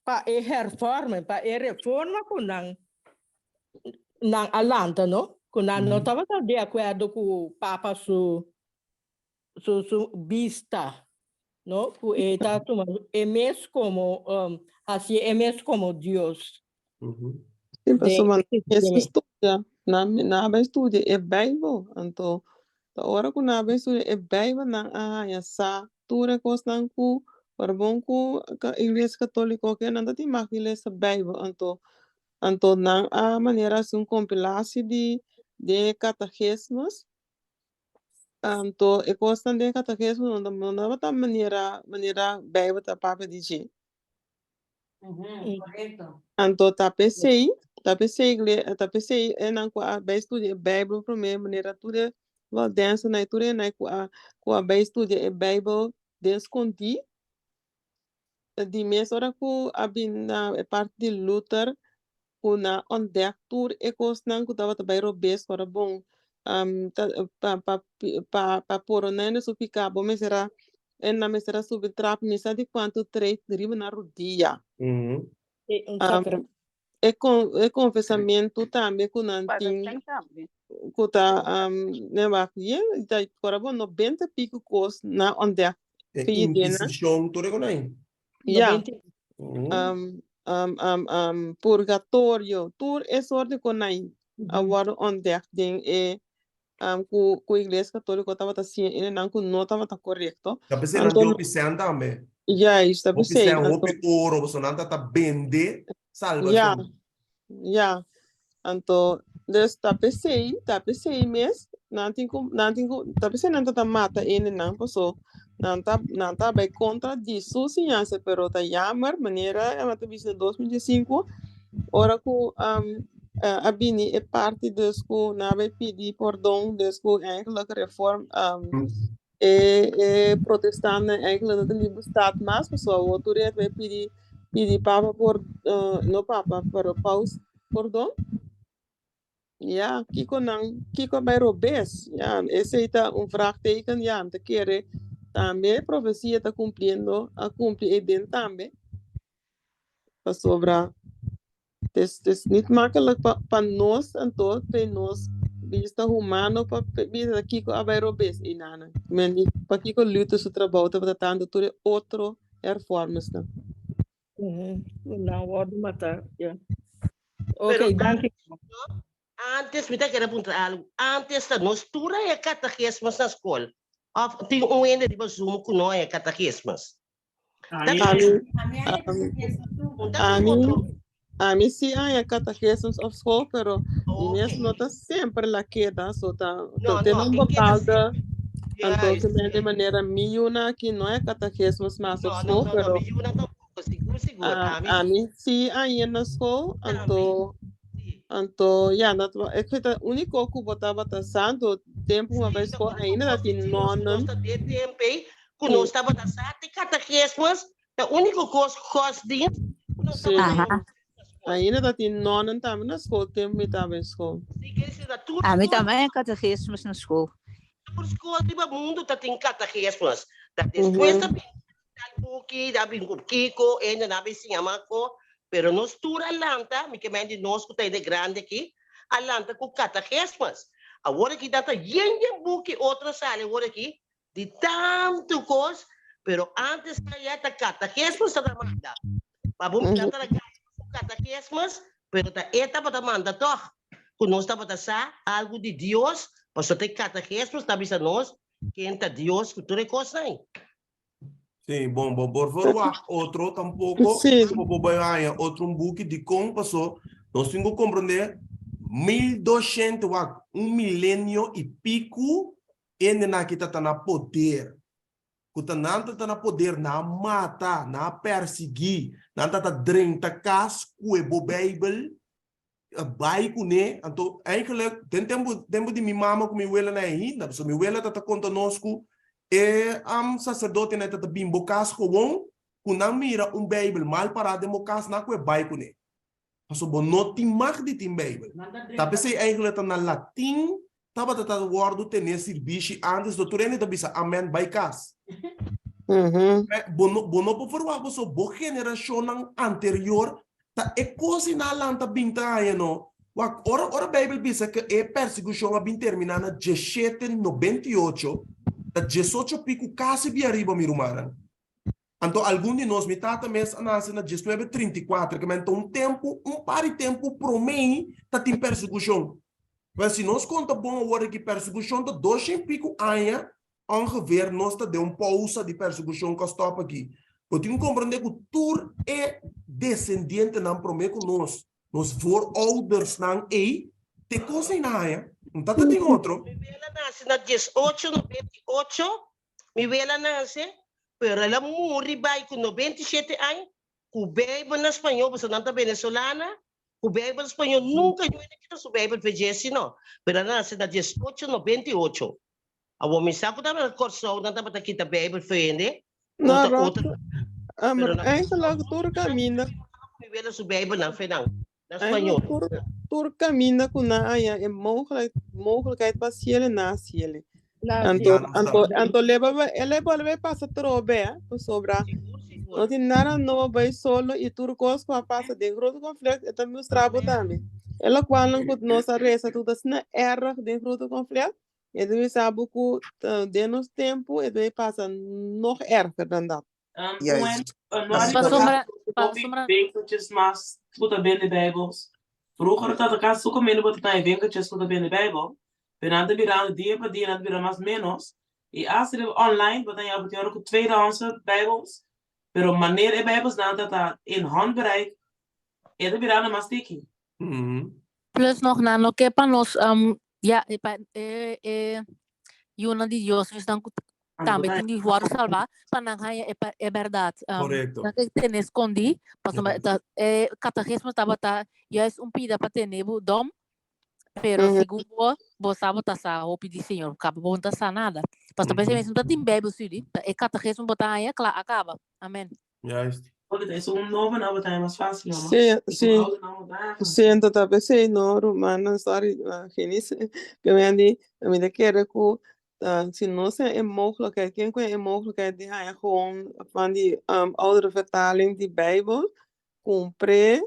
pa e hervorming, pa e reforma ku nan nan a lanta, no? Ku nan no tabata di akuerdo ku Papa su su su bista, no? Ku e ta tuma e mes komo um, hasi e mes komo Dios. Sí, Den pasobra e nan sistema. studia, nan nan a bai studia e Bijbel, anto ta ora ku nan a bai studia e Bijbel nan a haña sa tur e kosnan ku ora bon ku Iglesia Katoliko ke nan ta tin mag di lesa Bijbel, anto anto nan a manera hasi un kompilasie di den e katagismus Anto e kosnan den katagismo no ta no tabata manera manera Bijbel ta papia di dje. Korekto. Anto ta p'esei, ta p'esei igle ta p'esei esnan ku a bai studia e Bijbel promé manera tur e waldensenan i tur esnan ku a ku a bai studia e Bijbel den skondí, di mes ora ku a bin na e parti di Luther ku nan a ontdek tur e kosnan ku tabata bai robes ku ora bon ta pa pa pa pa poroná hende su piká bo mester a e nan mester a subi trap mi sa di kuantu trei riba nan rudia. E kon e konfesamentu tambe ku nan tin ku ta ne wak yen ta ora bo nobenta piku kos nan ontdek E pidi nan. Inkisishon tur e ku nan. Ya. Um, um, um, um, purgatorio, tur e soort di konai a wòrdu ontdek den e um, ku, ku Iglesia Katóliko tabata siña hendenan ku no tabata korekto. Ta p'esei nan Anto, tin hopi sèn tambe. juist, ta Hopi p'esei. sèn, Anto, hopi oro, pasobra nan ta ta bende ja, salbashon. ja. Anto, dus ta p'esei, ta p'esei mes, nan tin ku, nan tin ku, ta p'esei nan ta ta mata hendenan, paso nan ta, nan ta bai kontra di su siñansa, pero ta yamer, manera e ta bisa na 2015, ora ku a bini e parti dus ku nan a bai pidi pordon, dus ku eigenlijk reform, e e protestantnan eigenlijk no ta liber staat mas, paso awor tur e bai pidi, pidi papa por, no papa, pero paus pordon. Ya, kiko nan, kiko a bai robes? Ya, esei ta un vraagteken, ya, mi ta kere tambe profesia ta kumpliendo, a kumpli eiden tambe. Pasobra tes tes nit makkelijk pa pa nos anto pe nos bista humano pa bisa kiko a bai robes einanan. Men di pakiko Luther su trabou tabata tantu tur e otro hervormersnan. Nan wòrdu matá, ya. Pero Ok, danki. Antes, mi ta kere puntra algu. Antes ta nos tur a haña katagismus na skol? Òf tin un hende riba Zoom ku no a haña katagismus? Ami, ami, ami sí a haña katagismus op skol, pero mi mes no ta semper la keda, so ta No, ta no, un e keda bepaalde semper. anto Juist. ke men di manera mi yunan aki no haña katagismus mas op No, no, skol, no, no, pero mi yunan tampoko, sigur, sigur. Ah, Ami ami sí a na school, tambe. anto, Sí. anto, ja, dat wa, ik vind het único ku bo tabata sa, anto tempu ku mi a Sí, bai ta school único ainda kos ku tatin si nos ku nos nonnen. ta den tempu ei, ku nos Sí, tabata sa te katagismus, ta único kos godsdienst ku nos sí. tabata Aha. na school. Ainda tatin nonnen tambe na school tempu mi tabata school. Sí, quiere decir, na tur Ami tur tambe a catechismus na school. Tur skol riba mundu ta tin katagesmas. Ta despues ta Mhm. bin tal buki, ta bin ku kiko, hende nan a bin siña mas ko. Pero nos tur a lanta, mi ke men di nos ku ta hende grandi aki, a lanta ku katagesmas. Awor aki nan ta yen yen buki otro sali awor aki di tantu kos, pero antes aya ta katagesmas ta ta manda. Pa bo mira ta gana ku katagesmas, pero ta e tabata manda tòg, ku nos tabata sa algu di Dios, pasobra ta e katagesmas ta bisa nos ken ta Dios ku tur e kosnan ei. Sí, bon, bo por verwacht otro tampoko, Sí. bo por bai haña otro un buki dikon paso nos tin ku komprendé 1200 wak un milenio i piku hendenan aki ta ta na poder. Ku ta nan ta ta na poder, nan a mata, nan a persiguí, nan ta ta drenta kas kue bo Beibel, bai kuné. Anto, eigenlijk, den tempu, tempu di mi mama ku mi welanan ainda, pasobra mi wela ta ta konta nos ku e saserdotenan ta ta bin bo kas gewoon, ku nan mira un Beibel mal pará den bo kas, nan kue bai kuné. Pasobra bo no tin mag di tin Beibel. Ta p'esei eigenlijk ta na latin tabata ta wòrdu tené sirbishi ántes, do tur hende ta bisa amèn bai kas. Bo no bo no por ferwagt pasobra bo generashonnan anterior ta e kos ei nan a lanta bin ta haña no. Wak, ora ora Beibel bisa ku e persekushon a bin terminá na dieshete 98, ta diesocho piku kasi bia riba mi rumannan. Anto algun di nos, mi tata mes a nase na diesnuebe trinta i kuater, ke men ta un tempu, un par di tempu promé ta tin persekushon. Wel, si nos konta bon awor aki, persekushon ta doshen piku aña ongeveer nos ta den un pousa di persekushon ku a stòp aki. Bo tin ku komprendé ku tur e desendientenan promé ku nos, nos vooroudersnan ei, te kos ei nan haña. No ta ta tin otro. Mi wela nase na diesocho nobenta i ocho Mi wela nase, pero el a muri bai ku 97 aña, ku Beibel na spañó, pasobra nan ta venezolana, ku Beibel spañó, nunka yo a kita su Beibel p'e dje no, pero el a nase na diesocho noventa i ocho. Awor mi sa ku tabata na Kòrsou nan tabata kita Beibel for hende, No, otro Rob, otro, um, pero na eigenlijk Kòrsou tur kaminda, mi wela su Beibelnan fe nan, na eigenlijk spañó. tur, tur kaminda ku nan haña e mogelijk, mogelijkheid pa hasiele, nan hasiele. Na Anto, Ja, nos anto, ta. anto leba ba, e le bolbe pasa trobe, eh, pasobra Sigur, sigur. no tin nada nobo bai solo i tur kos ku a pasa den grote conflict e ta mustra bo tambe. E lokualnan ku nos a resa tur ta asina erg den grote conflict, e ta bisa bo ku ta den nos tempu e ta bai pasa nog erger dan dat. Um, Juist. un, no Pasobra, hopi pasobra, winkeltjes mas ku ta bende Bijbels. Vroeger tabata kasi tur kaminda bo ta taña winkeltjes ku ta bende Bijbel, pero nan ta birando dia pa dia nan ta bira mas menos. I asta riba online bo ta haña bo tin ora ku tweedehandse Bijbels, pero manera e Bijbelsnan ta ta in handbereik, e ta birando mas tiki. Plus nog nan no ke pa nos um, ya, e pa e e yunan di Dios esnan ku tambe tin di wòrdu salbá pa nan haña e pa e bèrdat. Um, Korekto. nan ke tene skondí pasobra ta e kategismo tabata juist un pida pa tene bo dòm, pero segun bo bo sa bo ta sa hopi di Señor, kaba bo no ta sa nada. Pasobra p'esei mes no ta tin Bijbelstudie, ta e kategismo bo ta haña kla a kaba. Amen. Juist. Porque ta un nobo na bo ta mas fácil, mama. Sí, E sí. ku oude nan bo ta. Sí, anto ta p'esei no, rumannan, sorry, Genis, ke mi a di, mi ta kere ku si nos tin e mogelijkheid, ken ku tin e mogelijkheid di haña gewoon van di oudere vertaling di Bijbel, kumpr'é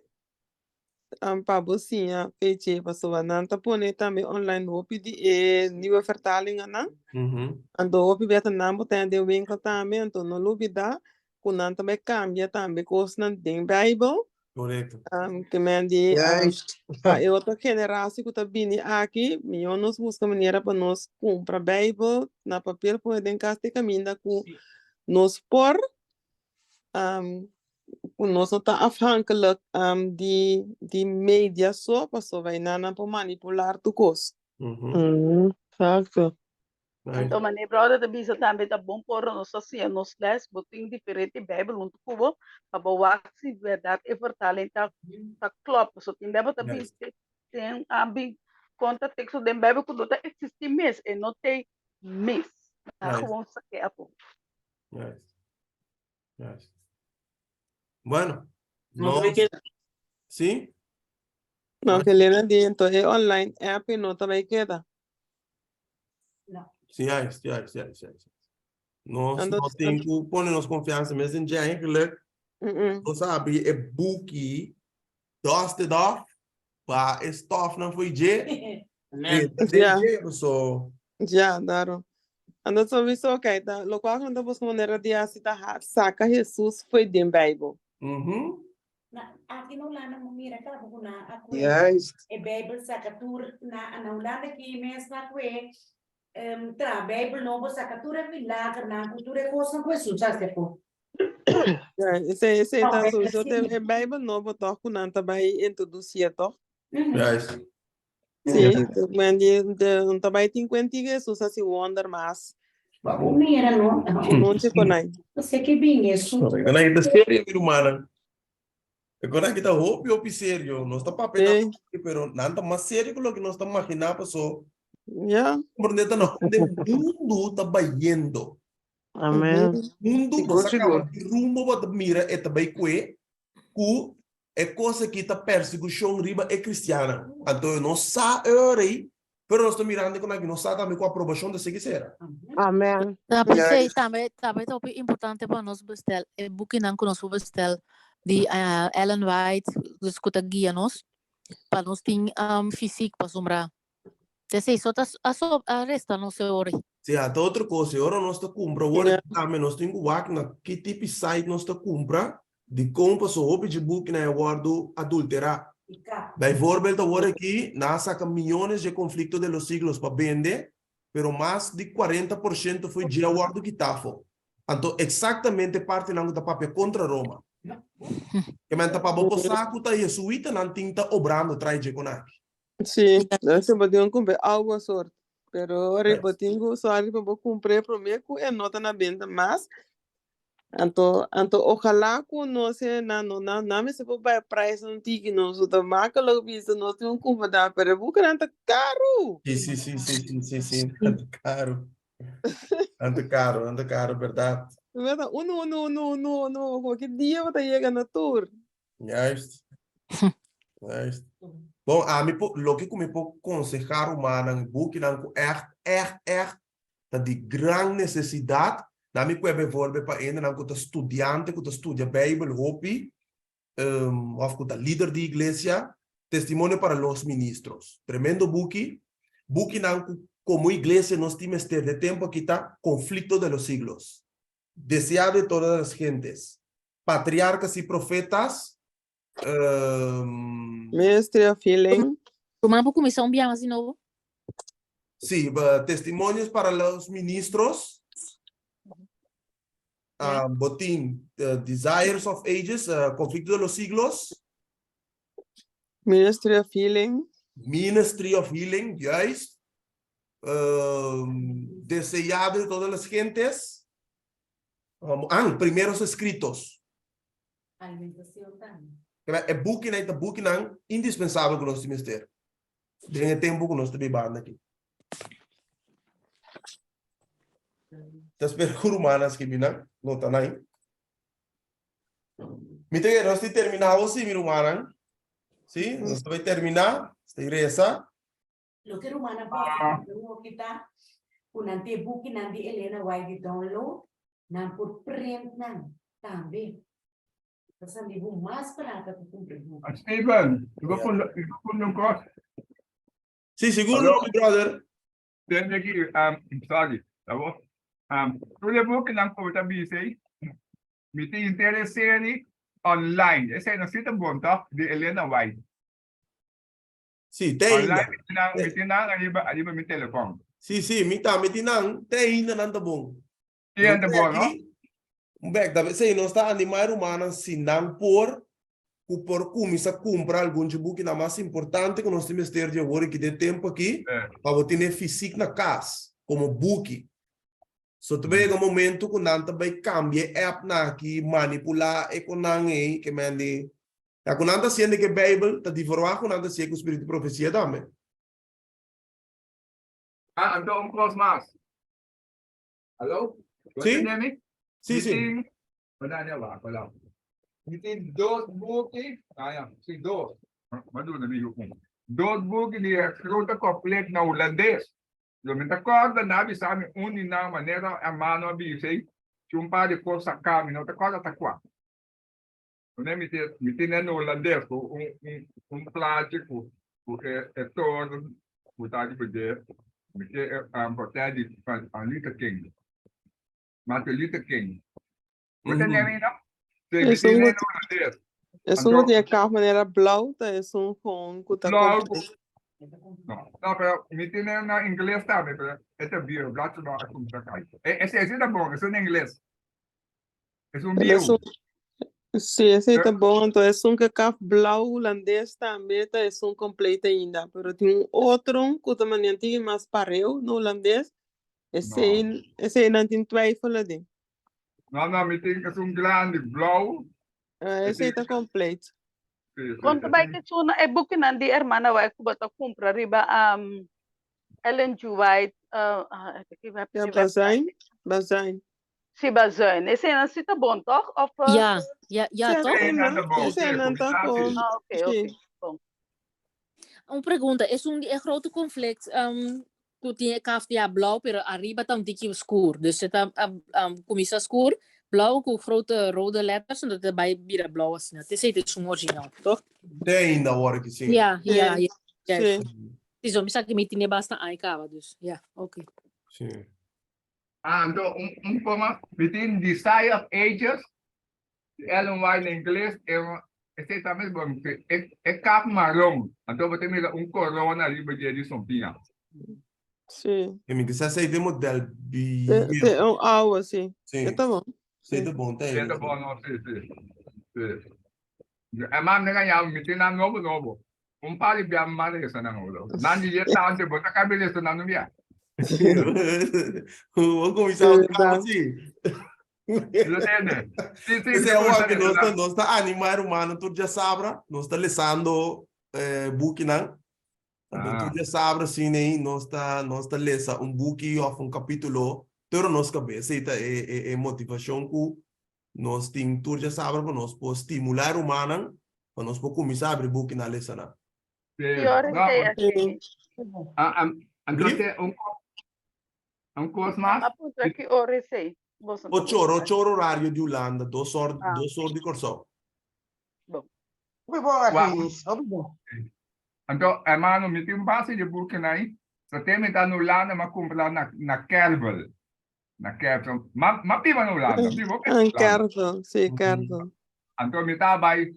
pa bo siña p'e pasobra nan ta pone tambe online hopi di e nieuwe vertalingennan. Anto hopi bia ta nan bo ta den winkel tambe, anto no lubida ku nan ta bai kambia tambe kosnan den Bijbel. Korekto. Ke men di Juist. pa e otro generatie ku ta bini aki, mihó nos buska manera pa nos kumpra Bijbel na papel pone den kas te kaminda ku nos por ku nos no ta afhankelijk di di media so pasobra einan nan por manipular tur kos. Exacto. Anto manera brother ta bisa tambe ta bon por nos ta siña nos les, bo tin diferente Bijbel hunto ku bo pa bo wak si berdad e vertaling ta ta klop. Pasobra tin bia bo ta bin tin a bin konta teksto den Bijbel ku no ta eksistí mes, e no t'ei mes. Nan a gewoon sak'é afó. Juist. Juist. Bueno, No nos... te queda. Sí? No, Helena di ento e online app no ta bai keda. No. Sí, juist, juist, juist, juist. Nos Anto- no tin ku pone nos konfiansa mes den dje eigenlijk. Mm-mm. Nos a abri e buki dust it off pa e stofnan fo'i dje. Amen. Drenta den Ja. dje, so Ja, daarom. Anto sowieso, kijk, ta, lokual ku nan ta buska manera di hasi ta ha, saka Hesus fo'i den Bijbel. Mhm. Na, aki na Hulanda mo mira kaba ku nan a kue Juist. e Bijbel saka tur na na Hulanda ki mes na kue um, tra Bijbel nobo saka tur e milagernan ku tur e kosnan ku Hesus hasi afó. Ja, esei, esei No, ta Bijbel sowieso sí. te e Bijbel nobo toch ku nan ta bai introdusié toch? Juist. Sí, men di de no ta bai tin kuenti Hesus hasi wonder mas. Mira no. Noche con ai. Você que bem isso. Con aki ta serio, mi rumannan. Con aki ta hopi, hopi serio. Nos ta papia Sí. ta pero nan ta mas serio ku loke nos ta imaginá paso. Ja. Comprende ta na unda mundu ta bayendo. Amen. Mundu Sigur, bo sa kaba sigur. di rumbo bo ta mira e ta bai kue ku e kos aki ta persekushon riba e kristiannan. Anto nos sa e ora ei, pero nos ta mirando kon aki nos sa tambe ku aprobashon ta sigui sera. Amen. Ta p'esei Juist. tambe tambe ta hopi importante pa nos bestel e bukinan ku nos por bestel di Ellen White, dus ku ta guia nos, pa nos tin fysiek pasobra Esei so ta a so a resta nos e ora. Sí, ata otro kos, e ora nos ta kumpra, ora Ja. tambe nos tin ku wak na ki tipi site nos ta kumpra, dikon paso hopi dje bukinan e wòrdu adulterá. Bijvoorbeeld awor aki nan a saka miyones dje Conflicto de los Siglos pa bende, pero mas di 40% fo'i dje a wòrdu kitá afó. Anto eksaktamente partinan ku ta papia kontra Roma. Ke men ta pa bo por sa ku ta jesuitanan tin ta obrando trai dje kon aki. Sí, entonces bo tin ku kumpra algo sort. Pero ora bo tin ku sòru pa bo kumpr'é promé ku e no ta na benta mas. Anto, anto ojalá ku nos e nan no nan nan mester por bai prijs un tiki nos no ta makkelijk bisa nos tin un kumpra da pero e bukinan ta karu. Sí, sí, sí, sí, sí, sí, sí, nan ta karu. Nan ta karu, nan ta karu, bèrdat. Bèrdat, unu, unu, unu, unu, unu, komo ki dia bo ta yega na tur? Juist. Juist. Bon, ami por, loke ku mi por konsehá rumannan, bukinan ku ègt, ègt, ègt ta di gran nesesidat, na mi kue bijvoorbeeld pa hendenan ku ta studiante, ku ta studia Bijbel hopi, òf ku ta lider di iglesia, Testimonio para los Ministros. Tremendo buki. Bukinan ku komo iglesia nos tin mester den tempu aki ta Conflicto de los Siglos. Deseado de todas las gentes. Patriarcas y profetas. Um, Ministry of Healing. Ruman por kuminsá un biaha mas di nobo? Sí, testimonios para los ministros. Uh, botín, uh, Desires of Ages, uh, Conflicto de los Siglos. Ministry of Healing. Ministry of Healing, juist. Um, deseado de todas las gentes. Um, ah, primeros escritos. Alimentacion tambe. E bukinan ta bukinan indispensabel ku nos tin mester den e tempu ku nos ta bibando aki. Ta spera ku rumannan skibi nan, nota nan. Mi ta kere nos tin terminá awo sí, mi rumannan. Sí, nos ta bai terminá. Nos ta resa. Loke rumannan por hasi un hoki ta ku nan tin e bukinan di Elena White di download, nan por print nan tambe. Ta sali bo mas barata ku kumpra e buki. Steven, mi por puntra un kos? Sí, sigur no, mi brother. Tende aki, sorry, ta bo. Tur e bukinan ku bo ta bisa ei, mi tin intereseri online. Esei no si ta bon tòg, di Elena White. Sí, te ainda. Online mi tin nan, mi tin nan ariba, ariba mi telefòn. Sí, sí, mi tambe tin nan, te ainda nan ta bon. Te ainda ta bon, no? Un bek, ta sí, nos ta animá e rumannan si nan por, ku por kuminsá kumpra algun dje bukinan mas importante ku nos tin mester di awor aki den tempu aki, pa bo tene fisik na kas, komo buki. So ta bai yega un momento ku nan ta bai kambia e appnan aki, manipulá e konan ei, ke men di, Ya ku nan ta siente ku e Beibel ta di verwagt ku nan ta siente ku spiritu di profesia tambe. Ah, anto un kos mas. Alo? Bo Sí. tende mi? Sí, Mi sí. tin, Wala ne wak, wala. Mi tin dos buki, ah ya, sí, dos. Ma duna mi yu un. Dos buki di Het Grote Conflict na Hulandes. Lo mi ta kòrda nan a bisa mi un di nan manera hermano a bisa ei, si un par di kos saka mi no ta kòrda ta kua. Wanneer mi tin mi tin e holandes ku un un un plaatje ku ku e e toren ku ta riba dje mi ke e partij di van van Luther King Martin Luther King bo ta tende mi no? Si mi Esun tin ku e holandes esun ku anto tin e kaf manera blou ta esun gewoon ku ta blou ku completo. no no pero mi tin e na ingles tambe pero e ta bieu blad no a kuminsá kai e ese ese ta bon esun na ingles. Esun Pero bieu. esun, sí, esei ta bon. Anto esun ke kaf blauw hulandes tambe ta esun completo ainda. Pero tin un otro ku ta manera tin mas pareu na hulandes. Esei, No. esei nan tin twijfel aden. No, no, mi tin esun grandi blauw. Ah, E esei tin ta completo. Sí, sí, Kon ta bai esun ke suna e bukinan di hermana White ku bo ta kumpra riba um, Ellen G. White, uh, ah, ki web, Ja, ki website? Bazuin, Bazuin. Sí, Bazuin. Eseinan sí ta bon, toch? Of, uh, Ja, ja, ja, Sí, toch? Eseinan ta bon, sí, Eseinan ta kuminsá bon. sí. Ah, oké, oké. Sí. Bon. Un pregunta, es un di e grote conflict um, ku tin e kaft ja blauw, pero arriba ta un tiki oscur. Dus e ta um, um, kumisa oscur, blauw ku grote rode letters, en dat e bai bira blauw asina. Te sei es un original, toch? Te ainda awor ki sí. Ja, ja, Sí, ja. Juist. sí. Sí, zo, mi sa ki mi tine basta ai kaba, dus ja, oké. Sí. Ah, anto un, un forma, mi tin Desire of Ages, di Ellen White na ingles, e, esei tambe bon, e, e kap maron, anto bo ta mira un corona riba dje di sompiña. Sí. E mi kisa esei den model Te, te bieu. un oude, sí. Sí. E ta bon. Esei Sí. ta bon, te E ta bon, no, sí, sí. Sí. E man nega ya, mi tin nan nobo nobo. Un par di bia mi a resa nan oro. Nan di ye tante, bo ta kabi resa nan un bia. Bo kuminsá otro kaba si. Lo tende. Si, si, Ese mi awor kuminsá que resa nos ta, nan. nos ta animá e rumannan tur djasabra, nos ta lesando eh, bukinan. Anto tur Ah. djasabra asina ei nos ta, nos ta lesa un buki òf un kapítulo tur nos kabes. Esei ta e, e, e motivashon ku Nos tin tur djasabra pa nos por stimulá e rumannan pa nos por kuminsá abri buki na lesa nan. Sí, Ki ora no, esei Sí. así? ah, ah, Brief? entonces, un, un kos mas. A puntra ki ora esei? Boso ta Ocho ora, puntra. ocho ora horario di Hulanda, dos or, Ah. dos or di Kòrsou. Bon. Hopi bon Wak. aki, hopi bon. Anto, hermano, mi tin un base di buki na ei. So te mi ta na Hulanda, mi a kumpra na, na Kervel. Na Kervel. Ma, ma biba na Hulanda, biba hopi na Een Hulanda. Kervel, sí, Kervel. Anto mi ta bai,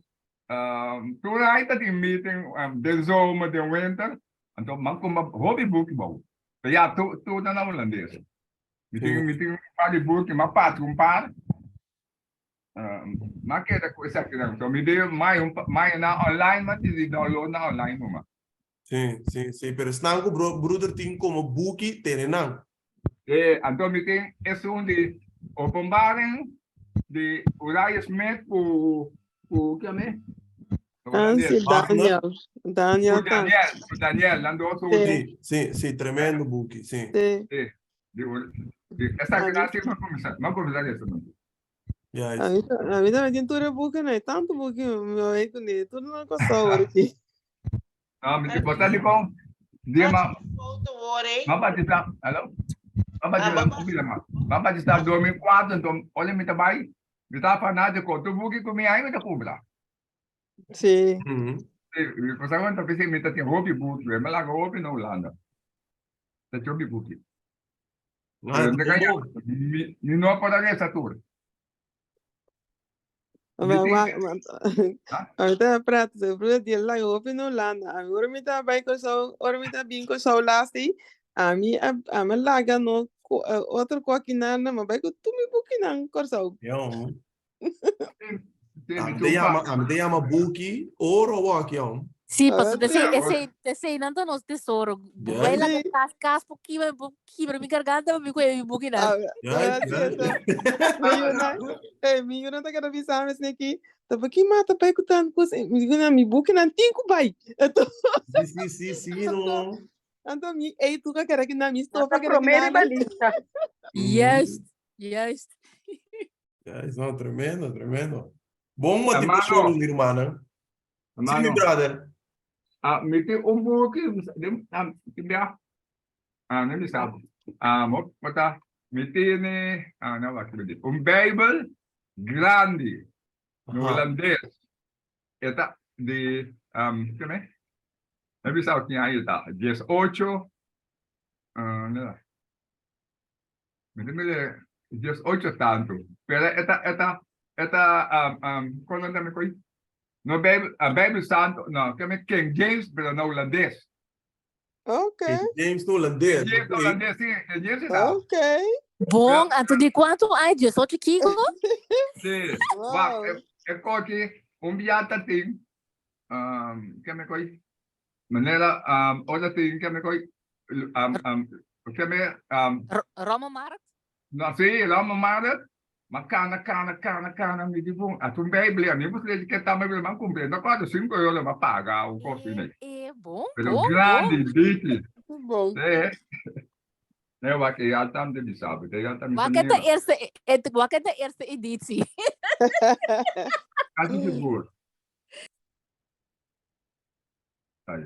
um, tur ai ta tin meeting, um, den zomer, den winter. Anto mi a kumpra hopi buki bou. Pero ya, tur, tur ta na Hulandes. Mi tin, mi tin un par di buki, mi a pati un par. Um, mi a keda ku esakinan. So mi di mai un, mai na online, mi a disi download na online numa. Sí, sí, sí, pero esnan ku bro, broeder tin komo buki, tene nan. E, anto mi tin esun di Openbaring di Uriah Smith ku, ku kiame? Ah, sí, Wagner. Daniel. Daniel Ku tambe. Daniel, ku Daniel, nan dos Sí. un. Sí, sí, sí, tremendo buki, sí. Sí. Sí, di, di, esaki nan sí, m'a kuminsá, m'a kuminsá lesa nan. Juist. Ami ta, ami tambe tin tur e bukinan, e tantu buki mi a bai kuné, tur nan kosá awor aki. No, mi ti bota di kon. Di ma, Foto hoor, eh. ma batista, hello? Ma batista, Ah, ma bila ma. Ma batista 2004, enton, ora mi ta bai, mi ta fanátiko, tur buki ku mi hay mi ta kumpra. Sí. Sí, mi cosa cuenta que sí, mi ta tin hopi buki, mi laga hopi na Hulanda. Ta hopi buki. Ah, Pero mi ta kaya, bon. mi, mi no por lesa tur. Mi Maar, tin maar, que- want, Ah? ami ta praat, se broer die laga hopi na Hulanda. Ami ora mi ta bai Kòrsou, ora mi ta bin Kòrsou laatst ei, ami a ami a laga no ko- eh, otro kokinan, ma bai ku tur mi bukinan Kòrsou. Jong. Sí, mi Ami te yama, ami te yama buki oro wak, jong. Sí, paso Ah, tesei, sí. esei, tesei nan ta nos tesoro. Ja. Bai laga Sí. kas, kas por kibra, por kibra mi garganta pa mi kohe mi bukinan. Ah, Ja, ah, ja. cierto. Mi yunan, eh, mi yunan ta keda bisa mi esaki, ta pa ki mata bai ku tantu kos? Mi digo, "Na, mi bukinan tin ku bai." Anto, Sí, sí, sí, sí, no. anto mi ei tur a keda kinan, mi Nan stof ta a keda promé kinan. riba lista. Juist, juist. Ja, is no, tremendo, tremendo. Bon Hermano. motivacion, mi hermano. Sí, mi Hermano, brother. ah, mi tin un buki, den, ah, tin bia, ah, no mi sa. Ah, mo, bota, mi tene, ah, no, wak, mi di, un Bijbel grandi, no Aha. holandês. E ta di, um, ke me? No mi sa kin aña ta, 18, ah, no, Mi ta mira 18 tantu. Pero e ta, e ta, e ta, um, um, kon nan ta mi koi? No Bijbel, a Bijbel Santo, no, ke mi King James, pero na holandês. Oké, King James no holandês, King James oké. holandês, sí, King James ta. oké. Bon, anto di kuantu ai? 18 kiko? Sí, wak, Wow. e, e koki, un bia ta tin, um, ke mi koi? Manera, um, ora tin ke mi koi, um, um, ke mi, um, Rommelmarkt? No, sí, Rommelmarkt. Ma kana, kana, kana, kana, mi di bon. A tu Bijbel, mi bus lees ke tama Bijbel, man kumpre. No kòrda 5 euro ma paga un kos Eh, nei. eh, bon, Pero bon, grandi, bon. diki. Bon. Sí. Nee, wak, e al tam de bisabi, e al tam Wak de eerste, het, wak de eerste editie. Kasi sigur. Ay.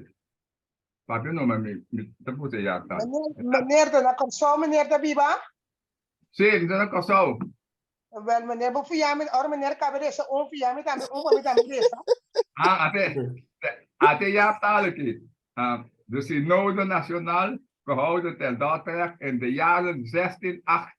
Papia no, ma mi, mi ta puse ya ta. Meneer, meneer ta na Kòrsou, meneer ta biba? Sí, mi ta na Kòrsou. Wel, meneer, bo fia mi, ora meneer kaba resa un fia mi tambe, un pa mi tambe resa. Ah, ate, ate ya tal aki. Ah, de Synode Nacional, gehouden ter Dordrecht in de jaren 1618.